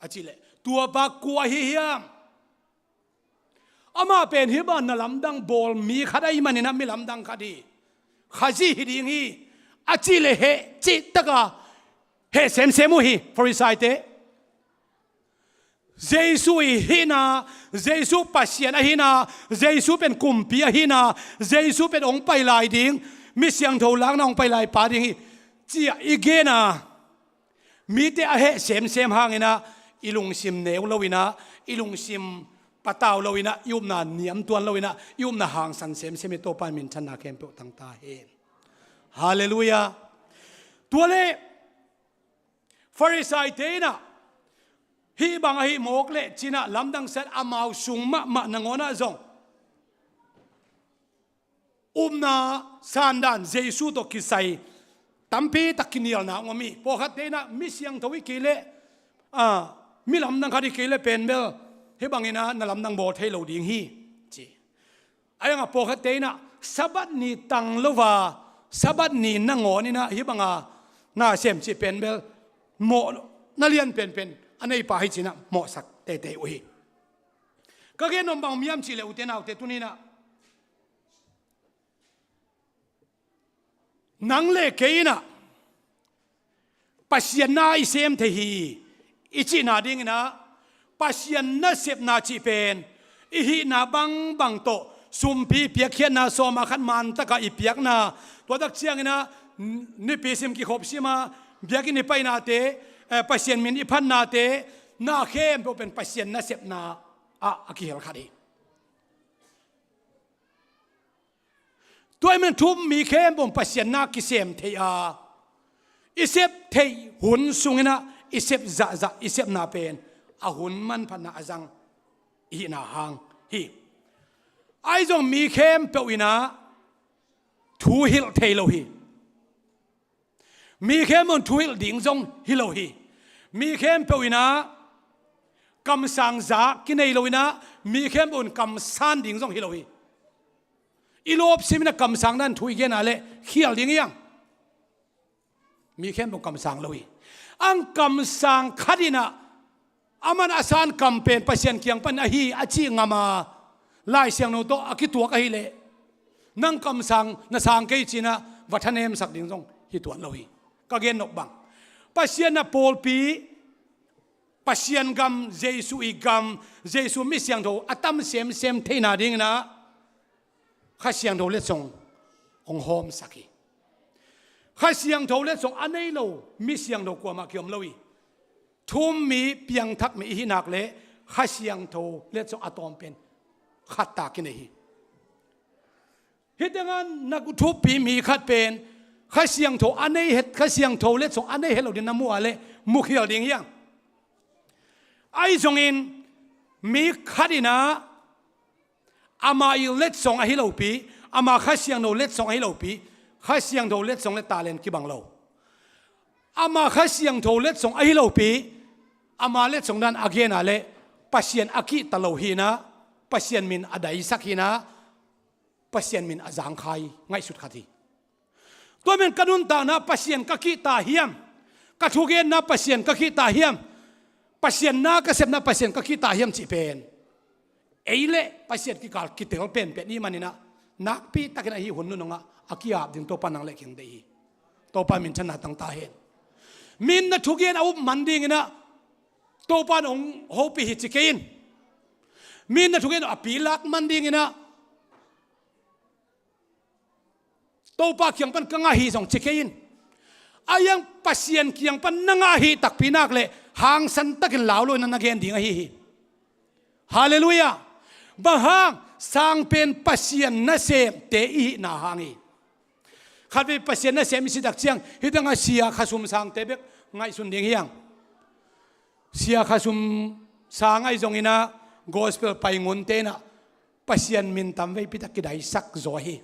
A cih leh, tua pa kua ahi hiam? Amah pen hih bang na lamdang bawl mi khat ahih maninah mi lamdang khat hi. Khazih hi ding hi. A cih leh heh cih taka heh semsem uh hi, Farisaite. Jesu i hihna, Jesu Pasian ahihna, Jesu pen kumpi ahihna, Jesu pen hong pai lai ding, mi siangtho lakna hong pai lai pa ding hi, ci-ah i gen a, mite a heh semsem hanginah i lungsim neu loinah, i lungsim patau loinah, i upna niamtuan loinah, i upna hangsan semsem hi. Topa in minthanna khempeuh tang ta hen. Halleluiah. Tua le Farisaite inah hih bang ahi mawk leh cinah lamdang sat amau sung mahmah nangawnah zong upna sandan Jesu tawh kisai tampi tak kinialna hong om hi. Pawlkhatte inah mi siangtho hi kei leh, a, mi lamdang khat hi kei leh pen bel hih banginah na lamdang bawl thei lo ding hi, ci. Ahi hangah pawlkhatte inah Sabbath ni tang lo a, Sabbath ni nangawn inah hih banga na sem cih pen bel mawhna lian penpen a neipa hi cinah mawhsak teitei uh hi. Ka gen nop bang om hiam cihleh, ute naute, tuninah nang le kei inah Pasian na i sem thei hi i cihna dinginah, Pasian nasepna cih pen i hihna bangbang tawh sumpi piakkhiatna, sawma khat mantakah i piakna, tua tak cianginah nipi sim kikhop sima biakinn i painate, eh, Pasian min i phatnate, na khempeuh pen Pasian nasepna ah a kihel khat hi. Tua ahih manin thu um mi khempeuh Pasian na kisem thei a, i sep theih hun sunginah i sep zahzah i sepna pen a hun manphatna a zang i hihna hang hi. Ahi zong mi khempeuh inah thu hilh thei lo hi. Mi khempeuh in thu hilh ding zong hi lo hi. Mi khempeuh inah kamsang za kinei lo inah, mi khempeuh in kamsan ding zong hi lo hi. I lawpsim inah kamsang dan thu i gen a leh khial ding hiang. Mi khempeuh kamsang lo hi. Ang kamsang khat inah aman a san kam pen Pasian kiang pan ahi a cih ngam a, Lai Siangtho tawh a kituak ahileh nang kamsang na sang kei cinah va thanemsak ding zong hi tuan lo hi. Ka gen nop bang, Pasian na pawlpi, Pasian gam, Jesu i gam, Jesu mi siangtho a tam semsem theihna dinginah Kha Siangtho letsong hong hawmsak hi. Kha Siangtho letsong a nei lo mi siangtho kuamah kiom lo hi. Thu um mi, piangthak mi i hih nak leh Kha Siangtho letsong a tawm pen khat ta kinei hi. Hih tengah na thupi mi khat pen Kha Siangtho a nei het, Kha Siangtho letsong a nei het lo ding na muh a leh mukhial ding hiam? Ahi zongin mi khat in ah ama ii letsong ahi lopi, ama Kha Siangtho letsong ahi lopi, Kha Siangtho letsong le talent kibang lo. Ama Kha Siangtho letsong ahi lopi, ama letsong dan a gen a leh Pasian a kihta lo hi in ah, Pasian min a daisak hi in ah, Pasian min a zangkhai ngaihsut khat hi. Tua men ka nuntakna Pasian ka kihta hiam? Ka thugenna Pasian ka kihta hiam? Pasian na ka sepna Pasian ka kihta hiam cih pen ei le Pasian kikal kitel penpen i hih manin ah nakpi takin ahi hun nunung ah a ki-ap ding Topa nang le kei hong deih hi. Topa minthanna tang ta hen. Mi in na thugen a up man dingin ah Topa in hong hopih hi ci kei in. Mi in na thugen a pilak man dingin ah Topa kiang pan ka ngah hi zong ci kei in. Ahi zongin Pasian kiang pan na ngah hi takpi nak leh hangsan takin lau lo in ah na gen ding ahi hi. Halleluiah. Bang hang? Sang pen Pasian nasemte i hihna hang hi. Khatvei Pasian nasem i cih tak ciang hih tengah sia Kha Sum Sangte bek ngaihsun ding hi hang. Sia Kha Sum Sang ahi zongin ah gospel pai ngunte in ah Pasian min tamveipi tak kidaisak zaw hi.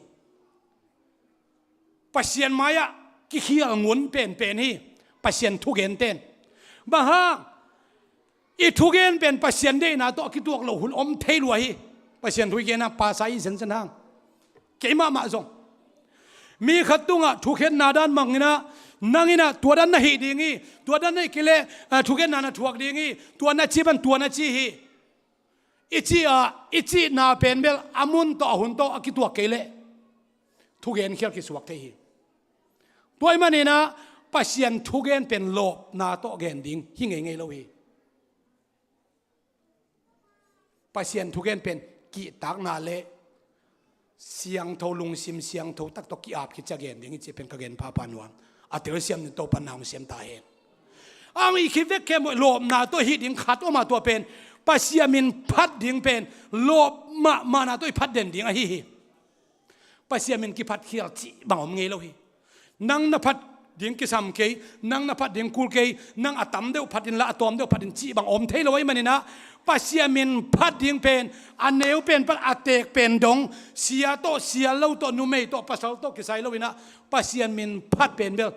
Pasian mai-ah kikhial ngun penpen hi Pasian thugente in. Bang hang? I thugen pen Pasian deihna tawh a kituak loh hun om thei lua hi. Pasian thu i gen a pasa i zenzen hang. Kei mahmah zong mi khat tungah thukhenna dan bangin ah nang in ah tua dan na hih ding hi, tua dan na hih kei leh, ah, thukhenna na thuak ding hi, tua na ci pan tua na ci hi i cih a, i cihna pen bel a mun tawh a hun tawh a kituak kei leh thugen khial kisuak thei hi. Tua ahih manin ah Pasian thugen pen lawpna tawh gen ding hi ngeingei lo hi. Pasian thugen pen kihtakna le siangtho, lungsim siangtho tak tawh ki-ap khit ciang gen ding hi cih pen ka gen phapha nuam. A telsiam ding Topa in na hong sem ta hen. A hong i khit vek khempeuh lawpna tawh hih ding khat om a, tua pen Pasian min phat ding pen lawp mahmahna tawh i phat den ding ahi hi. Pasian min kiphat khial cih bang om ngei lo hi. Nang na phat ding kisam kei, nang na phat ding kul kei, nang a tam deuh phat in la a tawm deuh phat in cih bang om thei lo ahih manin ah Pasian min phat ding pen a neu pen pan a teek pen dong, sia tawh, sia lo tawh, numei tawh, pasal tawh kisai lo in ah Pasian min phat pen bel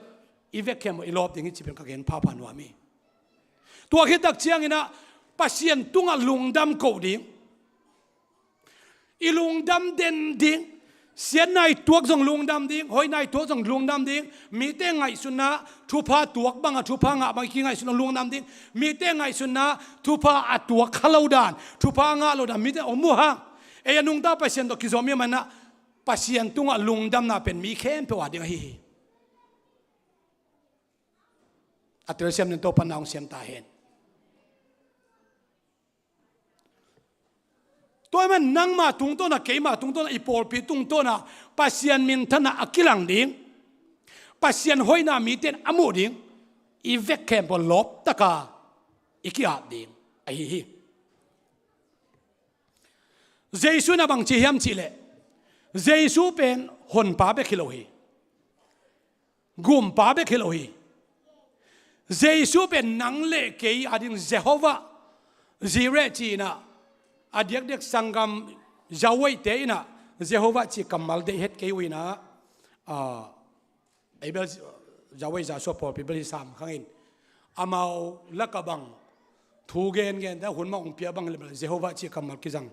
i vek khempeuh i lawp ding hi cih pen ka gen phapha nuam hi. Tua khit tak ciangin ah Pasian tungah lungdam ko ding. I lungdam den ding. Siatna i tuak zong lungdam ding, hoihna i tuak zong lungdam ding. Mite ngaihsutna thupha tuak bang a thupha ngah bang i kingaihsut zong lungdam ding. Mite ngaihsutna thupha a tuak kha lo dan, thupha a ngah lo dan mite hong mu hang. Ei a nungta Pasian tawh kizom i hih manin ah Pasian tungah lungdamna pen mi khempeuh a ding ahi hi. A telsiam ding Topa in na hong sem ta hen. Tua ahih manin nangma tungtawn ah, keima tungtawn ah, i pawlpi tungtawn ah Pasian minthanna a kilang ding, Pasian hoihna mite in a muh ding, i vek khempeuh lawp taka i ki-ap ding ahi hi. Jesu in a bang ci hiam cih leh, Jesu pen honpa bek hi lo hi. Gumpa bek hi lo hi. Jesu pen nang le kei a ding Jehovah Jireh ci in ah, a diakdiak sanggam Yahweh te in ah Jehovah ci kammal deih het kei uh in ah, ah, Bible, Yahweh Joshua pawlpi bel hi sam khang in, amau lakah bang thu gengen te hun mah hong pia bang le bel Jehovah ci kammal kizang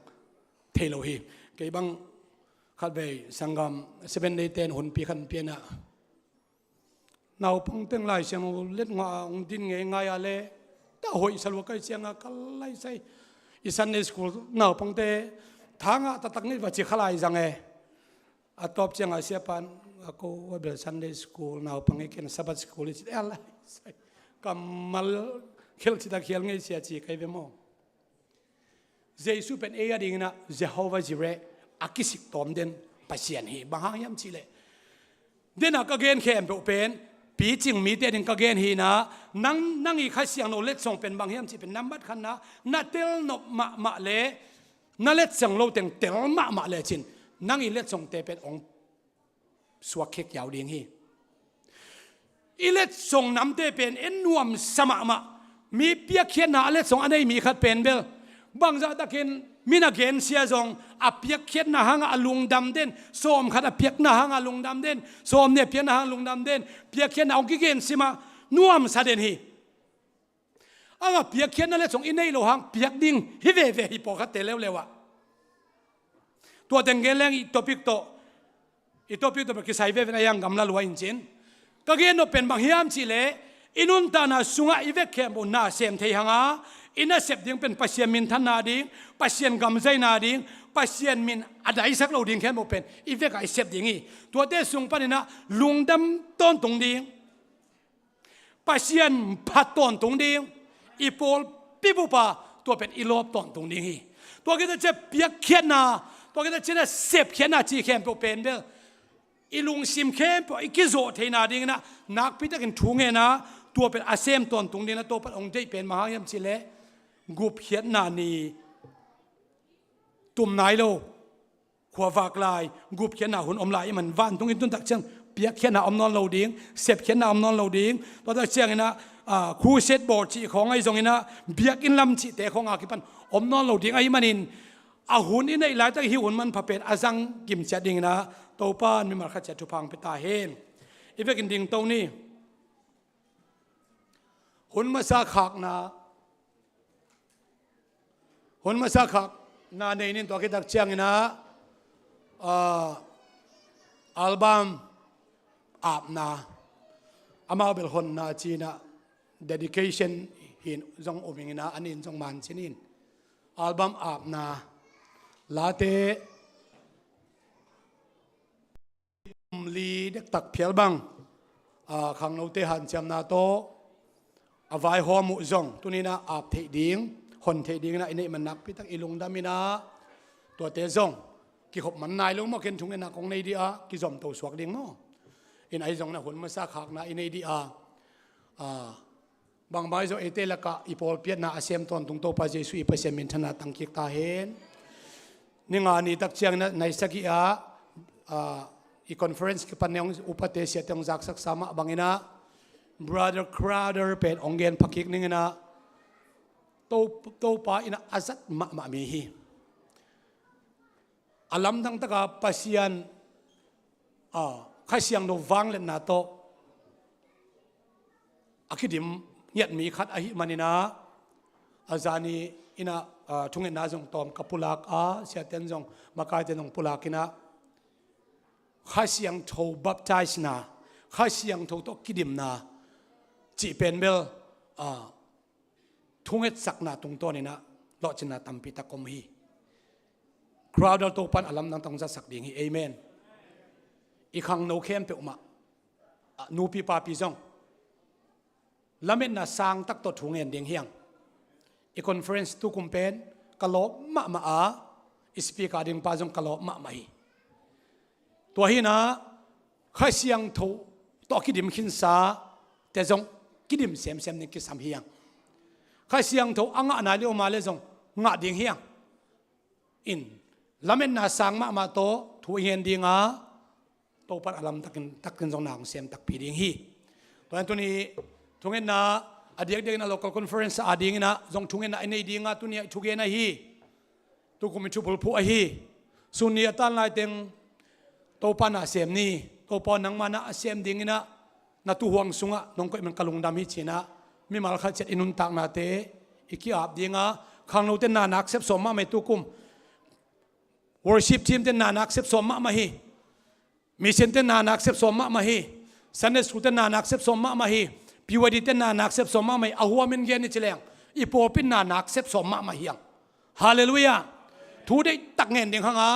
thei lo hi. Kei bang khatvei sanggam Seven Day ten hunpi khat pia in ah, naupang teng Lai Siangtho let ngah a hong din ngeingai a le ta hoih sa lua ka hih ciangin ka lai sai. I Sunday school naupangte tha ngah taktak ni va ci kha lai zang e. A tawp ciangin a siapa in, a ko a bel Sunday school naupang hi kei in, Sabbath school hi ci, a lai sai. Kammal khial citak khial ngei sia ci ka hi ve maw. Jesu pen ei a dingin ah Jehovah Jireh, a kisik tawm den Pasian hi. Bang hang hiam cih leh, den a ka gen khempeuh pen picing mite a ding ka gen hi in ah, nang, nang i Kha Siangtho letsong pen bang hiam cih pen nambat khatna, na tel nop mahmah le na letsong lo teng tel mahmah lecin nang i letsongte pen hong suak khek kiau ding hi. I letsong namte pen en nuamsa mahmah. Mi piakkhiatna a letsong a nei mi khat pen bel bangzah takin min a gensia zong a piakkhiatna hangah a lungdam den, sawm khat a piakna hangah a lungdam den, sawm nih a piakna hangah a lungdam den, piakkhiatna hong kigensia mah nuamsa den hi. Anga piakkhiatna letsong i neih loh hang piak ding hi veve hi pawlkhatte leuleu ah. Tua teng gen leng i topic tawh, i topic tawh bek kisai veve na hiang gamla lua in cin. Ka gen nop pen bang hiam cihleh i nuntakna sungah i vek khempeuh na sem thei hanga i nasep ding pen Pasian minthanna ding, Pasian gamzaina ding, Pasian min a daisak lo ding khempeuh pen i vekah i sep ding hi. Tuate sung paninah lungdam tawntung ding, Pasian phat tawntung ding, i pawlpi bupa tua pen i lawp tawntung ding hi. Tua kita cia piakkhiatna, tua kita cia sepkhiatna ci khempeuh pen bel i lungsim khempeuh i kizawh theina dinginah nakpitakin thu ngena tua pen a sem tawntung dinginah Topan hong deih pen bang hang hiam cihleh gupkhiatna ni tum nai lo. Khuavak lai, gupkhiatna hun om lai i man vantung i tuntak ciang piakkhiatna om nawn lo ding, sepkhiatna om nawn lo ding. Tuatak cianginah ah, crusade bawl cih khawng ahi zonginah biakinn lam cihte khawng a kipan om nawn lo ding ahi manin a hun i neih laitak hi hun manpha pen a zang gimciat dinginah Topan mimal khat ciat thupha hong pia ta hen. I vekin dingto ni. Hun masa khakna Hun masa khakna nei nin tua kitak cianginah ah, album apna amau bel honna cinah dedication hin zong uminginah anin zong man cinin album apna late li dektak phial bang ah, khangnote hanciamna tawh a vaihawm uh zong tuninah ap theih ding, hon theih dinginah i neih man nakpitak i lungdaminah tuate zong kikhop man nai lo maw ken thungetna kong nei dih a kizomto suak ding maw? In ahi zonginah hun masa khakna i nei dih a ah, Bangmah i zawh eite lakah i pawlpi a na a sem tawntung Topa Jesuh i Pasian minthanna tangkik ta hen. Ni nga ni tak ciangin a nai sagih ah, ah, i conference kipan ne hong upate siate hong zaksaksa mah bangin ah Brother Crowder pen hong gen phakik ningin ah To, Topa in ah a zat mahmah mi hi. A lamdang taka Pasian, ah, Kha Siangtho vangliatna tawh a kidim ngiat mi khat ahih manin ah, a zani in ah, ah, thungetna zong tawm ka pulak a, siaten zong makaiten zong pulak in ah, Kha Siangtho baptize na, Kha Siangtho tawh kidimna cih pen bel, ah, thungetsakna tungtawn in ah lawhcinna tampi tak om hi. Crowder Topan a lamdang tawh hong zatsak ding hi. Amen. I khangno khempeuh mah, ah, nupi papi zong lametna sang tak tawh thu ngen ding hi hang. I conference tukum pen ka lawp mahmah a, i speaker ding pa zong ka lawp mahmah hi. Tua hi in ah Kha Siangtho tawh a kidim khinsa te zong kidim semsem ding kisam hi hang. Kha Siangtho a ngah nai leh om a leh zong ngah ding hi hang. In lametna sang mahmah tawh thu i ngen ding a, Topan a lamdang takin zong na hong sem takpi ding hi. Tua hi in tuni thungetna a diakdiakin a local conference a dingin ah zong thungetna i nei ding a, tuni ah i thugen ahi. Tukum i thubulphuh ahi. Sun ni a tan laiteng Topa na sem ni. Topa nangma na a sem dingin ah na tuuhuang sungah nong koih man ka lungdam hi ci in ah mimal khat ciat i nuntaknate i ki-ap ding a, khangnote na nak sep sawm mahmah hi tukum. Worship team te na nak sep sawm mahmah hi. Mission te na nak sep sawm mahmah hi. Sunday school te na nak sep sawm mahmah hi. P Y D te na nak sep sawm mahmah hi. A huamin gen ni ci leng i pawlpi na nak sep sawm mahmah hi hang. Halleluiah. Thu deihtak ngen ding hang a,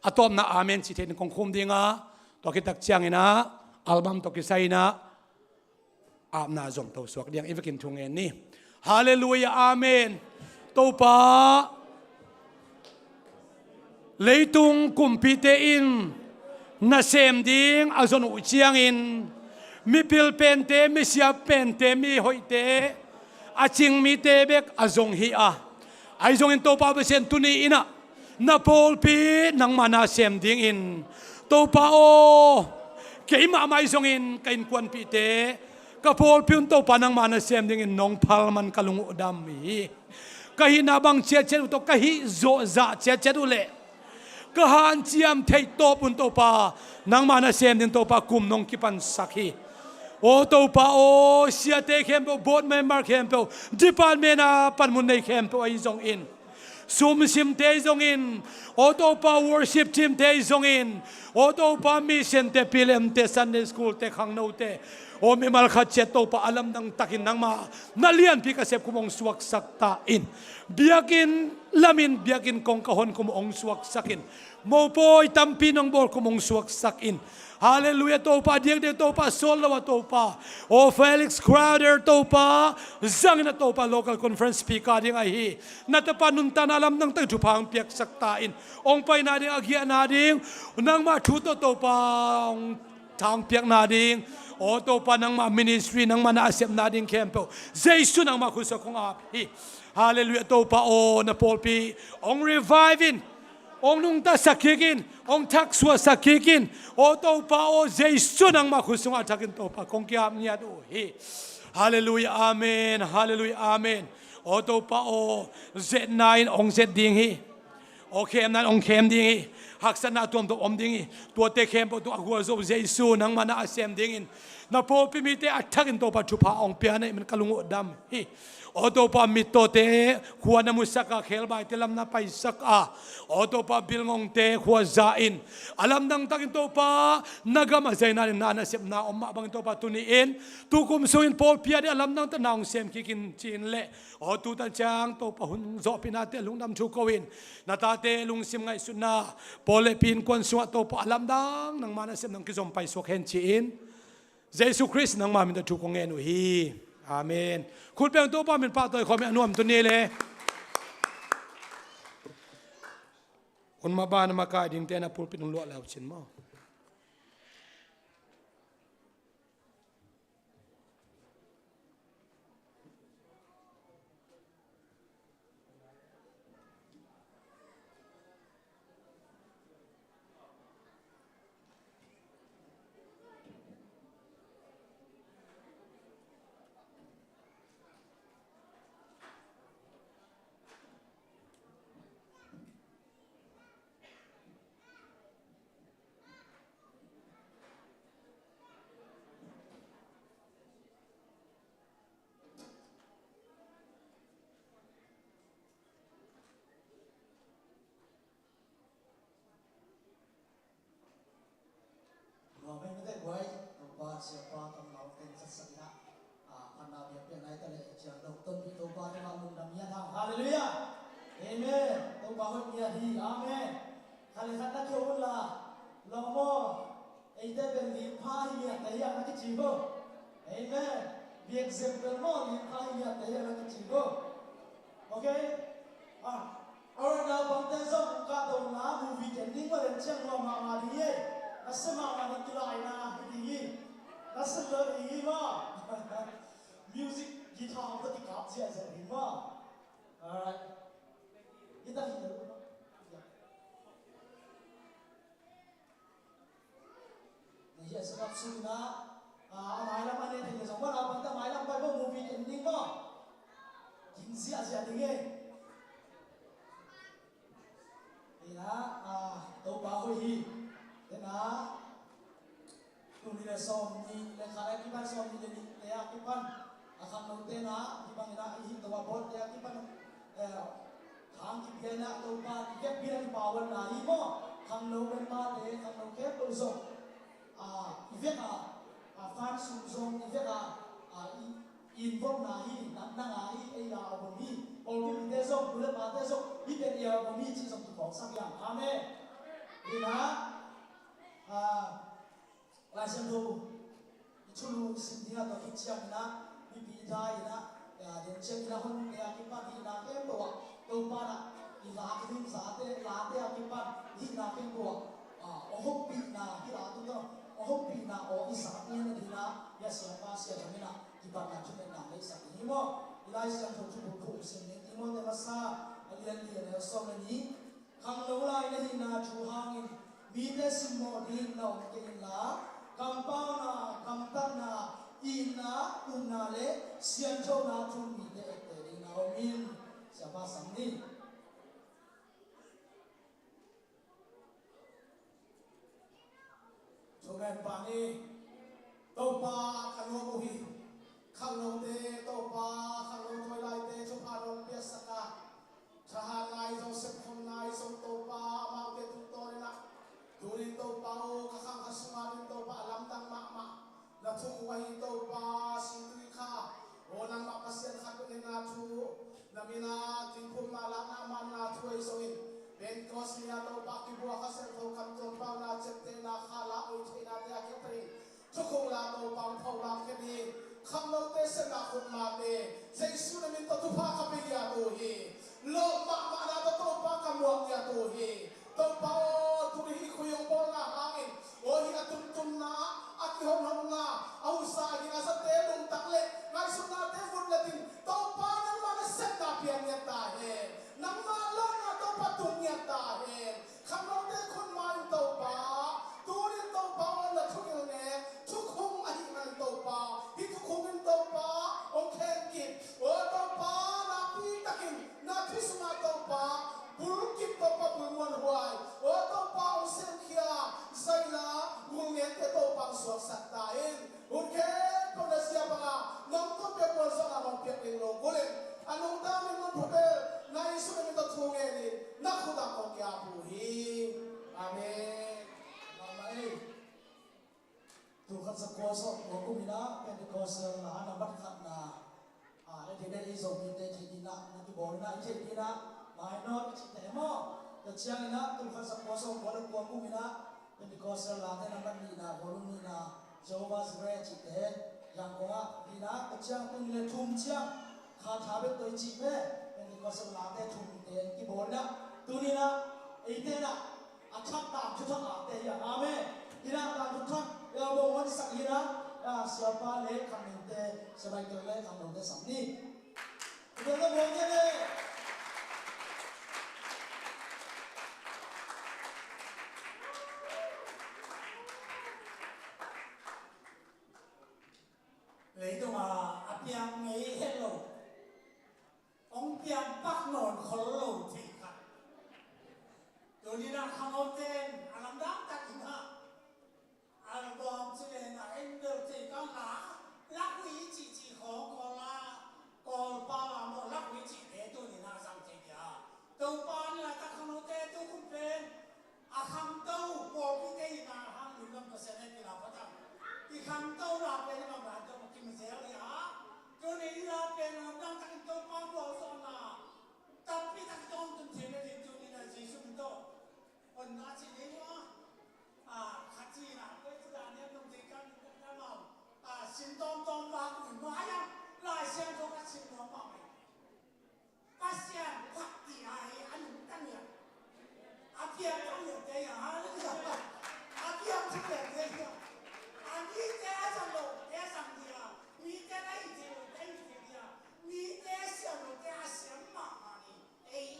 a tawpna amen ci thei ding kong khum ding a, tua khit tak ciangin ah album tawh kisai in ah apna zomto suak ding hang, i vekin thu ngen ni. Halleluiah, amen. Topa, leitung kumpite in nasem ding a zon uh ciangin mipil pente, misiam pente, mihoihte, a cing mite bek a zong hi a, ahi zongin Topa Pasian, tuni in ah na pawlpi nangma na sem dingin Topa aw, Keimah mah ahi zongin ka innkuanpihte, ka pawlpi un Topa nangma nasem dingin nong phal man ka lung uh dam hi. Ka hihna bang ciatciat uh tawh ka hih zawh zah ciatciat uh leh ka hanciam theih tawp un Topa nangma nasem ding Topa kum nong kipansak hi. Aw Topa aw, siate khempeuh, board member khempeuh, department a panmun nei khempeuh ahi zongin, sumsimte ahi zongin, aw Topa worship teamte ahi zongin, aw Topa missionte, P L M te, Sunday school te, khangnote, aw mimal khat ciat Topa a lamdang takin nangma na lianpi ka sep kum hong suaksak ta in. Biakinn lamin biakinn kong ka hon kum hong suaksak in. Mopawi tampi nong bawl kum hong suaksak in. Halleluiah Topa, diakdiak Topa, sawt lo a Topa, aw Felix Crowther Topa, zangin a Topa local conference speaker ding ahi hi. Na tapa nuntakna lamdang tak thupha hong piaksak ta in. Hong paina ding, a giahna ding, nangmah thu tawh Topa hong thangpiakna ding, aw Topa nangmah ministry, nangmah na a sepna ding khempeuh Jesu nangmah khut sungah kong ap hi. Halleluiah Topa aw, na pawlpi hong revive in. Hong nungtasak kik in, hong thaksuahsak kik in. Aw Topa aw, Jesu nangmah khut sungah a thakin Topa kong ki-ap ngiat uh hi. Halleluiah, amen, halleluiah, amen. Aw Topa aw, zetna in hong zet ding hi. Aw khemna in hong khem ding hi. Haksatna tuamtuam om ding hi. Tuate khempeuh tungah a gualzo Jesu nangmah na a sem dingin na pawlpi mite a thakin Topa thupha hong pia na hih man ka lung uh dam hi. Aw Topa, mittawte khua na musak a, khelbaite lam na paisak a, aw Topa, bilngongte khua za in a lamdang takin Topa na gam a zaina ding na nasepna om mah bangin Topa tuni-in tukum sungin pawlpi a ding a lamdang tak na hong sem kik in ci-in leh, aw tutan ciang Topa hun zawhpihnate lungdam thu ko in, na tate lungsim ngaihsutna, pawl le pi innkuan sungah Topa a lamdang nangma nasepna hong kizom paisuak hen ci-in, Jesu Khrist nangma min tawh thu kong ngen uh hi. Amen. Khut beng Topa min pahtawi khawm hi. A nuam tuni le hun mah ban a makai dingte na pulpit hong luah le uh cin maw. Nuam ei mate guai, Topa siapa kammal teng satsak inah, a, phatna biakpiakna i ta leh ciang dok tonpih Topa tungah lungdam ngiat hang. Halleluiah. Amen. Topa hoih ngiat hi. Amen. Khat le khat na kihong un la, lawm aw. Eite pen lipha hi ngiat te hiam na kici ko. Amen. Biak zem bel maw lipha hi ngiat te hiam na kici ko. Okay. Ah, alright, naupangte zong kahto na movie ken ding va len ciang nuam mahmah ding hi. Nasia mahmah ding kilaina hi ding hi. Nasia lo ding hi maw. Music guitar hong tawh kikap ziahziah ding maw. Alright. Guitar hi lo. Na hiah sakap suk inah, a, a mailam a ne thei le zong maw, naupangte a mailam pai maw, movie ken ding maw. Kin ziahziah ding e. Inah, a, Topa hoih hi. Inah, tul nih le sawm nih le khat a kipan, sawm nih le nih te a kipan, a khangnote na hih bangin ah i hih to a bawlte a kipan, eh, thang kipia inah Topa i vekpi inah kipawalna hi maw. Khangno memberte, khangno khempeuh zong, ah, i vek a, ah, fans sung zong i vek a, ah, i, i involve na hi, nang, nang a hi, ei a album hi. Pawlpi mite zong, nu le pate zong, hih pen i album hi cih zong kiphawksak hiam. Amen. Hi inah, ah, Lai Siangtho i thulu sim ding a tawh khit ciang inah, mipi dai inah, a, den ciang inah honte a kipan hihna khempeuh ah Topa inah i lak ding zate, late a kipan hihna khempeuh ah, a, aw hopihna, hih la tung tawh aw hopihna aw i zak ding a ding inah, hih a siapa sia dang inah kipatna thungetna neihsak ding hi maw. I Lai Siangtho thubul khuh sim ding, Timoti masa a lian li a neu sawm le nih. Khangno lai na hihna thu hangin mite simmawh ding na om kei inla, Kampauna, kamtanna, itna, upna le sianthona thu mite ekte dingin a om in. Siapa sam ni. Thungen pah ni. Topa ka nuam uh hi. Khangnote Topa, khangno tawi laite thupha nong piaksak a, thahat nai zong, sepkhom nai zong Topa, amaute tungtawn in ah, tunin Topa aw, ka khang khat sungah in Topa a lamdang mahmah na thu uh ahi Topa, situi kha aw, nangmah Pasian khat bek in na thu, na min a tingphumna, lakna, manna thu ahi zongin, Pentecost ni a Topa kibuak a, Siangtho kamtuam pauna, ciaptehna kha la, oi theihnate a kiang pen thukhun la Topa, pho la khe ding, khangnote sepna khukmate, Jesu na min tawh thupha ka pia ngiat uh hi. Lawp mahmahna tawh Topa ka muak ngiat uh hi. Topa aw, tuni hih khuiung bawlna hangin, aw, hih a tumtumna, a kihonhonna, a husa, a ging a zate nungtak le ngaihsutnate vut letin, Topa nangmah na sepna piang ngiat ta hen. Nangmah lawpna Topa tung ngiat ta hen. Khangnote khut ma in Topa, tunin Topa aw, na thugil ne, thukhun ahih manin Topa, hih thukhun in Topa hong khen kip. Aw Topa, nakpi takin na thu sungah Topa, bul kip Topa, bul muanhuai, aw Topa, hong semkhia, zaila, gulngente Topa hong suaksak ta in. Hun khempeuh na zia bangin nong tun pia, puan zawhna nong piak ding lunggulh in, a nungta min nong phutel na Jesu na min tawh thu ngen in, na khut ah kong ki-ap uh hi. Amen. Mama ei. Tulkhat zakua sawm kua kum in ah Pentecostal la nambat khatna, a, Latter-day Saint mite theih dingin ah, na kibawl in ah i theih dingin ah, mainawt i cihte maw? Tua ciangin ah tulkhat zakua sawm kua le kua kum in ah Pentecostal late nambat nihna, volume nihna, Jehovah Jireh cihte, Yangon ah nihna, ka ciang tung le thum ciang, kha tha bek tawh i cih ve, Pentecostal late thumte kibawl in ah, tuni in ah, eite in ah, a thak dan thuthak late hi a, amen. Hi in ah dan thuthak, eh, bawng hong sak hi in ah, ah, siapa le khangnote, Sia Michael le khangnote sam ni. Tua na buang ni le. Leitung a, a piang ngei het lo, hong piang pak nawn khol lo thei khat. Tuni in ah khangnote in a lamdang takin ah, album ci le na en bel thei kal la, lakhuih cihcih khawng Kawl a, Kawlpau a maw, lakhuih cihte tuni in ah zang thei dia. Topa in laitak khangnote tukhun pen a khangto pawlpite in ah hang lim lam Pasian hehpihna a phat a, i khangto la pen i bang dan tawh kim zel hi a. Tuni in la pen a lamdang takin Topa gualzawhna tampi tak i tawntun thei nading tuni in ah Jesu min tawh honna ci ding uh a, a, khat ci in ah, koi ci dan hiam nong thei kal in ka mau, a, sin tawmtawm vak un mai a, Lai Siangtho ka sim nuam mahmah hi. Pasian phat ti a hi a nungta ngiat. A piang thang ngiat te hi a, hallelujah. A piang thang ngiat te hi a. A mite a zang lo te a zang ding a, mite a it thei lo te a it thei ding a, mite a siam lo te a siam mahmah ding. Ei.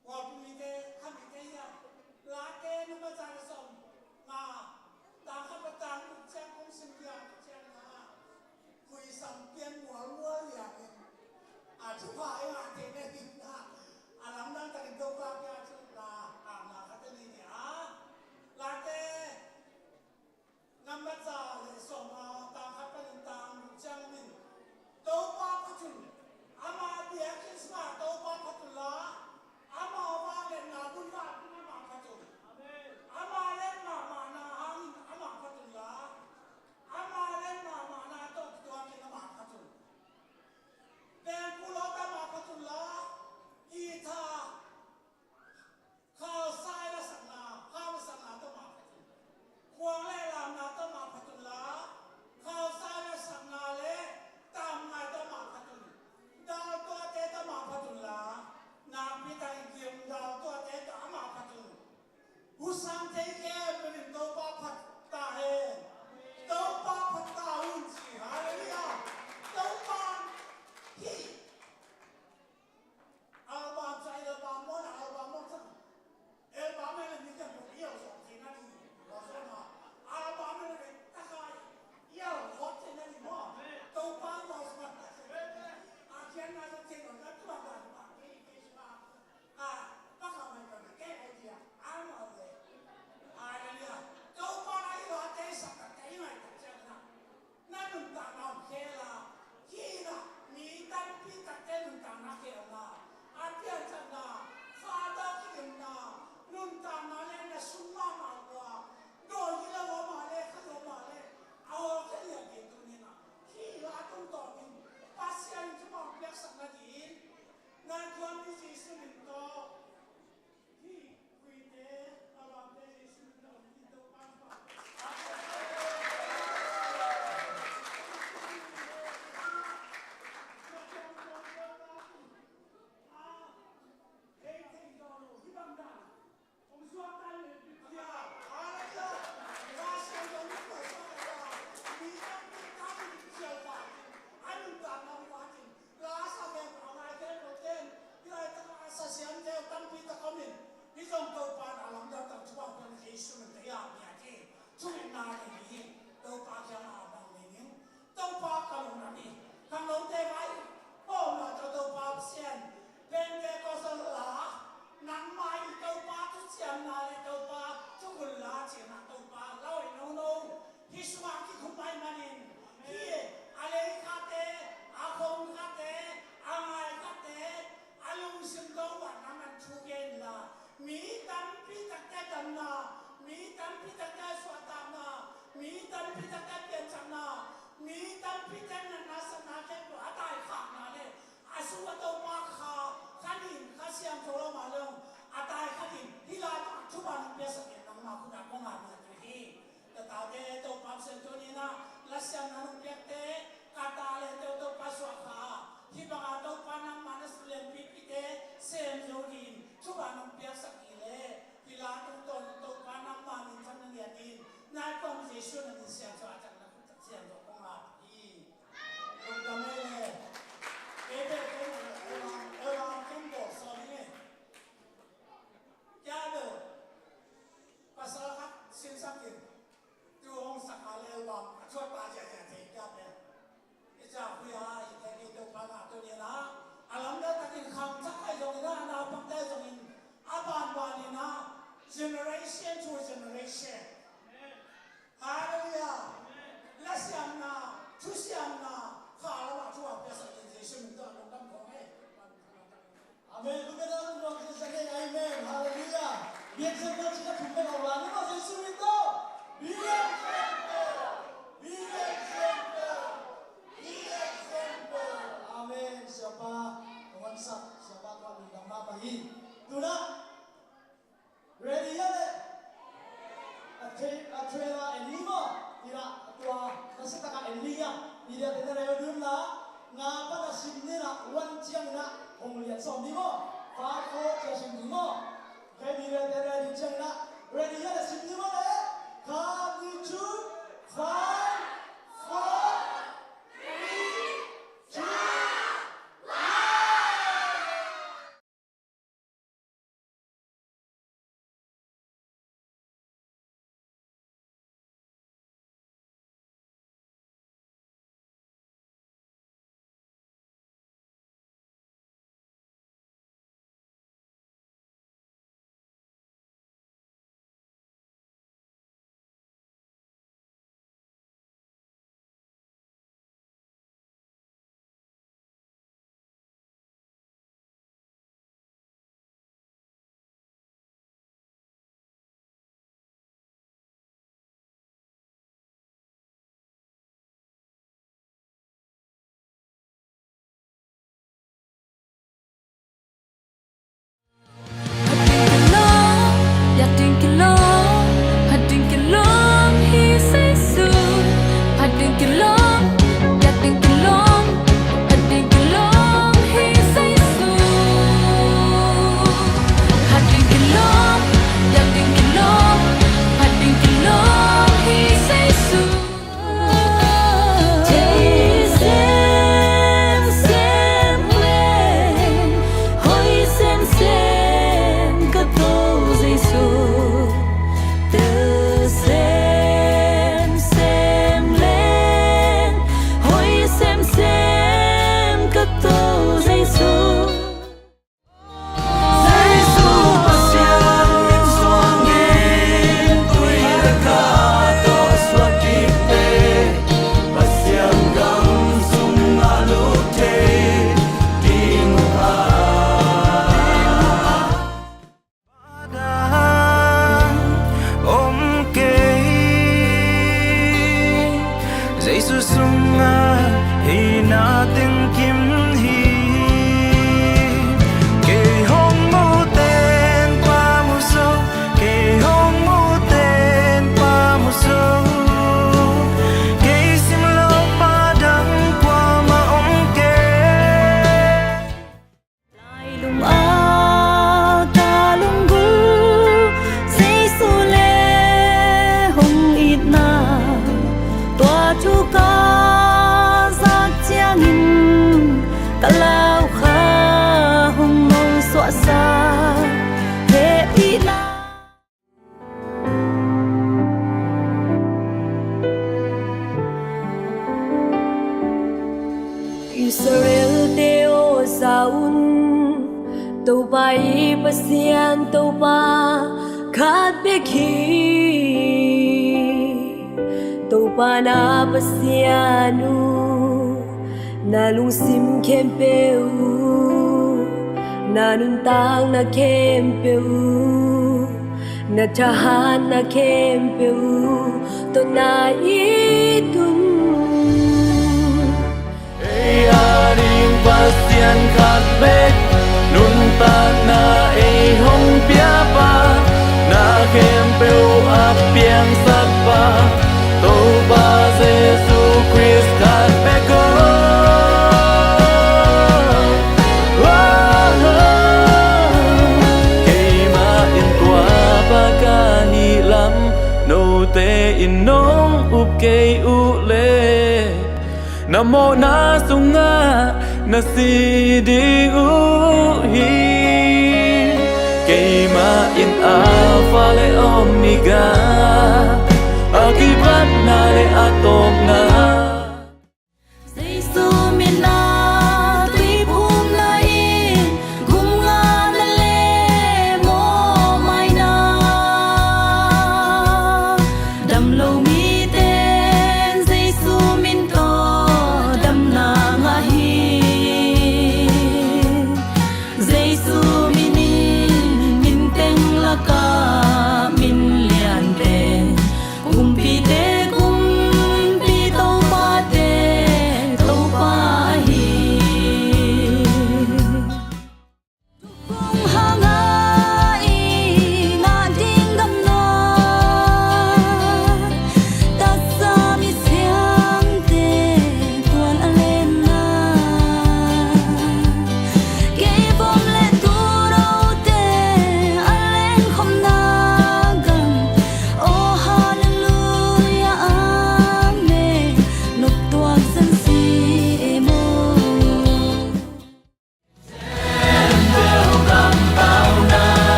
Khualpi mite, kha mite hi a, Late number za le sawm nga, tang khat pan tang guk ciang kong sim ding a, ciang na, khuisam pian mualmual liang in, a thupha i ngah theih nading in a, a lamdang takin Topa kiang a thu la, a na khat a ni ni a, Late number za le sawm nga, tang khat panin tang guk ciangin, Topa phat un. Ama biakinn sungah Topa phat un la, ama vangliatna bun mah bun ama phat un. Ama let mahmahna hangin ama phat un la, ama let mahmahna tawh kituakin ama phat un. Pengkulawt ama phat un la, i tha Khausai lasakna, hau lasakna tawh mah phat un. Khuang le lamna tawh mah phat un la, khausai lasakna le tamngai tawh mah phat un. Dal tuate tawh mah phat un la, nakpi takin gimdal tuate tawh amah phat un. Husang thei khempeuh in Topa phat ta hen. Topa phat ta un ci. Halleluiah. Topa hih Album sa, album maw na, album maw sa. Album maw na, mi kan put iyo song si na ni. Wa so na. Album Be example, cih na thum bek a om lai ni maw, Jesu min tawh. Be example. Be example. Be example. Amen. Siapa, kong sak, siapa tua lungdam mahmah hi. Tu-in ah, ready hia leh? A tra-, a trailer en ni maw. Tua, na sa taka en ni hia. Media te na rel dun la, nga pan a sim ni la, one ciangin ah hong lian sawm ni maw. Five, four, ci-a sim ni maw. Kei mi ready, ready ciangin ah, ready hia leh sim ni maw leh. Khat, nih, thum. Five, four, three, two, one. Thei semsem leng, hoi semsem ka Topa Jesu. Tel semsem leng, hoi semsem ka Topa Jesu. Jesu Pasian min suang in tui le kha tawh suak kikte, Pasian gam sungah lut thei ding uh a, dang om kei. Jesu sungah hihna teng kim hi. Kei hong muhte'n Pa mu zo, kei hong muhte'n Pa mu zo. Kei simloh pa dang kuamah om kei. Lailung a ka lunggulh Jesu le hong itna, tua thu ka zak ciangin ka lau kha hong mawngsuahsa hehpihna. Israel-te aw, za un, Topa i Pasian Topa khat bek hi. Topa na Pasian uh, na lungsim khempeuh uh, na nuntakna khempeuh uh, na thahatna khempeuh uh tawh na it un. Ei ading Pasian khat bek, nuntakna ei hong piapa, na khempeuh a piangsakpa, Topa Jesu Khrist khat bek aw. Keimah in tua pa ka hih lam, note in nong up kei uh leh, na mawhna sungah na si ding uh hi. Keimah in Alpha le Omega, a kipatna le a tawpna. Jesu min a tuiphumna in gum ngahna le mawhmaina, damlo miten Jesu min tawh damna ngah hi. Jesu min in min teng laka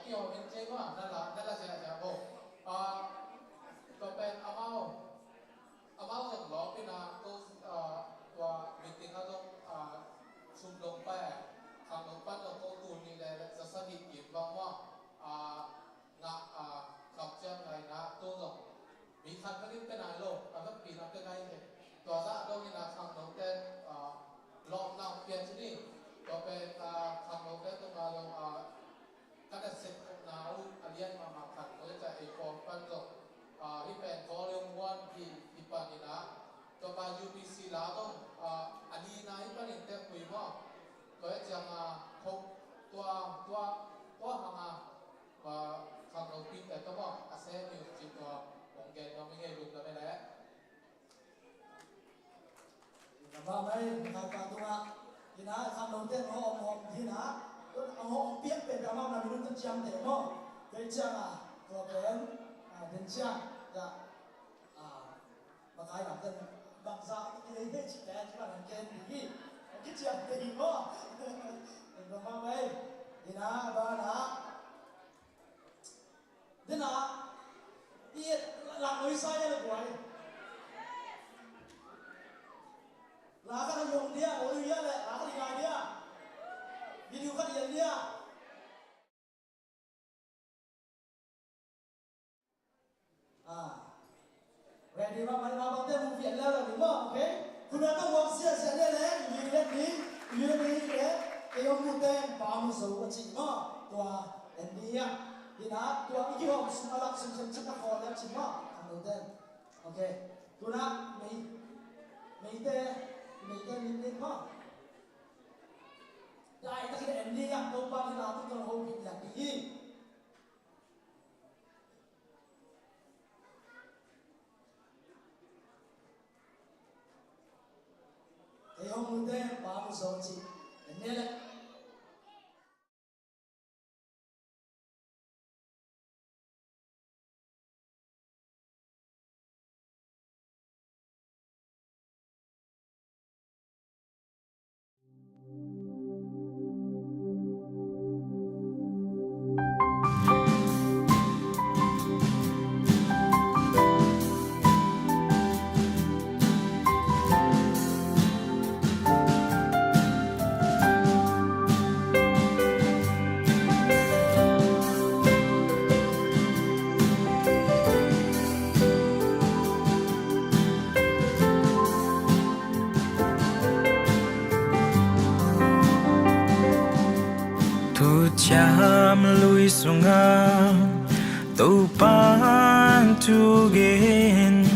Io, min cei ma, na la, na la sia sia bo. Ah, tua pen amau, amau zong lawpina, tu, ah, tua meeting a zong, ah, sum dong pa, khang dong pa zong ko tu ni le, le, sa sa ni kim bang ma, ah, nga, ah, kham ciang ngai na, tu zong. Mi khat ka lim pen ai lo, a ka pi na pen ai le. Tua za dong ina khang dong te, ah, lawm nang pia ci ni. Tua pen, ah, khang dong te tu ma zong, ah, Ka na sep na uh a lian mahmah khat, tua ciang ei form pan zong, ah, hih pen volume one hi, hi pan in ah, tua pa U B C la zong, ah, a lina hi pan in teh pui maw. Tua ciang, ah, tua, tua, tua hang, ah, ah, khangnopi te tua maw, a sem hi uh cih tua hong gen nuam hi ngei, lungdam e leh. Lamah mai, khai pa tungah, hi na, khangno te hong hawm, hawm, hi na, hong hawm piak pen lamah na minung tawh ciam te maw. Kei ciang a, tua pen, a, den ciang, ya, a, makai lam ten, bangsa, i lei hei cik pen, ci ban hong ken ding hi, hong kiciam te hi maw. Lamah mai, hi na, ba na. Dena, i lak loi sa ia le guai. La khat a yong dia, loi ia le, la khat i ngai dia. Video khat i en dia. Ah. Ready, ma, ma, ma, bang te mu pian leu lo ni maw, okay? Khuna ka muak sia sia le le, i let ni, i let ni le, kei hong mu ten, Pa Mu Zo a ci maw, tua, en ni a. Hi na, tua, i kihawm sung a lak sung sung sung a khawl le a ci maw, a mu ten. Okay. Tuna, mei, mei te, mei te min ni maw. Dai ta ki en ni a, Topa ni la tu tong ho pi la ki. Kei hong mu ten, Pa Mu Zo ci. En ni le. Thuciam lui sungah Topa'n thu gen,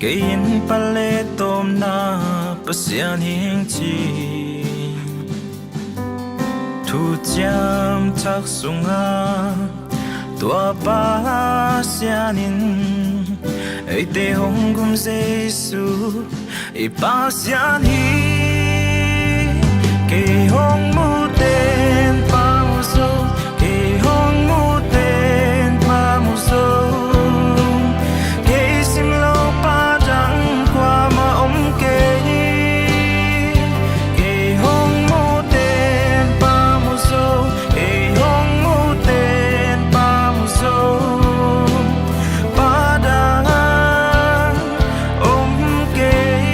kei in pale tawpna Pasian hi'ng ci. Thuciam Thak sungah tua Pasian in eite hong gum Jesu i Pasian hi. Kei hong mu ten Pa Mu Zo, kei hong mu ten Pa Mu Zo. Kei sim lo pa dang kuamah om kei. Kei hong mu ten Pa Mu Zo, kei hong mu ten Pa Mu Zo. Pa dang om kei.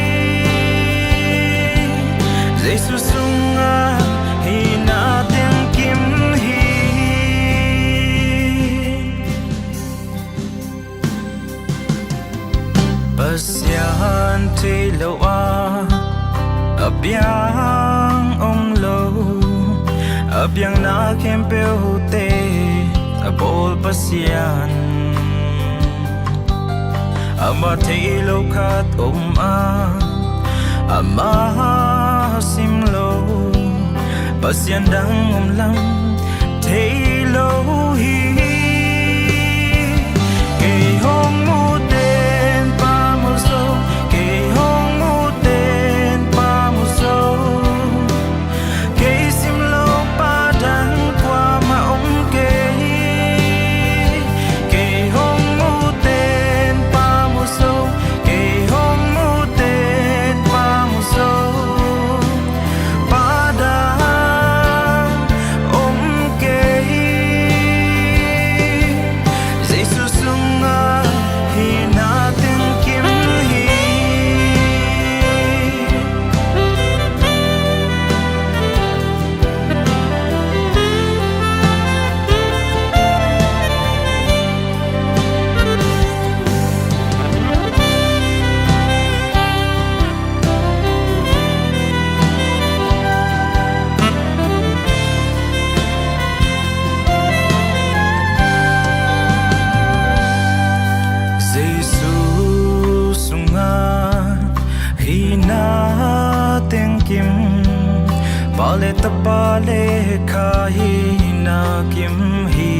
Jesu sungah hihna teng kim hi. Pasian thei lo a, a biang om lo, a biakna khempeuhte a bawl Pasian. Amah thei lo khat om a, amah sim lo, Pasian dang om lam thei lo hi. Kei hong mu ten Pa Mu Zo, kei hong mu ten Pa Mu Zo. Kei sim lo pa dang kuamah om kei. Kei hong mu ten Pa Mu Zo, kei hong mu ten Pa Mu Zo. Pa dang om kei. Pa le Kha hi, na kim hi.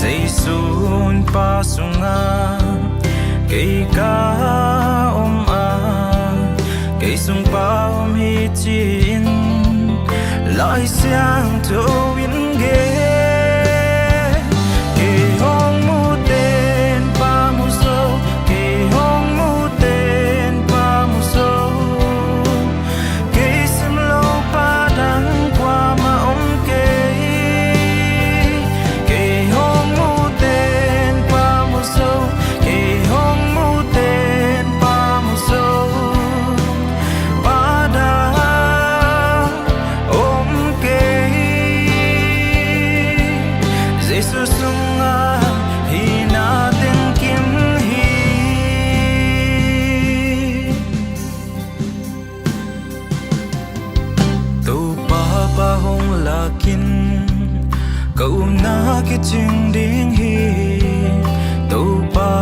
Jesu'n Pa sungah kei ka om a, kei sung Pa om hi ci-in Lai Siangtho in gen. Kei hong mu ten Pa mu zo, kei hong mu ten Pa mu zo. Kei sim lo Pa dang kuamah om kei. Kei hong mu ten Pa mu zo, kei hong mu ten Pa mu zo. Pa dang om kei. Jesu sungah hihna teng kim hi. Topa Pa hong lak in, ka upna kicing ding hi. Topa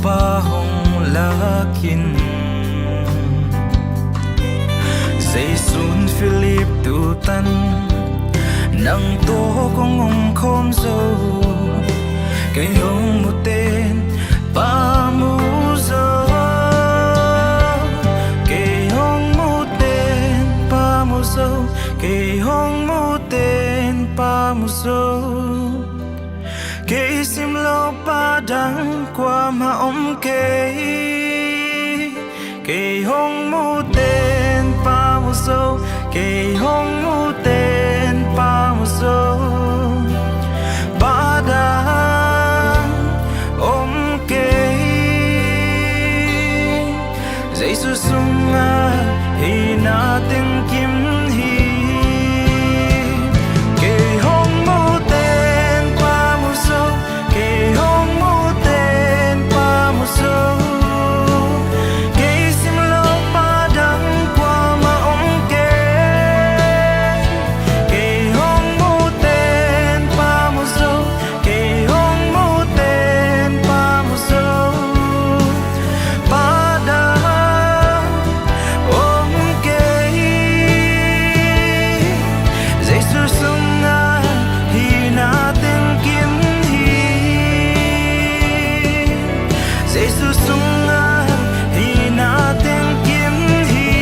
Pa hong lak in. Jesu'n Philip tutan, nang tawh kong om khawm zo. Kei hong mu ten Pa mu zo. Kei hong mu ten Pa mu zo. Kei hong mu ten Pa mu zo. Kei sim lo Pa dang kuamah om kei. Kei hong mu ten Pa mu zo, kei hong mu ten Pa mu zo. Pa dang om kei. Jesu sungah hihna teng kim hi. Kei hong mu ten Pa mu zo, kei hong mu ten Pa mu zo. Kei sim lo Pa dang kuamah om kei. Kei hong mu ten Pa mu zo, kei hong mu ten Pa mu zo. Pa dang om kei. Jesu sungah hihna teng kim hi. Jesu sungah hihna teng kim hi.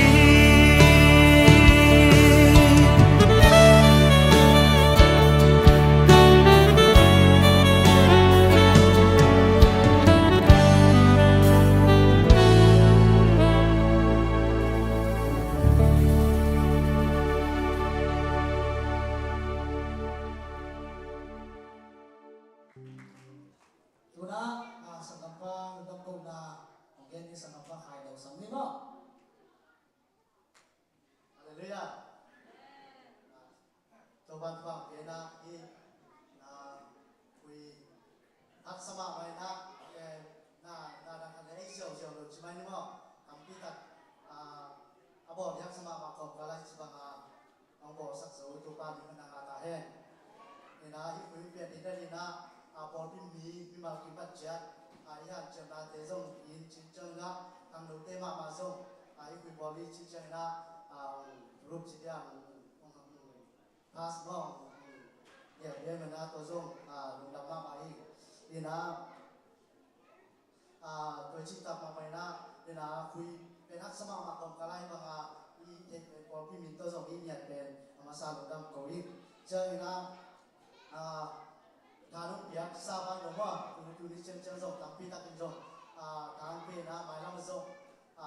Tuna, ah, sanggampa, lungdam kohna hong gen ni, sanggampa Khai Lo Sang ni maw. Halleluiah. Topa thupha hong gen a, hih, ah, khui haksa mahmah in ah, eh, na, na, na, na, ei ziauziau lo ci mai ni maw. Tampi tak, ah, a bawl haksa mahmah kawmkal ah hih ci bang a hong bawlsak zo Topa min hong nang a ta hen. Ina hih khui pian ding dan ina, a pawlpi mi, mimal kipat ciat, a i hanciamnate zong in cin ciang ina, khangnote mahmah zong, a i khui pawl i cin ciang ina, a hong rup ci dia hong, hong, hong pass maw, hong, hong lian lian mana tua zong, a lungdam mahmah hi. Ina, a, tua i cih tak mahmah ina, ina khui pen haksa mahmah kawmkal ah hih bang a, i theih pen pawlpi min tawh zong i ngiat pen a masa lungdam ko hi. Ciang ina, a, tha nong piak sa pai lo maw, tuni tuni ciangciang zong tampi takin zong, a, tha nong piak ina mailam zong, a,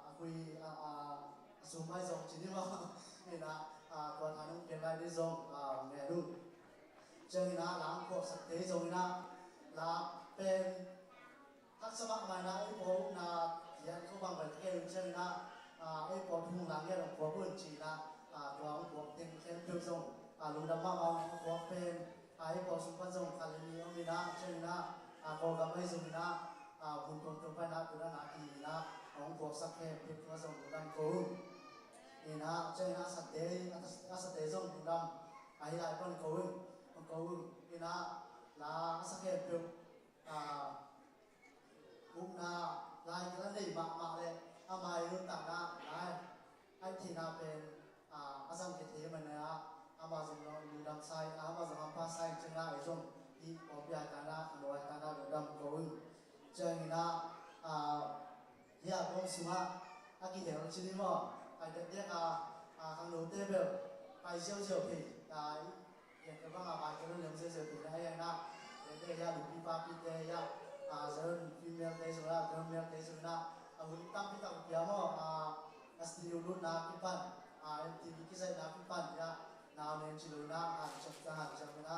a khui, a, a, a sum mai zong ci ni maw. Ina, a, tua tha nong piak lai ni zong, a, ngen uh. Ciang ina la hong phuaksakte zong ina, la pen haksa mahmah ina, ei pawl upna pian ko bang bel kei un ciang ina, a, ei pawl phung lang ngiat hong phuak un ci ina, a, tua hong phuak teng khempeuh zong, a, lungdam mahmah hong phuak pen, a, ei pawl sung pan zong khat le nih om ina, ciang ina, a, Kawlgam ahi zong ina, a, mun tuamtuam pan ina, tuna na ki ina, hong phuaksak khempeuh tungah zong lungdam ko un. Ina, ciang ina, a sate, a, a sate zong lungdam, a hi lai pan ko un, hong ko un. Ina, la a sa khempeuh, a, upna lai kila nei mahmah le, a mai nuntakna lai, Ai thina pen a zang kei thei manin ah amah zong lungdam sa in, amah zong hampha sa in, ciangin ah ei zong hih pawlpi a tan ah, a nuai tan ah lungdam ko ung. Ciangin ah hih a kong sungah a kihel cin hi maw? Pai dekdek a khangnote bel pai ziauziau thei. Gen ka bang a pai ka lem zia zia tu na hi na. Gen te ya lupi papi te ya, a zaron female te zong na, zaron male te zong na. A hun tampi tak pia maw, a studio lutna kipan, a M T V kizaihna kipan ya, nau nen ci lo na, a chok ta han chok na.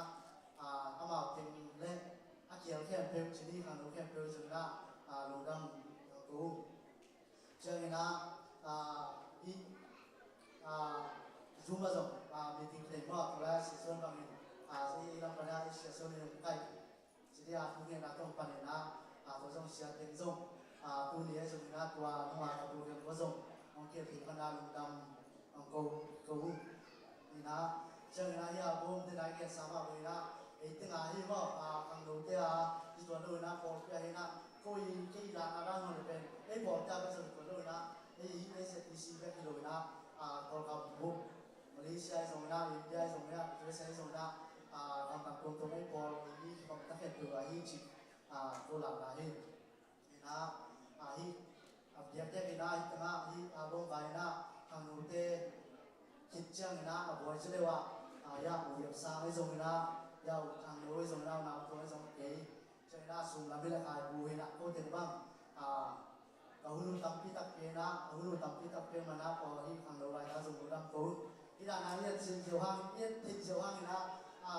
A amau teng le a kial khempeuh ci ni, khangno khempeuh zong na, a lungdam ko. Ciangin ah, ah, i, ah, Zoom ah zong, ah, meeting thei maw, tua lai session bangin, ah, i lam pan ah i session in kai. Sidi ah, thu ngen ah tong panin ah, ah, tua zong sia teng zong, ah, tuni ah zong in ah tua nung ah ka program ko zong hong kil thei pan ah lungdam hong ko, ko uh. Ina, ciangin ah hih a bawm te nai gen sa mah bang ina, ei teng ah hi maw, a khangno te a, i tuan lo ina, pawlpi ah hi ina, ko i, kei i dan a dan hong le pen, ei pawlpi ah bek zong i tuan lo ina, ei hi, ei Z T C bek hi lo ina, a Kawlgam buk, Malaysia i zong ina, India i zong ina, U S A i zong ina, a gamdang tuamtuam ei pawl, ei mi kibang ta khempeuh ah hi ci, a ko lak na hi. Ina, a hi, a biaktek ina, hi tanga, hi, a bawm vai ina, khangnote, khit ciang ina, a buai ci lewa, a ya, u yap sang ei zong ina, ya, u khangno ei zong ina, u nau tuang ei zong kei, ciang ina, sum lam hi le khai bu hi ina, ko teng bang, a, ka hun u tampi tak pe ina, ka hun u tampi tak pe mana, ko hi khangno lai ta zong u dam ko. Ina na, i et sin zeu hang, i et thei zeu hang ina, a,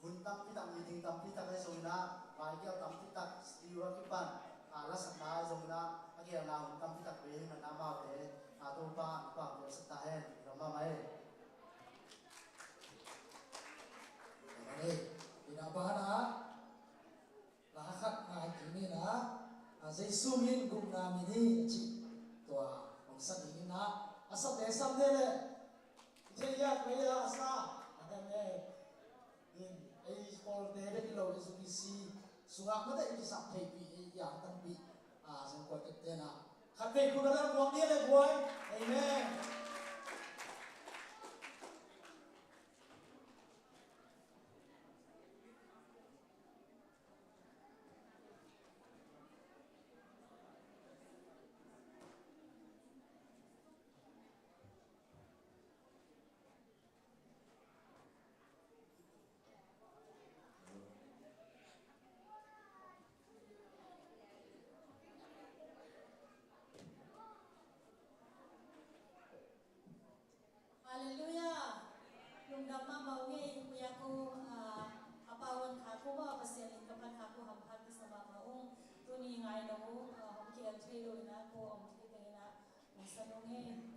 hun tampi tak, meeting tampi tak ahi zongin ah, vaikial tampi tak, studio a kipan, a, lasakna ahi zongin ah, a kialna hun tampi tak ve hi man amaute, a, Topa, Topa, piaksak ta hen, ram mahmah e. Amen. Ina banah, la khat ngai kik ni na, a, Jesu min gupna min hi a ci. Tua, hong sa ding ina, a sate sam de le, i thei liak, thei liak, a sa, a kan e. In, ei pawlte bek hi lo, ei Z T C sungah mate i kisap theihpih, ei i angtanpih, a, zong kuatek tena khatvei khut a la buang ni a le buai. Amen. Halleluiah. Lungdam mahmah ung ei, kuya ko, ah, a pau an kha ko ba, Pasian in ka phat kha ko hamphat ka sa mahmah ung. Tuni ngai lo, ah, hong kial thei lo ina ko hong thei teng ina hong sa nung ei.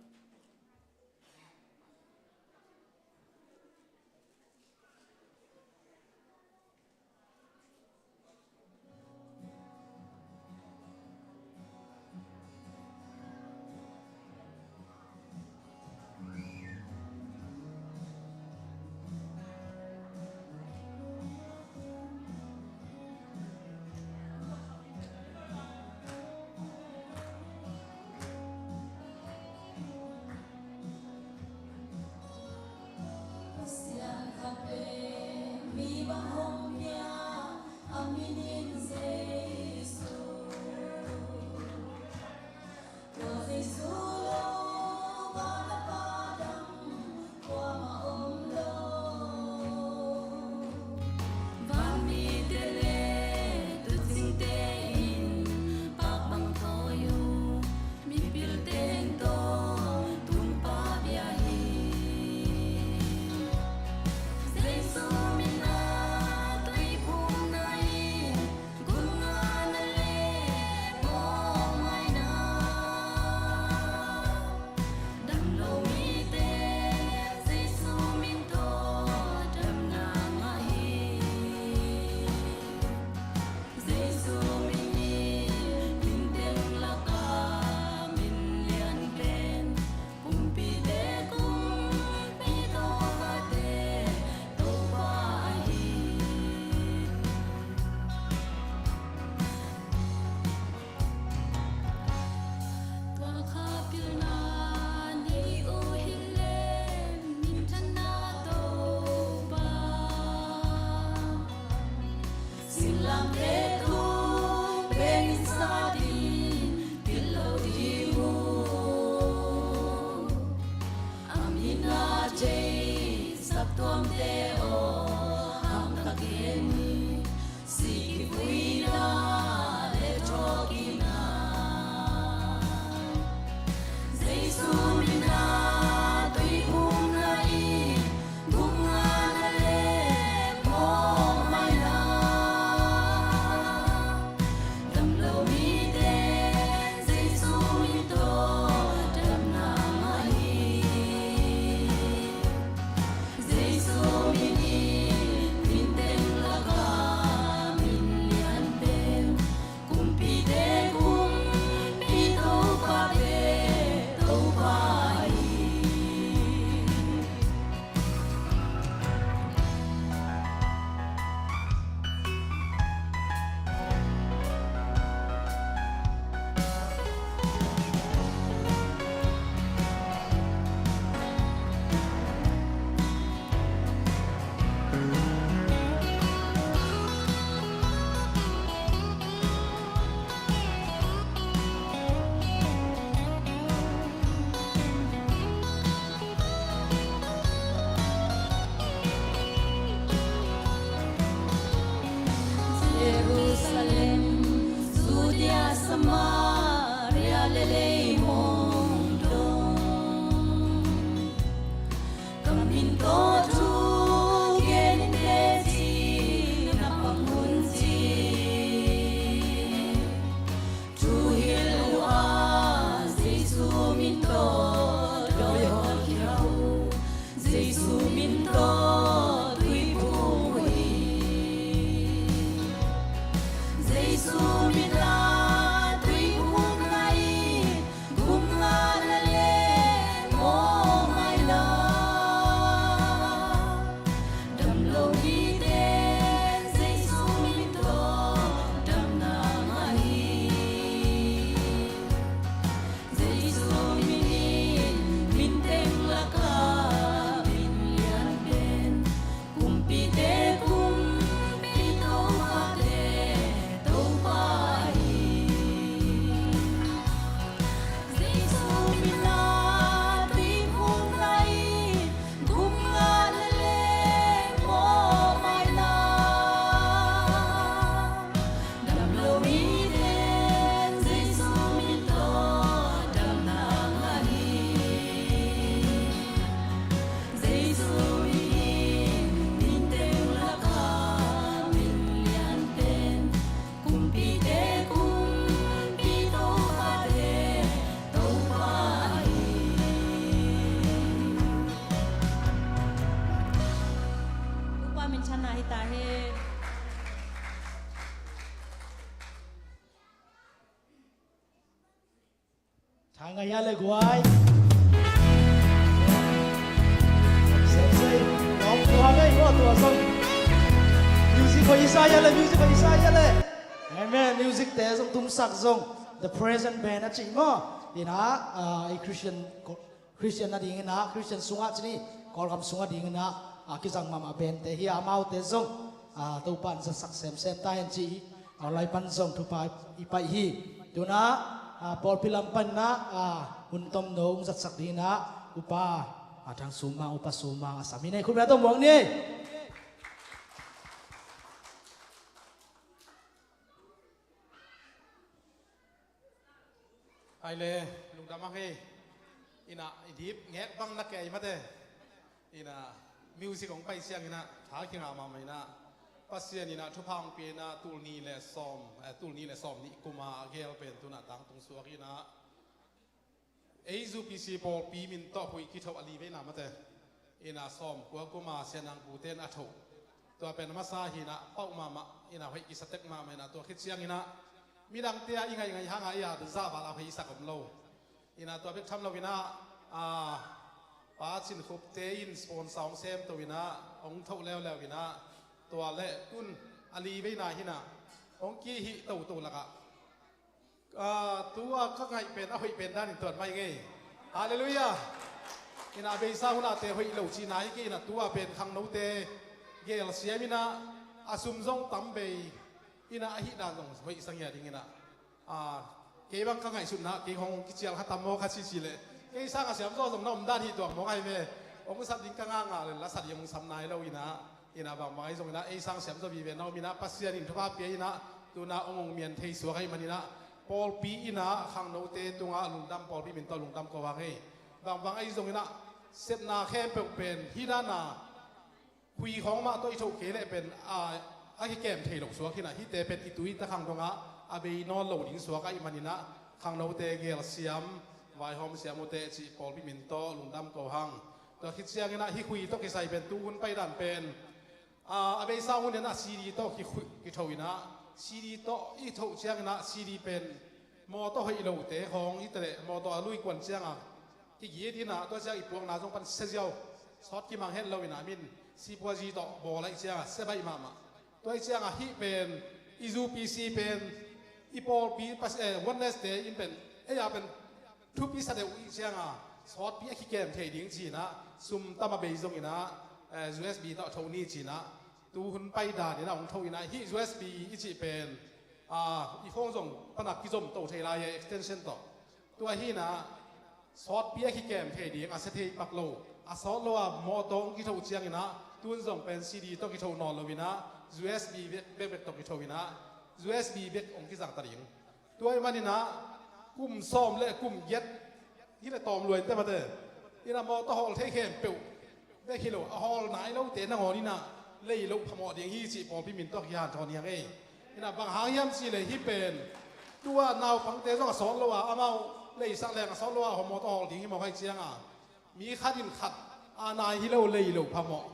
Pasian khat pen mi bang hong pia, a min in Jesu. Tua Jesu lo van a pa dang kuamah om lo. Van mite le tuucingte in pak bang thawi uh. Mipilte in tawh tumpa bia hi. Jesu min a tuiphumna in gun Te tung pengin sa ding pil lo ding uh. A min a thei sak tuamte aw, hang ka gen hi. Sik kipuina le thawhkikna, Jesu min a tuiphumna in gumngahna le mawhmaina. Damlo mite Jesu min tawh damna ngah hi. Jesu min in min teng laka min lian pen, kumpite kumpi, Topate Topa hi. Jerusalem, Judea, Samaria le leimong dong, ka min tawh thu gen in teci na pang un ci. Thuhilh uh a, Jesu min tawh dawi hawlkhia uh, Jesu min tawh tuiphum uh hi. Jesu min a tuiphumna in gumngahna le mawhmaina. Damlo mite Jesu min tawh damna ngah hi. Jesu min in min teng laka min lian pen, kumpite kumpi, Topate Topa hi. Jesu min a tuiphumna in gumngahna le mawhmaina. Damlo mite Jesu min tawh damna ngah hi. Jesu min in min teng laka min lian pen, kumpite kumpi, Topate Topa hi. Topa minthanna hi ta hen. Tha ngai a le guai. Sensei, tawm tua ngai maw tua zong. Music hoih i sa hia le, music hoih i sa hia le. Amen. Music te zong tumsak zong The Present Band a cih maw. Ina, ah, i Christian ko-, Christian nadingin ah, Christian sungah ci ni, Kawlgam sungah dingin ah, a kizang mahmah band te hi a, amaute zong, ah, Topa in zatsak semsem ta hen ci hi. A lai pan zong thupha i paih hi. Tuna, ah, pawlpi lam pan ah, ah, hun tomno hong zatsak dingin ah, Upa, ah, Thang Sum Mang, Upa Sum Mang a sam hi nei, khut beng tawh muak ni. Hai le, lungdam a hei. Ina, i dip ngek bang na kei mate. Ina, music hong pai siang ina, tha kinga mahmah ina. Pasian ina, thupha hong pia ina, tul ni le sawm, eh, tul ni le sawm nih kuma gel pen tuna tangtung suak ina. Ei U P C pawlpi min tawh huih kithoh a li veina mate. Ina sawm kua kuma Sian Nang Pu ten a thoh. Tua pen a masa hi ina pauh mahmah, ina hoih kisa tek mahmah ina tua khit ciang ina midangte a i ngaih ngaih hanga i a zah val a hoih i sak om lo. Ina tua bek tham lo ina, a, Pa Cin Khup te in sponsor hong sem to ina, hong thoh leuleu ina, tua le tun a li veina hi ina, hong kihih toto lakah. Ah, tua ka ngaih pen a hoih pen danin tuat mai ngei. Halleluiah. Ina beisa hunate hoih lo cihna hi kei ina tua pen khangnote gel siam ina a sum zong tam bei. Ina ahih dan zong hoih sang hi a ding ina. A, kei bang ka ngaihsutna, kei hong kicial kha tam maw kha cici leh. Kei sang a siamzaw zong na om dan hi tuak maw kai ve. Hong sat ding ka nganga le la sat ding hong sam nai lo ina. Ina bangbang ahi zong ina, ei sang siamzaw vive na om ina, Pasian in thupha pia ina, tuna hong hong mian thei suak ahih man ina, pawlpi ina khangnote tungah lungdam, pawlpi min tawh lungdam ko hang ei. Bangbang ahi zong ina, sepna khempeuh pen hi dana, khui khawng mah tawh i thoh kei leh pen a, a kikem thei lo suak hina, hite pen i tui ta khang dongah a bei nawn lo ding suak ahih man ina, khangnote gelsiam, vaihawm siam ute cih pawlpi min tawh lungdam ko hang. Tua khit ciang ina hih khui tawh kisai pen tu hun paidan pen a, a beisa hun ina CD tawh kikhui, kitho ina, CD tawh i thoh ciang ina CD pen mawtaw hoih lote khawng hi taleh mawtaw a lui kuan cianga kigit ina, tua ciang i puakna zong pan sia ziau, sawt kimang het lo ina, min sipuazi tawh bawl ahi cianga sia baih mahmah. Tua ahi cianga hih pen i U P C pen i pawlpi pas, eh, oneness te in pen ei a pen thupi sa deuh i cianga sawtpi a kikem thei ding ci ina, sum tam a bei zong ina, eh, U S B tawh tho ni ci ina, tu hun paidan ina hong tho ina, hih U S B i cih pen, ah, i phone zong pana kizom to thei lai, eh, extension tawh. Tua hi ina, sawtpi a kikem thei ding, a sia thei pak lo, a sawt lo a mawtaw hong kitho ciang ina, tun zong pen CD tawh kitho nawn lo ina, U S B bek, bek, bek tawh kitho ina, U S B bek hong kizang ta ding. Tua ahih man ina, kum sawm le kum giat hi le tawm luai te mate. Ina mawtaw hawl thei khempeuh bek hi lo, a hawl nai lote nangawn ina lei loh phamawh ding hi cih pawlpi min tawh kihanthawn hi hang ei. Ina bang hang hiam cih leh hih pen tua naupangte zong a sawt lo a, amau leisak leng a sawt lo a, haw mawtaw hawl ding hi mawk ahih cianga mi khat in khat a nai hi lo, lei loh phamawh.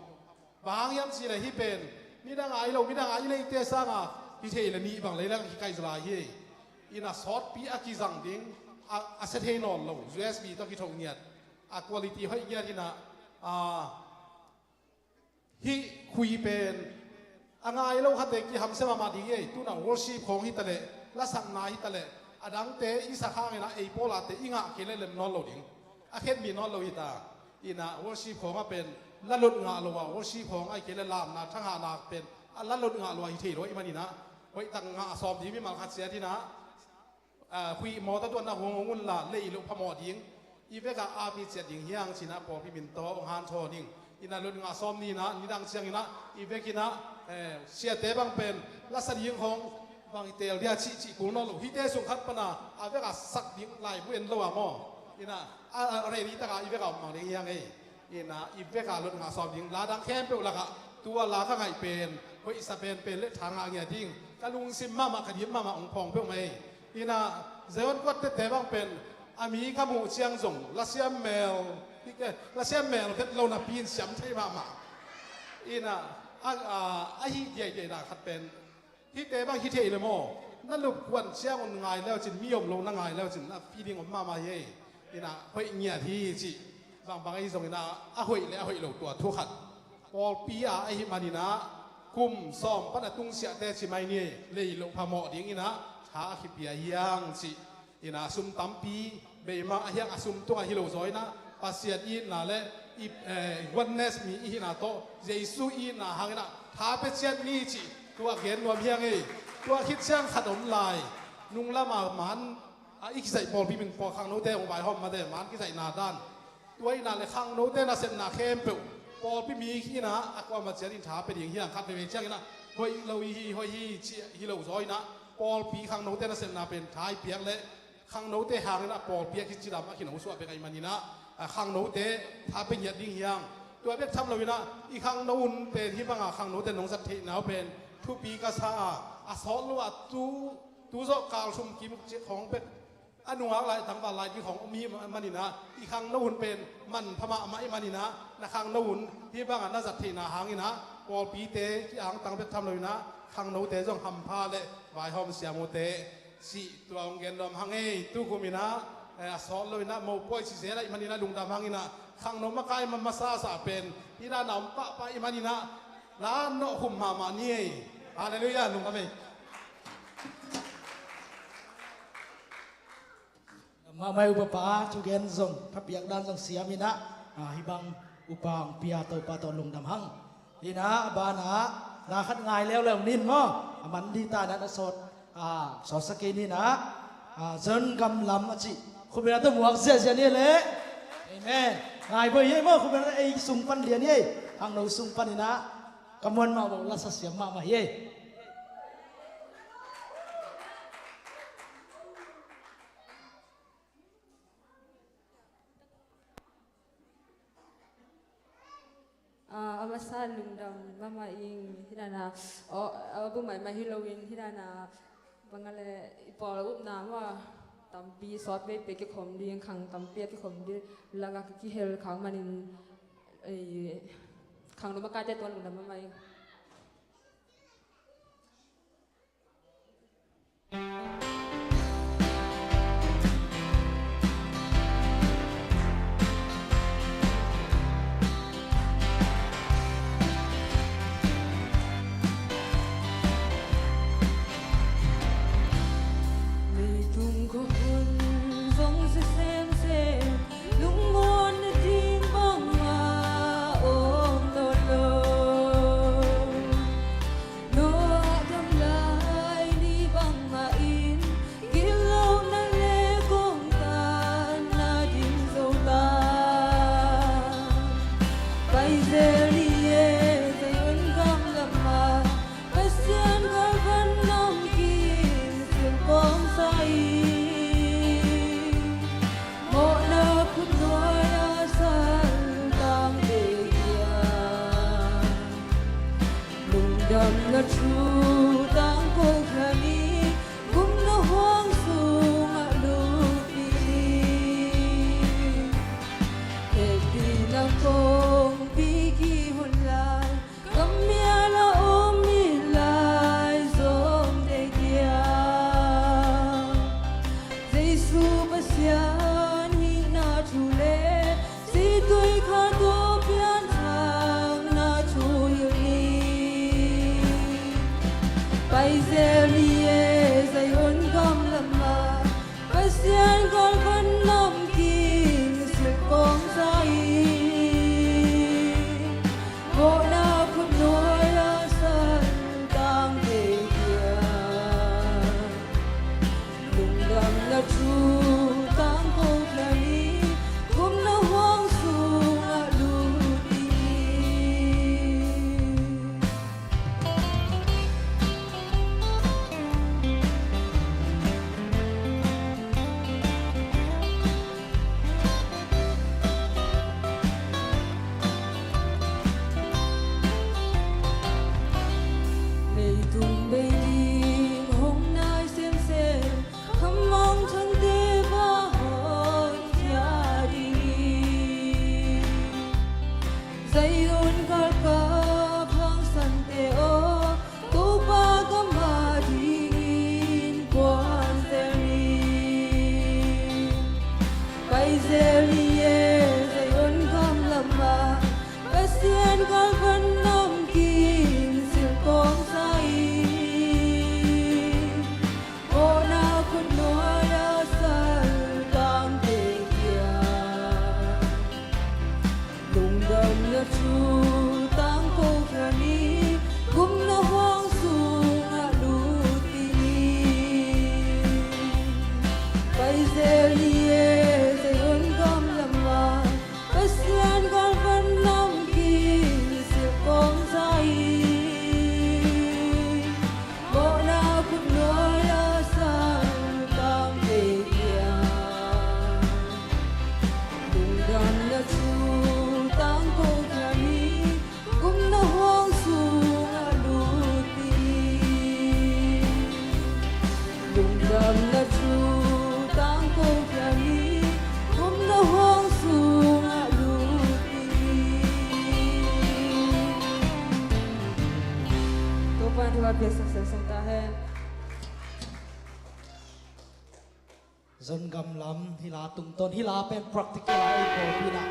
Bang hang hiam cih leh hih pen midang a hi lo, midang a i leite sanga hi thei le nih bang lei lak a kikaih zaw lai hi. Ina sawtpi a kizang ding, a, a sia thei nawn lo, U S B tawh kitho ngiat, a quality hoih ngiat ina, a, hih khui pen a ngai lo khate kihamsia mahmah ding hi ei. Tuna worship khawng hi taleh, lasakna hi taleh, a dangte i sak hang ina ei pawlate i ngah kei le lem nawn lo ding, a khet mi nawn lo hi ta. Ina worship khawng a pen la lot ngah lo a, worship khawng a hi kei le lamna, thangahna pen a la lot ngah lo a hi thei lo ahih man ina, hoih tak ngah sawm ding mimal khat ciat ina, ah, khui mawtaw tuan na hong hong un la, lei loh phamawh ding, i veka api ciat ding hi hang ci ina pawlpi min tawh hong hanthawn ing. Ina lot ngah sawm ni ina, nidang ciang ina, i vek ina, eh, siate bang pen la sa ding khawng bang i teel dia cih, cih kul nawn lo. Hihte sung khat pana a veka sak ding laibu en lo a maw. Ina, a, a, ready taka i veka om mang ding hi hang ei. Ina i veka lot ngah sawm ding, la dang khempeuh lakah tua la ka ngaih pen hoihsa penpen le tha ngah ngiat ding, ka lungsim mahmah, ka dim mahmah hong phawng peuhmah ei. Ina Zion kuat tette bang pen a mi ka muh ciang zong lasiam mel, lasiam mel vet lo napi in siam thei mahmah. Ina a, a, a hi diaidiai na khat pen hihte bang hi thei le maw, na lupkuan ciangun ngai leucin, mi om lo na ngai leucin a feeling om mahmah hi ei. Ina hoih ngiat hi cih bangbang ahi zong ina, a hoih le a hoih lo tua thu khat pawlpi a ahih man ina, kum sawm pan a tungsiahte ci mai ni, lei loh phamawh ding ina tha a kipia hi hang cih. Ina sum tampi bei mah a hiang, a sum tungah hi lo zaw ina, Pasian itna le i, eh, oneness mi i hihna tawh Jesu itna hang ina tha pia ciat ni cih tua gen nuam hi hang ei. Tua khit ciang khat om lai, nunglam a man a i kizaih pawlpi min pawl khangnote hong vaihawm mate, man kizaihna dan. Tua ina le khangnote nasepna khempeuh pawlpi mi ina a kuamah ciat in tha pia ding hi hang, khat veivei ciang ina hoih lo hi, hoih hi cih hi lo zaw ina, pawlpi khangnote nasepna pen tha i piak le khangnote hang ina pawlpi a kicidam, a kino suah bek ahih man ina, a, khangnote tha pia ngiat ding hi hang. Tua bek tham lo ina, i khangno hun pen hih banga khangnote nong zat theihna uh pen thupi ka sa a, a sawt lo a tu, tu zawh kal thum kim cik khawng bek a nungak lai tangval lai ding khawng om hi man ina, i khangno hun pen manpha mahmah ahih man ina, na khangno hun hih banga na zat theihna hang ina pawlpite ki-angtang bek tham lo ina, khangnote zong hampha le vaihawm siam ute cih tua hong gen nuam hang ei. Tukum ina, eh, a sawt lo ina mopawi ci zel ahih man ina lungdam hang ina, khangno makai ma, masasa pen hih dana om pahpah ahih man ina, la nawh khum mahmah ni ei. Halleluiah, lungdam ei. Mahmah upa pa, thugen zong, thapiak dan zong siam ina, ah, hih bang upa hong pia Topa tawh lungdam hang. Ina, a banah, la khat ngai leuleu ning maw. man ding ta na na sawt, ah, sawtsak kei ni na, ah, Zon Gam Lam a cih. Khupna tawh muak ziahziah ni le. Amen. Ngai bawl hi ei maw, khupna tawh ei sung pan lian hi ei. Khangno sung pan hi na. Ka muan mah bawl la sa siam mahmah hi ei. Ah, a masa lungdam mahmah ing, hi na na, oh, a bu maimah hi lo in, hi na na, bang a le, i pawl upna mah, tampi sawt vei pek kikhawm ding, khang tampi a kikhawm ding, lak a kihel khak manin, eh, khangno makaite tungah lungdam mahmah ing. Leitung khua hun zong si semsem, lungmuan na ding bangmah om nawn lo. Noah dam lai ni bangmah in, gilo na le kong tan na ding zo ta. Pai zel ni e, Zion gam lamah, Pasian gal van namkim silh kawng sa in. Mawhna khut nuai-ah saltangte kiang, lungdamna thu tangko khia ni, gupna huang sungah lut ding hi. Hehpihna kongpi kihon lai, kammial a om i lai zomte kiang, Jesu Pasian hihna thu le, situi kha tawh pianthakna thu hilh ni. Pai zel ni e, Zion gam lamah, Pasian gal van namkim silh kawng sa in. Mawhna khut nuai-ah saltangte kiang, lungdamna thu tangko khia ni, gupna huang sungah lut ding hi. Leitung bei ding hong nai semsem, khamang thangte va hawlkhia ding hi. Zion galkap hangsante aw, Topa gam a dingin kuan zel ni. Pai zel ni e, Zion gam lamah, Pasian gal van namkim silh kawng sa in. Mawhna khut nuai-ah saltangte kiang, lungdamna thu tangko khia ni, gupna huang sungah lut ding hi. Pai zel ni e, Zion gam lamah, Pasian gal van namkim silh kawng sa in. Mawhna khut nuai-ah saltangte kiang, lungdamna thu tangko khia ni, gupna huang sungah lut ding hi. Lungdamna thu tangko khia ni, gupna huang sungah lut ding hi. Topa in thupha piaksak semsem ta hen. Zon Gam Lam, hih la tungtawn, hih la pen practical a ei pawlpi in ah,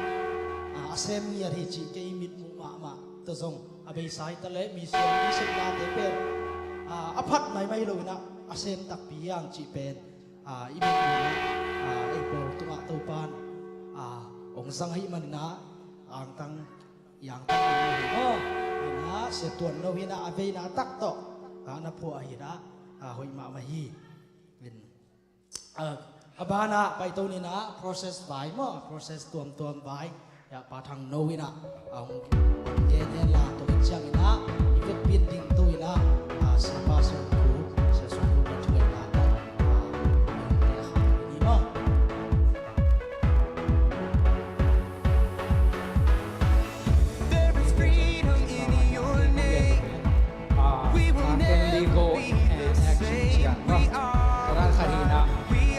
ah, a sem ngiat hi cih kei mitmuh mahmah. Tua zong a beisa hi ta leh mission, mission late pen, ah, a phat maimai lo in ah, a sem takpi hi hang cih pen, ah, i mitmuh in ah, ah, ei pawl tungah Topa in, ah, hong zang ahih manin ah, angtang, angtang in ah, hi maw? Hi in ah, Sia Tuan No hi in ah, a veina tak tawh ah, na phuah ahi dah, ah, hoih mahmah hi. In, ah, a banah paito ni nah, process vai maw, process tuamtuam vai. Ya, Pa Thang No in ah, ah, hong gen hen la, tua ciang in ah, i vekpi ding tu in ah, ah, Sia Pastor Pu, Sia Sung Pu, Pu in ah, ah, hong gen kha ni maw. There is freedom in your name. We will never be the same. We are. Tua dan khat hi nah.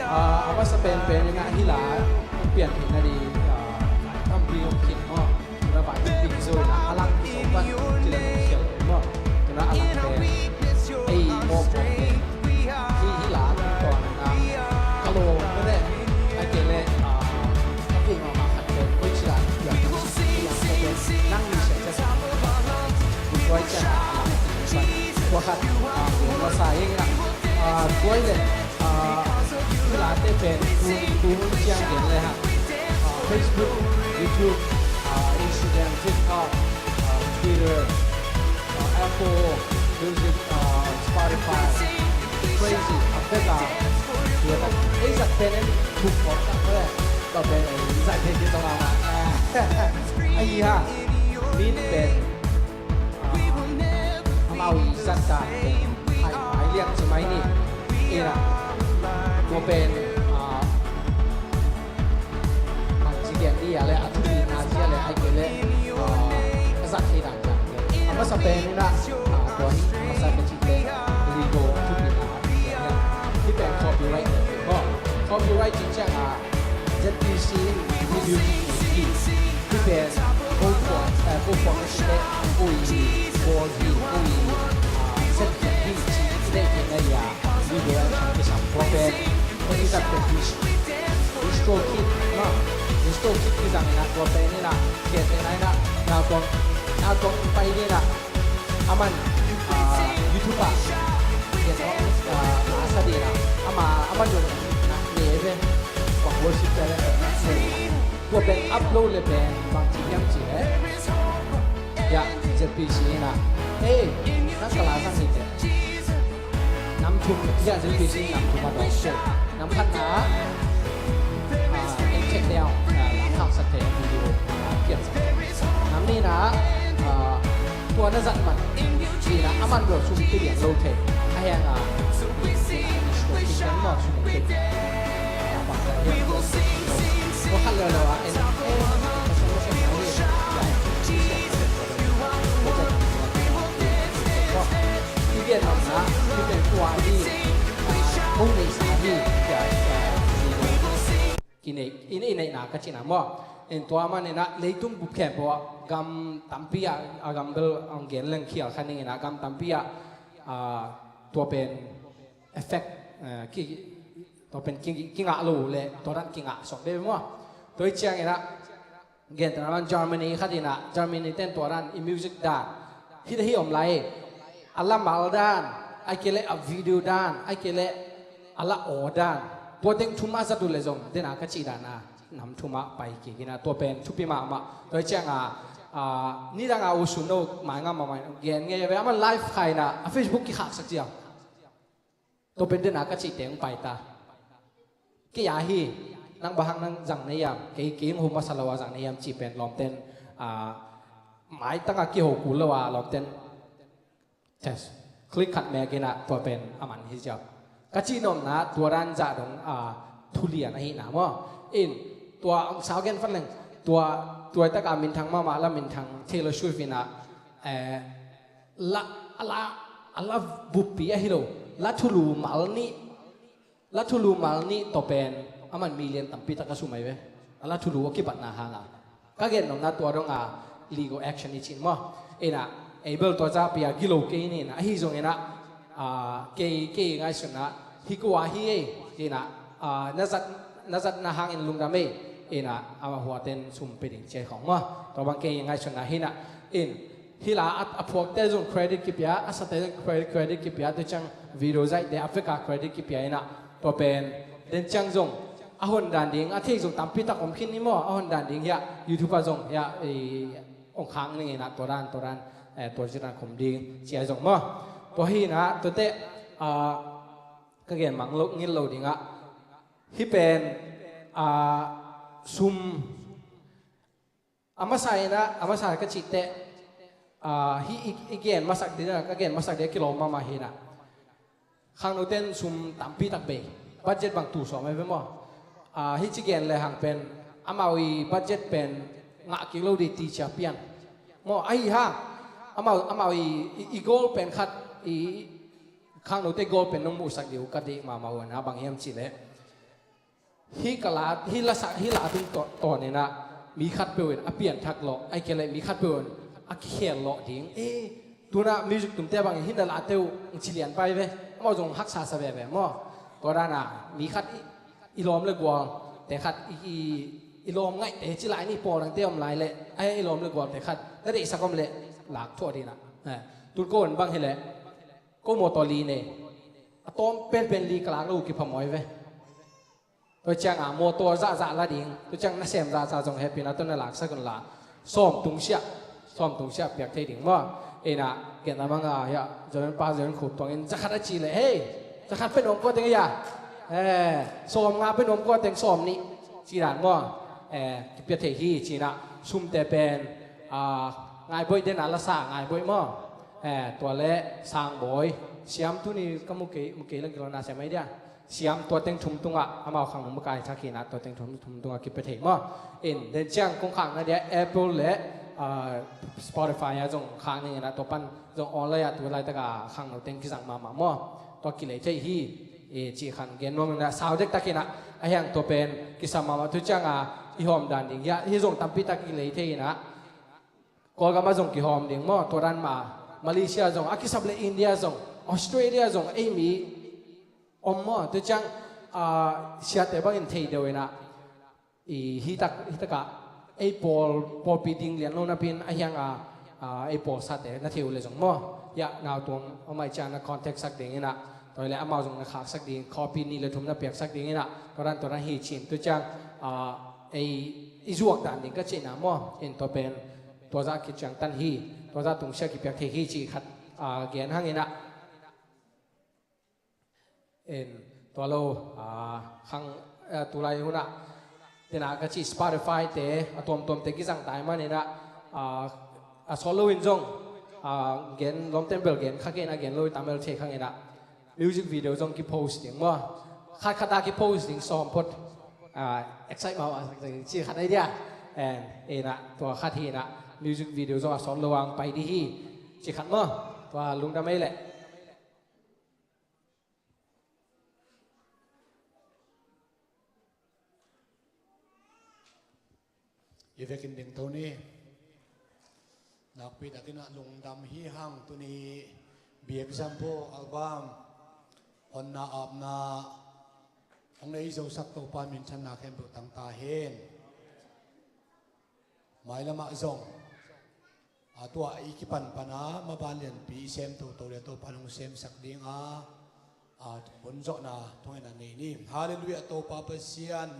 Ah, a masa penpen in ah hih la pian theihna ding, ah, tampi om khin maw. Tuna vai ding zo in ah a lang zo pan ci leng khial maw. Tuna a lang pen ei mawh pawng pen hih, hih la tungtawn in ah ka lawm mah leh, ahih kei leh, ah, a kei mahmah khat pen koici la pian, hih la pen nang mi sia cia tua ciang a lang pan tua khat, ah, masa ing in ah, ah, tua hi leh, ah, hih late pen tu, tu hun ciang gen le hang, ah, Facebook, YouTube, ah, Instagram, TikTok, ah, Twitter, ah, Apple Music, ah, Spotify, crazy, a bek a, tua tak ei zat pen en thuk kawk tak le, tua pen ei zat pen ki tong a ma. Ahi ha, mi pen, ah, amau i zat dan pen hai, hai liang ci mai ni. Ina, tua pen, ah, bang ci lian ni a le, a thupi na ci a le, ai ke le, ah, a zat thei dan dan. A masa pen ina, ah, tua hi, a masa ka ci pen, legal thupi na. Hi pen copyright. Oh, copyright ci ciang a, Z P C in video hi, hi pen, ko phuah, eh, ko phuah ka ci te, ko i, ko i, ko i, ah, set hi ci, ci te ki na ya, video a ci sam ko pen, ko i zat pen hi ci. Restore kit, no? Restore kit ki zang ina, ko pen ina, ki te na ina, na kong, na kong pai ina. Aman, ah, YouTube ah, ah, a sa ding ah, ama, aman dong na ne ve, bang worship te le, tua pen upload le pen, bang ci hiam ci le. Ya, Z P C na. Hey, na ka la sang ni te. Nam thum, ya, Z P C nam thum a dong te. Nam khat na, ah, en check down, ah, la khak sak te video, ah, kiat sak te. Nam ni na, ah, tua na zat man, ci na a man lo sum ti lian lo thei. A hiang a, sum ti lian lo thei. Tua khat lo lo a, en, en, i lian lo na, i lian tua hi, ah, kong nei sa hi, ya, ya, Ki neih, i neih, i neihna ka cihna maw. In tua man in ah leitung bup khempeuh ah gam tampi ah, a gam bel hong gen leng khial kha ning in ah gam tampi ah, ah, tua pen effect, eh, ki, tua pen ki, kingah lo le tua dan kingah sawm veve maw. Tua hi ciangin ah gentehna man Germany khat in ah, Germany ten tua dan i music dan hih, hih om lai. A la mal dan, ahih kei leh a video dan, ahih kei leh a la aw dan. Tua teng thum a zat uh leh zong, dena ka cih dan a, nam thum ah pai kik in ah, tua pen thupi mahmah. Tua hi ciang a, ah, nidang a U Sun No mai ngam mahmah, gen ngei ve, aman live khai in ah, a Facebook kikhaksak ciang. Tua pen dena ka cih teng pai ta. Kei a hi, nang bang hang nang zang na hiam, kei, kei hong ho masa lo a zang na hiam cih pen lawmten, ah, maitang a kiho kul lo a lawmten. Test. Click khat mek in ah tua pen a man hi ziau. Ka cih nopna tua dan zah dong, ah, thu lian ahihna maw. In, tua hong sau gen fan leng, tua, tua tak a minthang mahmah la minthang Taylor Swift in ah, eh, la, a la, a la buppi ahi lo. La thulu mal nih, la thulu mal nih tawh pen aman million tampi tak a sum ahi ve. A la thulu a kipatna hang a. Ka gen nopna tua dong a legal action i cih maw. In ah, ei bel tua zahpi a gilo kei ni in ah. Ahi zong in ah, ah, kei, kei ngaihsun ah, hi kua hi ei. In ah, ah, na zat, na zatna hangin lungdam ei. In ah, ama huaten sum pe ding ci khong maw. Tua bang kei ngaihsun ah hi in ah. In, hih la a, a phuakte zong credit kipia, a sate zong credit, credit kipia, tua ciang video zaihte a vek a credit kipia in ah, tua pen, den ciang zong, a hon dan ding, a thei zong tampi tak om khin ni maw, a hon dan ding hiah, YouTube ah zong hiah, i, ong khang ning in ah, tua dan, tua dan, eh, tua ci dan khom ding, ci a zong maw. Tua hi inah tuate, ah, ka gen mang lo ngil lo dingah, hih pen, ah, sum a masa inah, a masa ka cihte, ah, hih i, i gen masak dingah, ka gen masak dingah kilawm mahmah hi inah. Khangnote in sum tampi tak bei, budget bang tul sawm ai ve maw. Ah, hih ci gen le hang pen amau i budget pen ngah kik lo ding ti cia pian maw, ahi hang amau, amau i, i, i goal pen khat, i khangnote goal pen nong muhsak ding uh ka deih mahmah uh a, bang hiam cih leh hih ka la, hih la sak, hih la tung tawn inah mi khatpeuh in a pianthak lawh, ahih kei leh mi khatpeuh in a kikhel lawh ding. Eh, tu-in ah music tumte bangin hih na late uh ci lian pai ve. Amau zong haksa sa veve maw. Tua dan a mi khat i, i lawm le gualte khat i, i, i lawm ngaihte ci lai ni, pawl dangte om lai leh, ai, i lawm le gualte khat na deihsak om leh lak thuah ding inah. Eh, tun ko in bang hi leh ko mawtaw li nei, a tawm penpen li ka lak lo uh kipha mawi ve. Tua ciangah mawtaw zahzah la ding, tua ciang nasem zahzah zong hehpihna tawh na laksak un la, sawm tung siah, sawm tung siah piak thei ding maw. Inah gen a manga hiah Zion pa Zion Khup tuangin zakhat a ci leh, hei, zakhat pia nuam kua teng a, eh, sawm nga pia nuam kua teng, sawm nih ci dan maw. Eh, kipia thei hi ci inah sumte pen, ah, Ngaiboih den a lasa Ngaiboih maw. Eh, tua le Sangbawi, Siam tuni ka mu kei, mu kei lang kilawm na sem ai dia. Siam tua teng thum tungah amau khang makai thak hi inah tua teng thum, thum tungah kipia thei maw. In den ciang kong khakna dia Apple le, ah, Spotify ah zong khak ning inah tua pan zong online ah tu laitak a khangno teng kizang mahmah maw. Tua kilei thei hi, eh, ci khat gen nuam inah sau dektak inah, ahi hang tua pen kisam mahmah, tu ciang a i hawm dan ding hiah hih zong tampi tak kilei thei inah. Kawlgam ah zong kihawm ding maw, tua dan mah. Malaysia zong a kisap le India zong, Australia zong ei mi om maw. Tua ciang, ah, siate bangin thei deuh inah, i, hih tak, hih takah ei pawl, pawlpi ding lian lo napi-in ahi hang a, ah, ei pawlsate na thei uh leh zong maw, hiah nau tuang amah i ciang na contact sak ding inah, tua hi leh amau zong na khaksak ding, copy nih le thum na piaksak ding inah, tua dan, tua dan hi ci-in tu ciang, ah, ei i zuak dan ding ka cihna maw. In tua pen tua zah kiciangtan hi, tua zah tungsiah kipiak thei hi cih khat, ah, gen hang inah. In tua lo, ah, khang, ah, tulai hunah tena ka cih Spotify te a tuamtuamte kizang tai man inah, ah, a sawt lo in zong, ah, gen lawmten bel gen kha kei inah, gen lo i tamel thei khang inah music video zong kipost ding maw. Khat khat a kipost ding sawm phot. Ah, excite mah a sak ding ci khat ai dia. And inah tua khat hi inah music video zong a sawt lo ang pai ding hi ci khat maw. Tua lungdam ei leh. I vekin ding to ni. Nakpi takin ah lungdam hi hang, tuni Be Example album honna apna hong nei zosak Topa minthanna khempeuh tang ta hen. Mailamah zong, a, tua i kipanpan a maban lianpi i sem toto le Topa nong semsak ding a, a, hun zawhna thungen a nei ni. Halleluiah, Topa Pasian.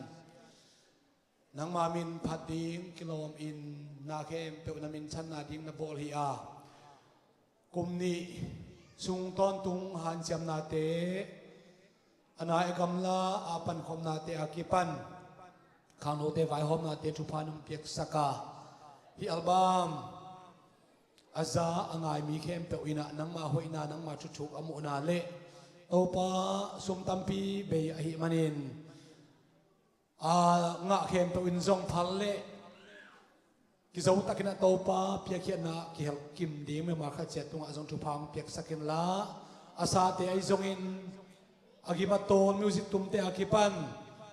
Nangma min phat ding kilawm in na khempeuh na minthanna ding na bawl hi a, kum nih sung tawntung hanciamnate, a nai a gamla a pankhopnate a kipan khangnote vaihawmnate thupha nong piaksak a, hih album a za a ngai mi khempeuh in ah nangma hoihna, nangma thuthuk a muhna le Topa sum tampi bei ahih manin, a ngah khempeuh in zong phal le kizo takin a Topa piakkhiatna kihelh kim ding mimal khat ciat tungah zong thupha hong piaksak inla, a sate ahi zongin a gim a tawl music tumte a kipan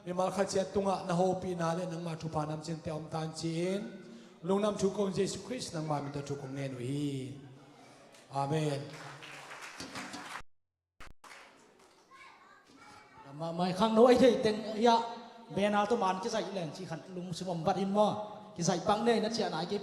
mimal khat ciat tungah na hopihna le nangma thupha namcinte a om tan ci-in, lungdam thu kong Jesu Khrist nangma min tawh thu kong ngen uh hi. Amen. Mahmah, khangno a i theih teng hiah banner tawh man kizaih leng cih khat lungsim om vat in maw? Kizaih pak nei, na ciah nai kei,